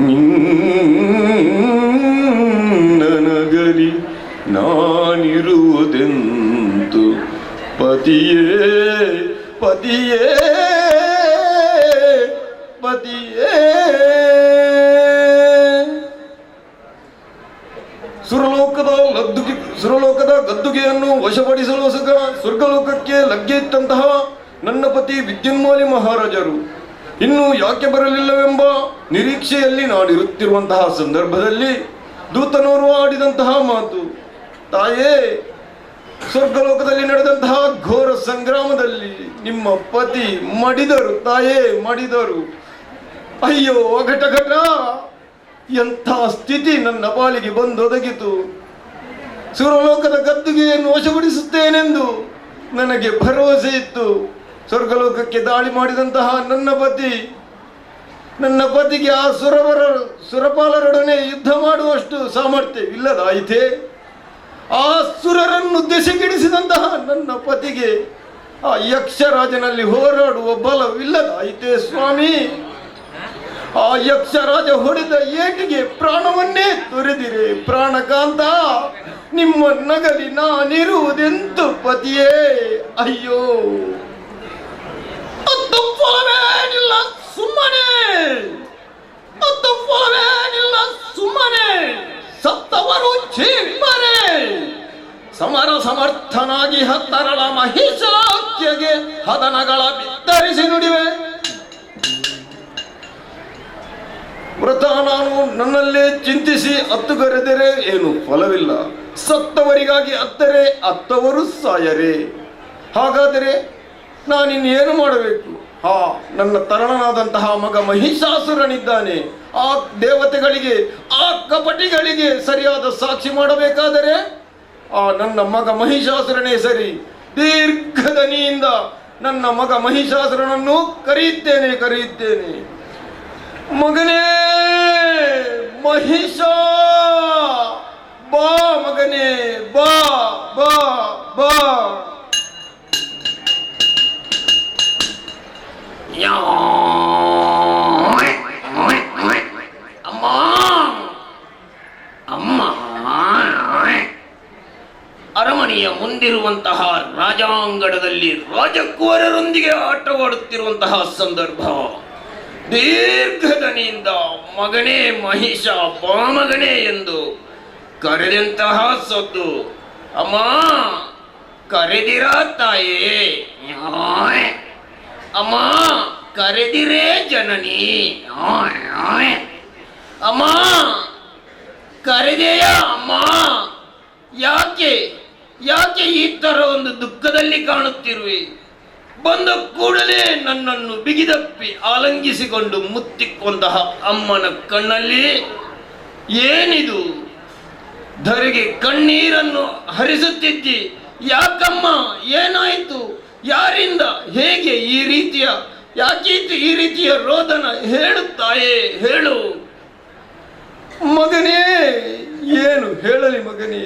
ನಿನ್ನನಗಲಿ ನಾನಿರುವುದೆಂತು ಪತಿಯೇ, ಪತಿಯೇ, ಪತಿಯೇ. ಸುರಲೋಕದ ಗದ್ದುಗೆಯನ್ನು ವಶಪಡಿಸಲು ಸ್ವರ್ಗಲೋಕಕ್ಕೆ ಲಗ್ಗೆ ಇಟ್ಟಂತಹ ನನ್ನ ಪತಿ ವಿದ್ಯುನ್ಮಾಲಿ ಮಹಾರಾಜರು ಇನ್ನೂ ಯಾಕೆ ಬರಲಿಲ್ಲವೆಂಬ ನಿರೀಕ್ಷೆಯಲ್ಲಿ ನಾನಿರುತ್ತಿರುವಂತಹ ಸಂದರ್ಭದಲ್ಲಿ ದೂತನೋರ್ವ ಆಡಿದಂತಹ ಮಾತು, ತಾಯೇ, ಸ್ವರ್ಗಲೋಕದಲ್ಲಿ ನಡೆದಂತಹ ಘೋರ ಸಂಗ್ರಾಮದಲ್ಲಿ ನಿಮ್ಮ ಪತಿ ಮಡಿದರು ತಾಯೇ, ಮಡಿದರು. ಅಯ್ಯೋ ಅಘಟಘಟ, ಎಂಥ ಸ್ಥಿತಿ ನನ್ನ ಪಾಲಿಗೆ ಬಂದೊದಗಿತು. ಸುರಲೋಕದ ಗದ್ದುಗೆಯನ್ನು ವಶಪಡಿಸುತ್ತೇನೆಂದು ನನಗೆ ಭರವಸೆ ಇತ್ತು. ಸ್ವರ್ಗಲೋಕಕ್ಕೆ ದಾಳಿ ಮಾಡಿದಂತಹ ನನ್ನ ಪತಿಗೆ ಆ ಸುರಪಾಲರೊಡನೆ ಯುದ್ಧ ಮಾಡುವಷ್ಟು ಸಾಮರ್ಥ್ಯವಿಲ್ಲದಾಯಿತೇ? ಆ ಸುರರನ್ನು ದೆಸೆಗೆಡಿಸಿದಂತಹ ನನ್ನ ಪತಿಗೆ ಆ ಯಕ್ಷರಾಜನಲ್ಲಿ ಹೋರಾಡುವ ಬಲವಿಲ್ಲದಾಯಿತೇ ಸ್ವಾಮಿ? ಆ ಯಕ್ಷರಾಜ ಹೊಡೆದ ಏಟಿಗೆ ಪ್ರಾಣವನ್ನೇ ತೊರೆದಿರೆ ಪ್ರಾಣಕಾಂತ, ನಿಮ್ಮ ನಗಲಿ ನಾನಿರುವುದೆಂತು ಪತಿಯೇ? ಅಯ್ಯೋ, ಫಲವೇನಿಲ್ಲ ಸುಮ್ಮನೆ, ಫಲವೇನಿಲ್ಲ ಸುಮ್ಮನೆ, ಸತ್ತವರು ಜೀವರೇ. ಸಮರ ಸಮರ್ಥನಾಗಿ ಹತ್ತರಳ ಮಹಿಷಾಖ್ಯಗೆ ಹದನಗಳ ಬಿತ್ತರಿಸಿ ನುಡಿವೆ. ವ್ರತ ನಾನು ನನ್ನಲ್ಲೇ ಚಿಂತಿಸಿ ಅತ್ತುಗರೆದರೆ ಏನು ಫಲವಿಲ್ಲ. ಸತ್ತವರಿಗಾಗಿ ಅತ್ತರೆ ಅತ್ತವರು ಸಾಯರೆ. ಹಾಗಾದರೆ ನಾನಿನ್ನೇನು ಮಾಡಬೇಕು? ಹಾ, ನನ್ನ ತರಣನಾದಂತಹ ಮಗ ಮಹಿಷಾಸುರನಿದ್ದಾನೆ. ಆ ದೇವತೆಗಳಿಗೆ, ಆ ಕಪಟಿಗಳಿಗೆ ಸರಿಯಾದ ಸಾಕ್ಷಿ ಮಾಡಬೇಕಾದರೆ ಆ ನನ್ನ ಮಗ ಮಹಿಷಾಸುರನೇ ಸರಿ. ದೀರ್ಘದನಿಯಿಂದ ನನ್ನ ಮಗ ಮಹಿಷಾಸುರನನ್ನು ಕರೆಯುತ್ತೇನೆ, ಕರೆಯುತ್ತೇನೆ. ಮಗನೇ ಮಹಿಷ, ಬಾ ಮಗನೇ, ಬಾ ಬಾ ಬಾ.
ಅಮ್ಮ, ಅಮ್ಮ, ಅರಮನೆಯ ಮುಂದಿರುವಂತಹ ರಾಜಾಂಗಣದಲ್ಲಿ ರಾಜಕುವರರೊಂದಿಗೆ ಆಟವಾಡುತ್ತಿರುವಂತಹ ಸಂದರ್ಭ. ದೀರ್ಘದನಿಯಿಂದ ಮಗನೇ ಮಹಿಷ, ಬಾ ಮಗನೇ ಎಂದು ಕರೆದಂತಹ ಸದ್ದು. ಅಮ್ಮ, ಕರೆದಿರಾ ತಾಯೇ? ಅಮ್ಮ, ಕರೆದಿರೇ ಜನನಿ? ಅಮ್ಮ, ಕರೆದೆಯಾ ಅಮ್ಮ? ಯಾಕೆ ಯಾಕೆ ಈ ತರ ಒಂದು ದುಃಖದಲ್ಲಿ ಕಾಣುತ್ತಿರುವೆ? ಬಂದ ಕೂಡಲೇ ನನ್ನನ್ನು ಬಿಗಿದಪ್ಪಿ ಆಲಂಗಿಸಿಕೊಂಡು ಮುತ್ತಿಕೊಂತಹ ಅಮ್ಮನ ಕಣ್ಣಲ್ಲಿ ಏನಿದು? ಧರೆಗೆ ಕಣ್ಣೀರನ್ನು ಹರಿಸುತ್ತಿದ್ದಿ. ಯಾಕಮ್ಮ, ಏನಾಯಿತು? ಯಾರಿಂದ, ಹೇಗೆ ಈ ರೀತಿಯ, ಯಾಕೀತು ಈ ರೀತಿಯ ರೋದನ? ಹೇಳುತ್ತಾಯೇ, ಹೇಳು
ಮಗನೇ. ಏನು ಹೇಳಲಿ ಮಗನೇ?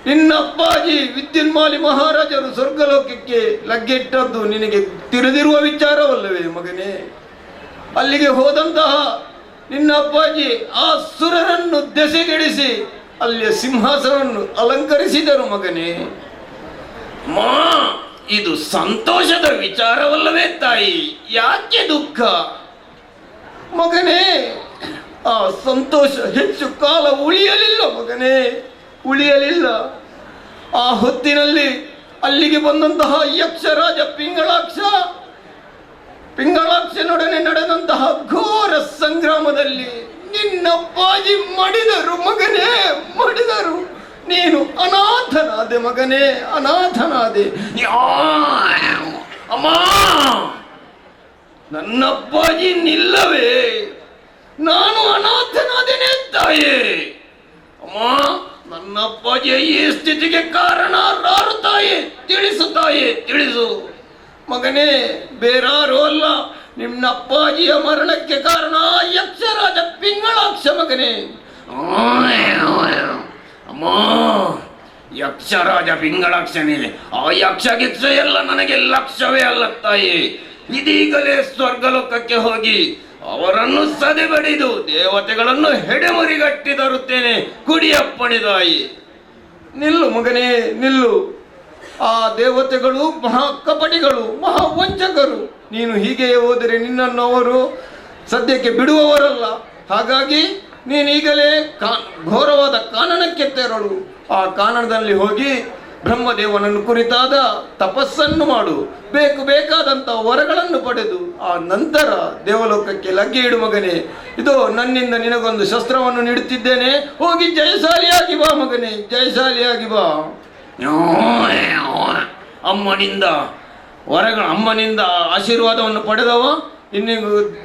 ನಿನ್ನಪ್ಪಾಜಿ ವಿದ್ಯುನ್ಮಾಲಿ ಮಹಾರಾಜರು ಸ್ವರ್ಗಲೋಕಕ್ಕೆ ಲಗ್ಗೆಟ್ಟದ್ದು ನಿನಗೆ ತಿಳಿದಿರುವ ವಿಚಾರವಲ್ಲವೇ ಮಗನೇ? ಅಲ್ಲಿಗೆ ಹೋದಂತಹ ನಿನ್ನ ಅಪ್ಪಾಜಿ ಆ ಸುರರನ್ನು ದೆಸೆಗೆಡಿಸಿ ಅಲ್ಲಿಯ ಸಿಂಹಾಸನವನ್ನು ಅಲಂಕರಿಸಿದರು ಮಗನೇ.
ಮಾ, ಇದು ಸಂತೋಷದ ವಿಚಾರವಲ್ಲವೇ ತಾಯಿ? ಯಾಕೆ ದುಃಖ
ಮಗನೇ? ಆ ಸಂತೋಷ ಹೆಚ್ಚು ಕಾಲ ಉಳಿಯಲಿಲ್ಲ ಮಗನೇ, ಉಳಿಯಲಿಲ್ಲ. ಆ ಹೊತ್ತಿನಲ್ಲಿ ಅಲ್ಲಿಗೆ ಬಂದಂತಹ ಯಕ್ಷರಾಜ ಪಿಂಗಳಾಕ್ಷನೊಡನೆ ನಡೆದಂತಹ ಘೋರ ಸಂಗ್ರಾಮದಲ್ಲಿ ನಿನ್ನಪ್ಪಾಜಿ ಮಡಿದರು ಮಗನೇ, ಮಡಿದರು. ನೀನು ಅನಾಥನಾದೆ ಮಗನೇ, ಅನಾಥನಾದೆ.
ಅಮ್ಮ, ನನ್ನಪ್ಪಾಜಿ ನಿಲ್ಲವೇ? ನಾನು ಅನಾಥನಾದೇನೆ ತಾಯೇ? ಅಮ್ಮ, ನನ್ನ ಅಪ್ಪಾಜಿಯ ಈ ಸ್ಥಿತಿಗೆ ಕಾರಣ ರಾರು ತಾಯಿ? ತಿಳಿಸು ತಾಯಿ, ತಿಳಿಸು. ಮಗನೇ, ಬೇರಾರು ಅಲ್ಲ, ನಿನ್ನ ಅಪ್ಪಾಜಿಯ ಮರಣಕ್ಕೆ ಕಾರಣ ಯಕ್ಷರಾಜ ಪಿಂಗಳಾಕ್ಷ ಮಗನೇ. ಅಮ್ಮ, ಯಕ್ಷರಾಜ ಪಿಂಗಳಾಕ್ಷನೇ? ಆ ಯಕ್ಷ ಗಿಕ್ಷ ಎಲ್ಲ ನನಗೆ ಲಕ್ಷ್ಯವೇ ಅಲ್ಲ ತಾಯಿ. ಇದೀಗಲೇ ಸ್ವರ್ಗಲೋಕಕ್ಕೆ ಹೋಗಿ ಅವರನ್ನು ಸದೆಬಡಿದು ದೇವತೆಗಳನ್ನು ಹೆಡೆಮುರಿಗಟ್ಟಿ ತರುತ್ತೇನೆ. ಕುಡಿಯಪ್ಪಣೆ ತಾಯಿ.
ನಿಲ್ಲು ಮಗನೇ, ನಿಲ್ಲು. ಆ ದೇವತೆಗಳು ಮಹಾ ಕಪಟಿಗಳು, ಮಹಾ ವಂಚಕರು. ನೀನು ಹೀಗೆಯೇ ಹೋದರೆ ನಿನ್ನನ್ನು ಅವರು ಸದ್ಯಕ್ಕೆ ಬಿಡುವವರಲ್ಲ. ಹಾಗಾಗಿ ನೀನೀಗಲೇ ಘೋರವಾದ ಕಾನನಕ್ಕೆ ತೆರಳು. ಆ ಕಾನನದಲ್ಲಿ ಹೋಗಿ ಬ್ರಹ್ಮದೇವನನ್ನು ಕುರಿತಾದ ತಪಸ್ಸನ್ನು ಮಾಡು. ಬೇಕು ಬೇಕಾದಂಥ ವರಗಳನ್ನು ಪಡೆದು ಆ ನಂತರ ದೇವಲೋಕಕ್ಕೆ ಲಗ್ಗೆ ಇಡು ಮಗನೇ. ಇದು ನನ್ನಿಂದ ನಿನಗೊಂದು ಶಸ್ತ್ರವನ್ನು ನೀಡುತ್ತಿದ್ದೇನೆ. ಹೋಗಿ ಜಯಶಾಲಿಯಾಗಿ ಬಾ ಮಗನೇ, ಜಯಶಾಲಿಯಾಗಿ ಬಾ.
ಅಮ್ಮನಿಂದ ವರಗಳ, ಅಮ್ಮನಿಂದ ಆಶೀರ್ವಾದವನ್ನು ಪಡೆದವ
ಇನ್ನು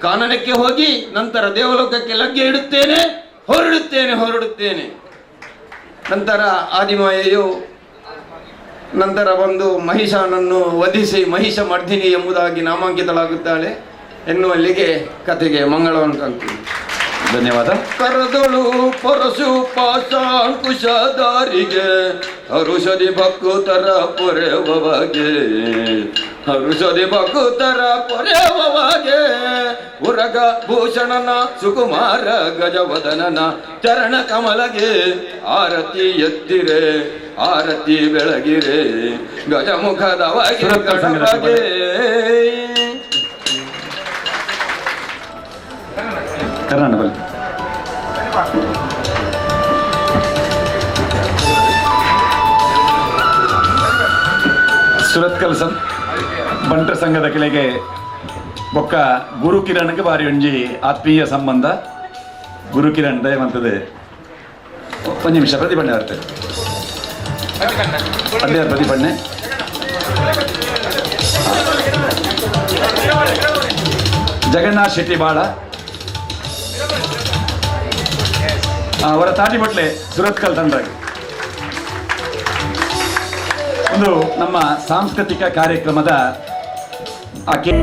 ಕಾನನಕ್ಕೆ ಹೋಗಿ ನಂತರ ದೇವಲೋಕಕ್ಕೆ ಲಗ್ಗೆ ಇಡುತ್ತೇನೆ. ಹೊರಡುತ್ತೇನೆ, ಹೊರಡುತ್ತೇನೆ. ನಂತರ ಆದಿಮಾಯೆಯು ನಂತರ ಬಂದು ಮಹಿಷನನ್ನು ವಧಿಸಿ ಮಹಿಷ ಮರ್ದಿನಿ ಎಂಬುದಾಗಿ ನಾಮಾಂಕಿತಳಾಗುತ್ತಾಳೆ ಎನ್ನುವಲ್ಲಿಗೆ ಕಥೆಗೆ ಮಂಗಳವನ್ನು ಕಾಣ್ತೀವಿ.
ಧನ್ಯವಾದ.
ಕರದಳು ಪರಶು ಪಾಶಾಂಕುಶದಾರಿಗೆ ಹರುಷದಿ ಭಕ್ತರ ಪೊರೆವಗೆ, ಹರುಷದಿ ಭಕ್ತರ ಪೊರೆವಗೆ, ಉರಗ ಭೂಷಣನ ಸುಕುಮಾರ ಗಜವದನನ ಚರಣ ಕಮಲಗೆ ಆರತಿ ಎತ್ತಿರೆ, ಆರತಿ ಬೆಳಗಿರೆ, ಗಜಮುಖದವಗೆ ಗಣಪಗೆ.
ಕರ್ನಾಟಕ ಬನ್ನಿ. ಸುರತ್ಕಲ್ ಬಂಟ್ರ ಸಂಘದ ಕೆಳಗೆ ಬೊಕ್ಕ ಗುರು ಕಿರಣಕ್ಕೆ ಬಾರಿ ಒಂಜಿ ಆತ್ಮೀಯ ಸಂಬಂಧ. ಗುರು ಕಿರಣ್ ದಯವಂತದೆ. ಒಂದು ನಿಮಿಷ ಪ್ರತಿಭಟನೆ ಬರ್ತದೆ. ಅದೇ ಪ್ರತಿಭಟನೆ. ಜಗನ್ನಾಥ್ ಶೆಟ್ಟಿ ಬಾಳ ಅವರ ತಾಟಿಬಟ್ಲೆ ಸುರತ್ಕಲ್ ತಂಡಾಗಿ ಒಂದು ನಮ್ಮ ಸಾಂಸ್ಕೃತಿಕ ಕಾರ್ಯಕ್ರಮದ ಆಕೆ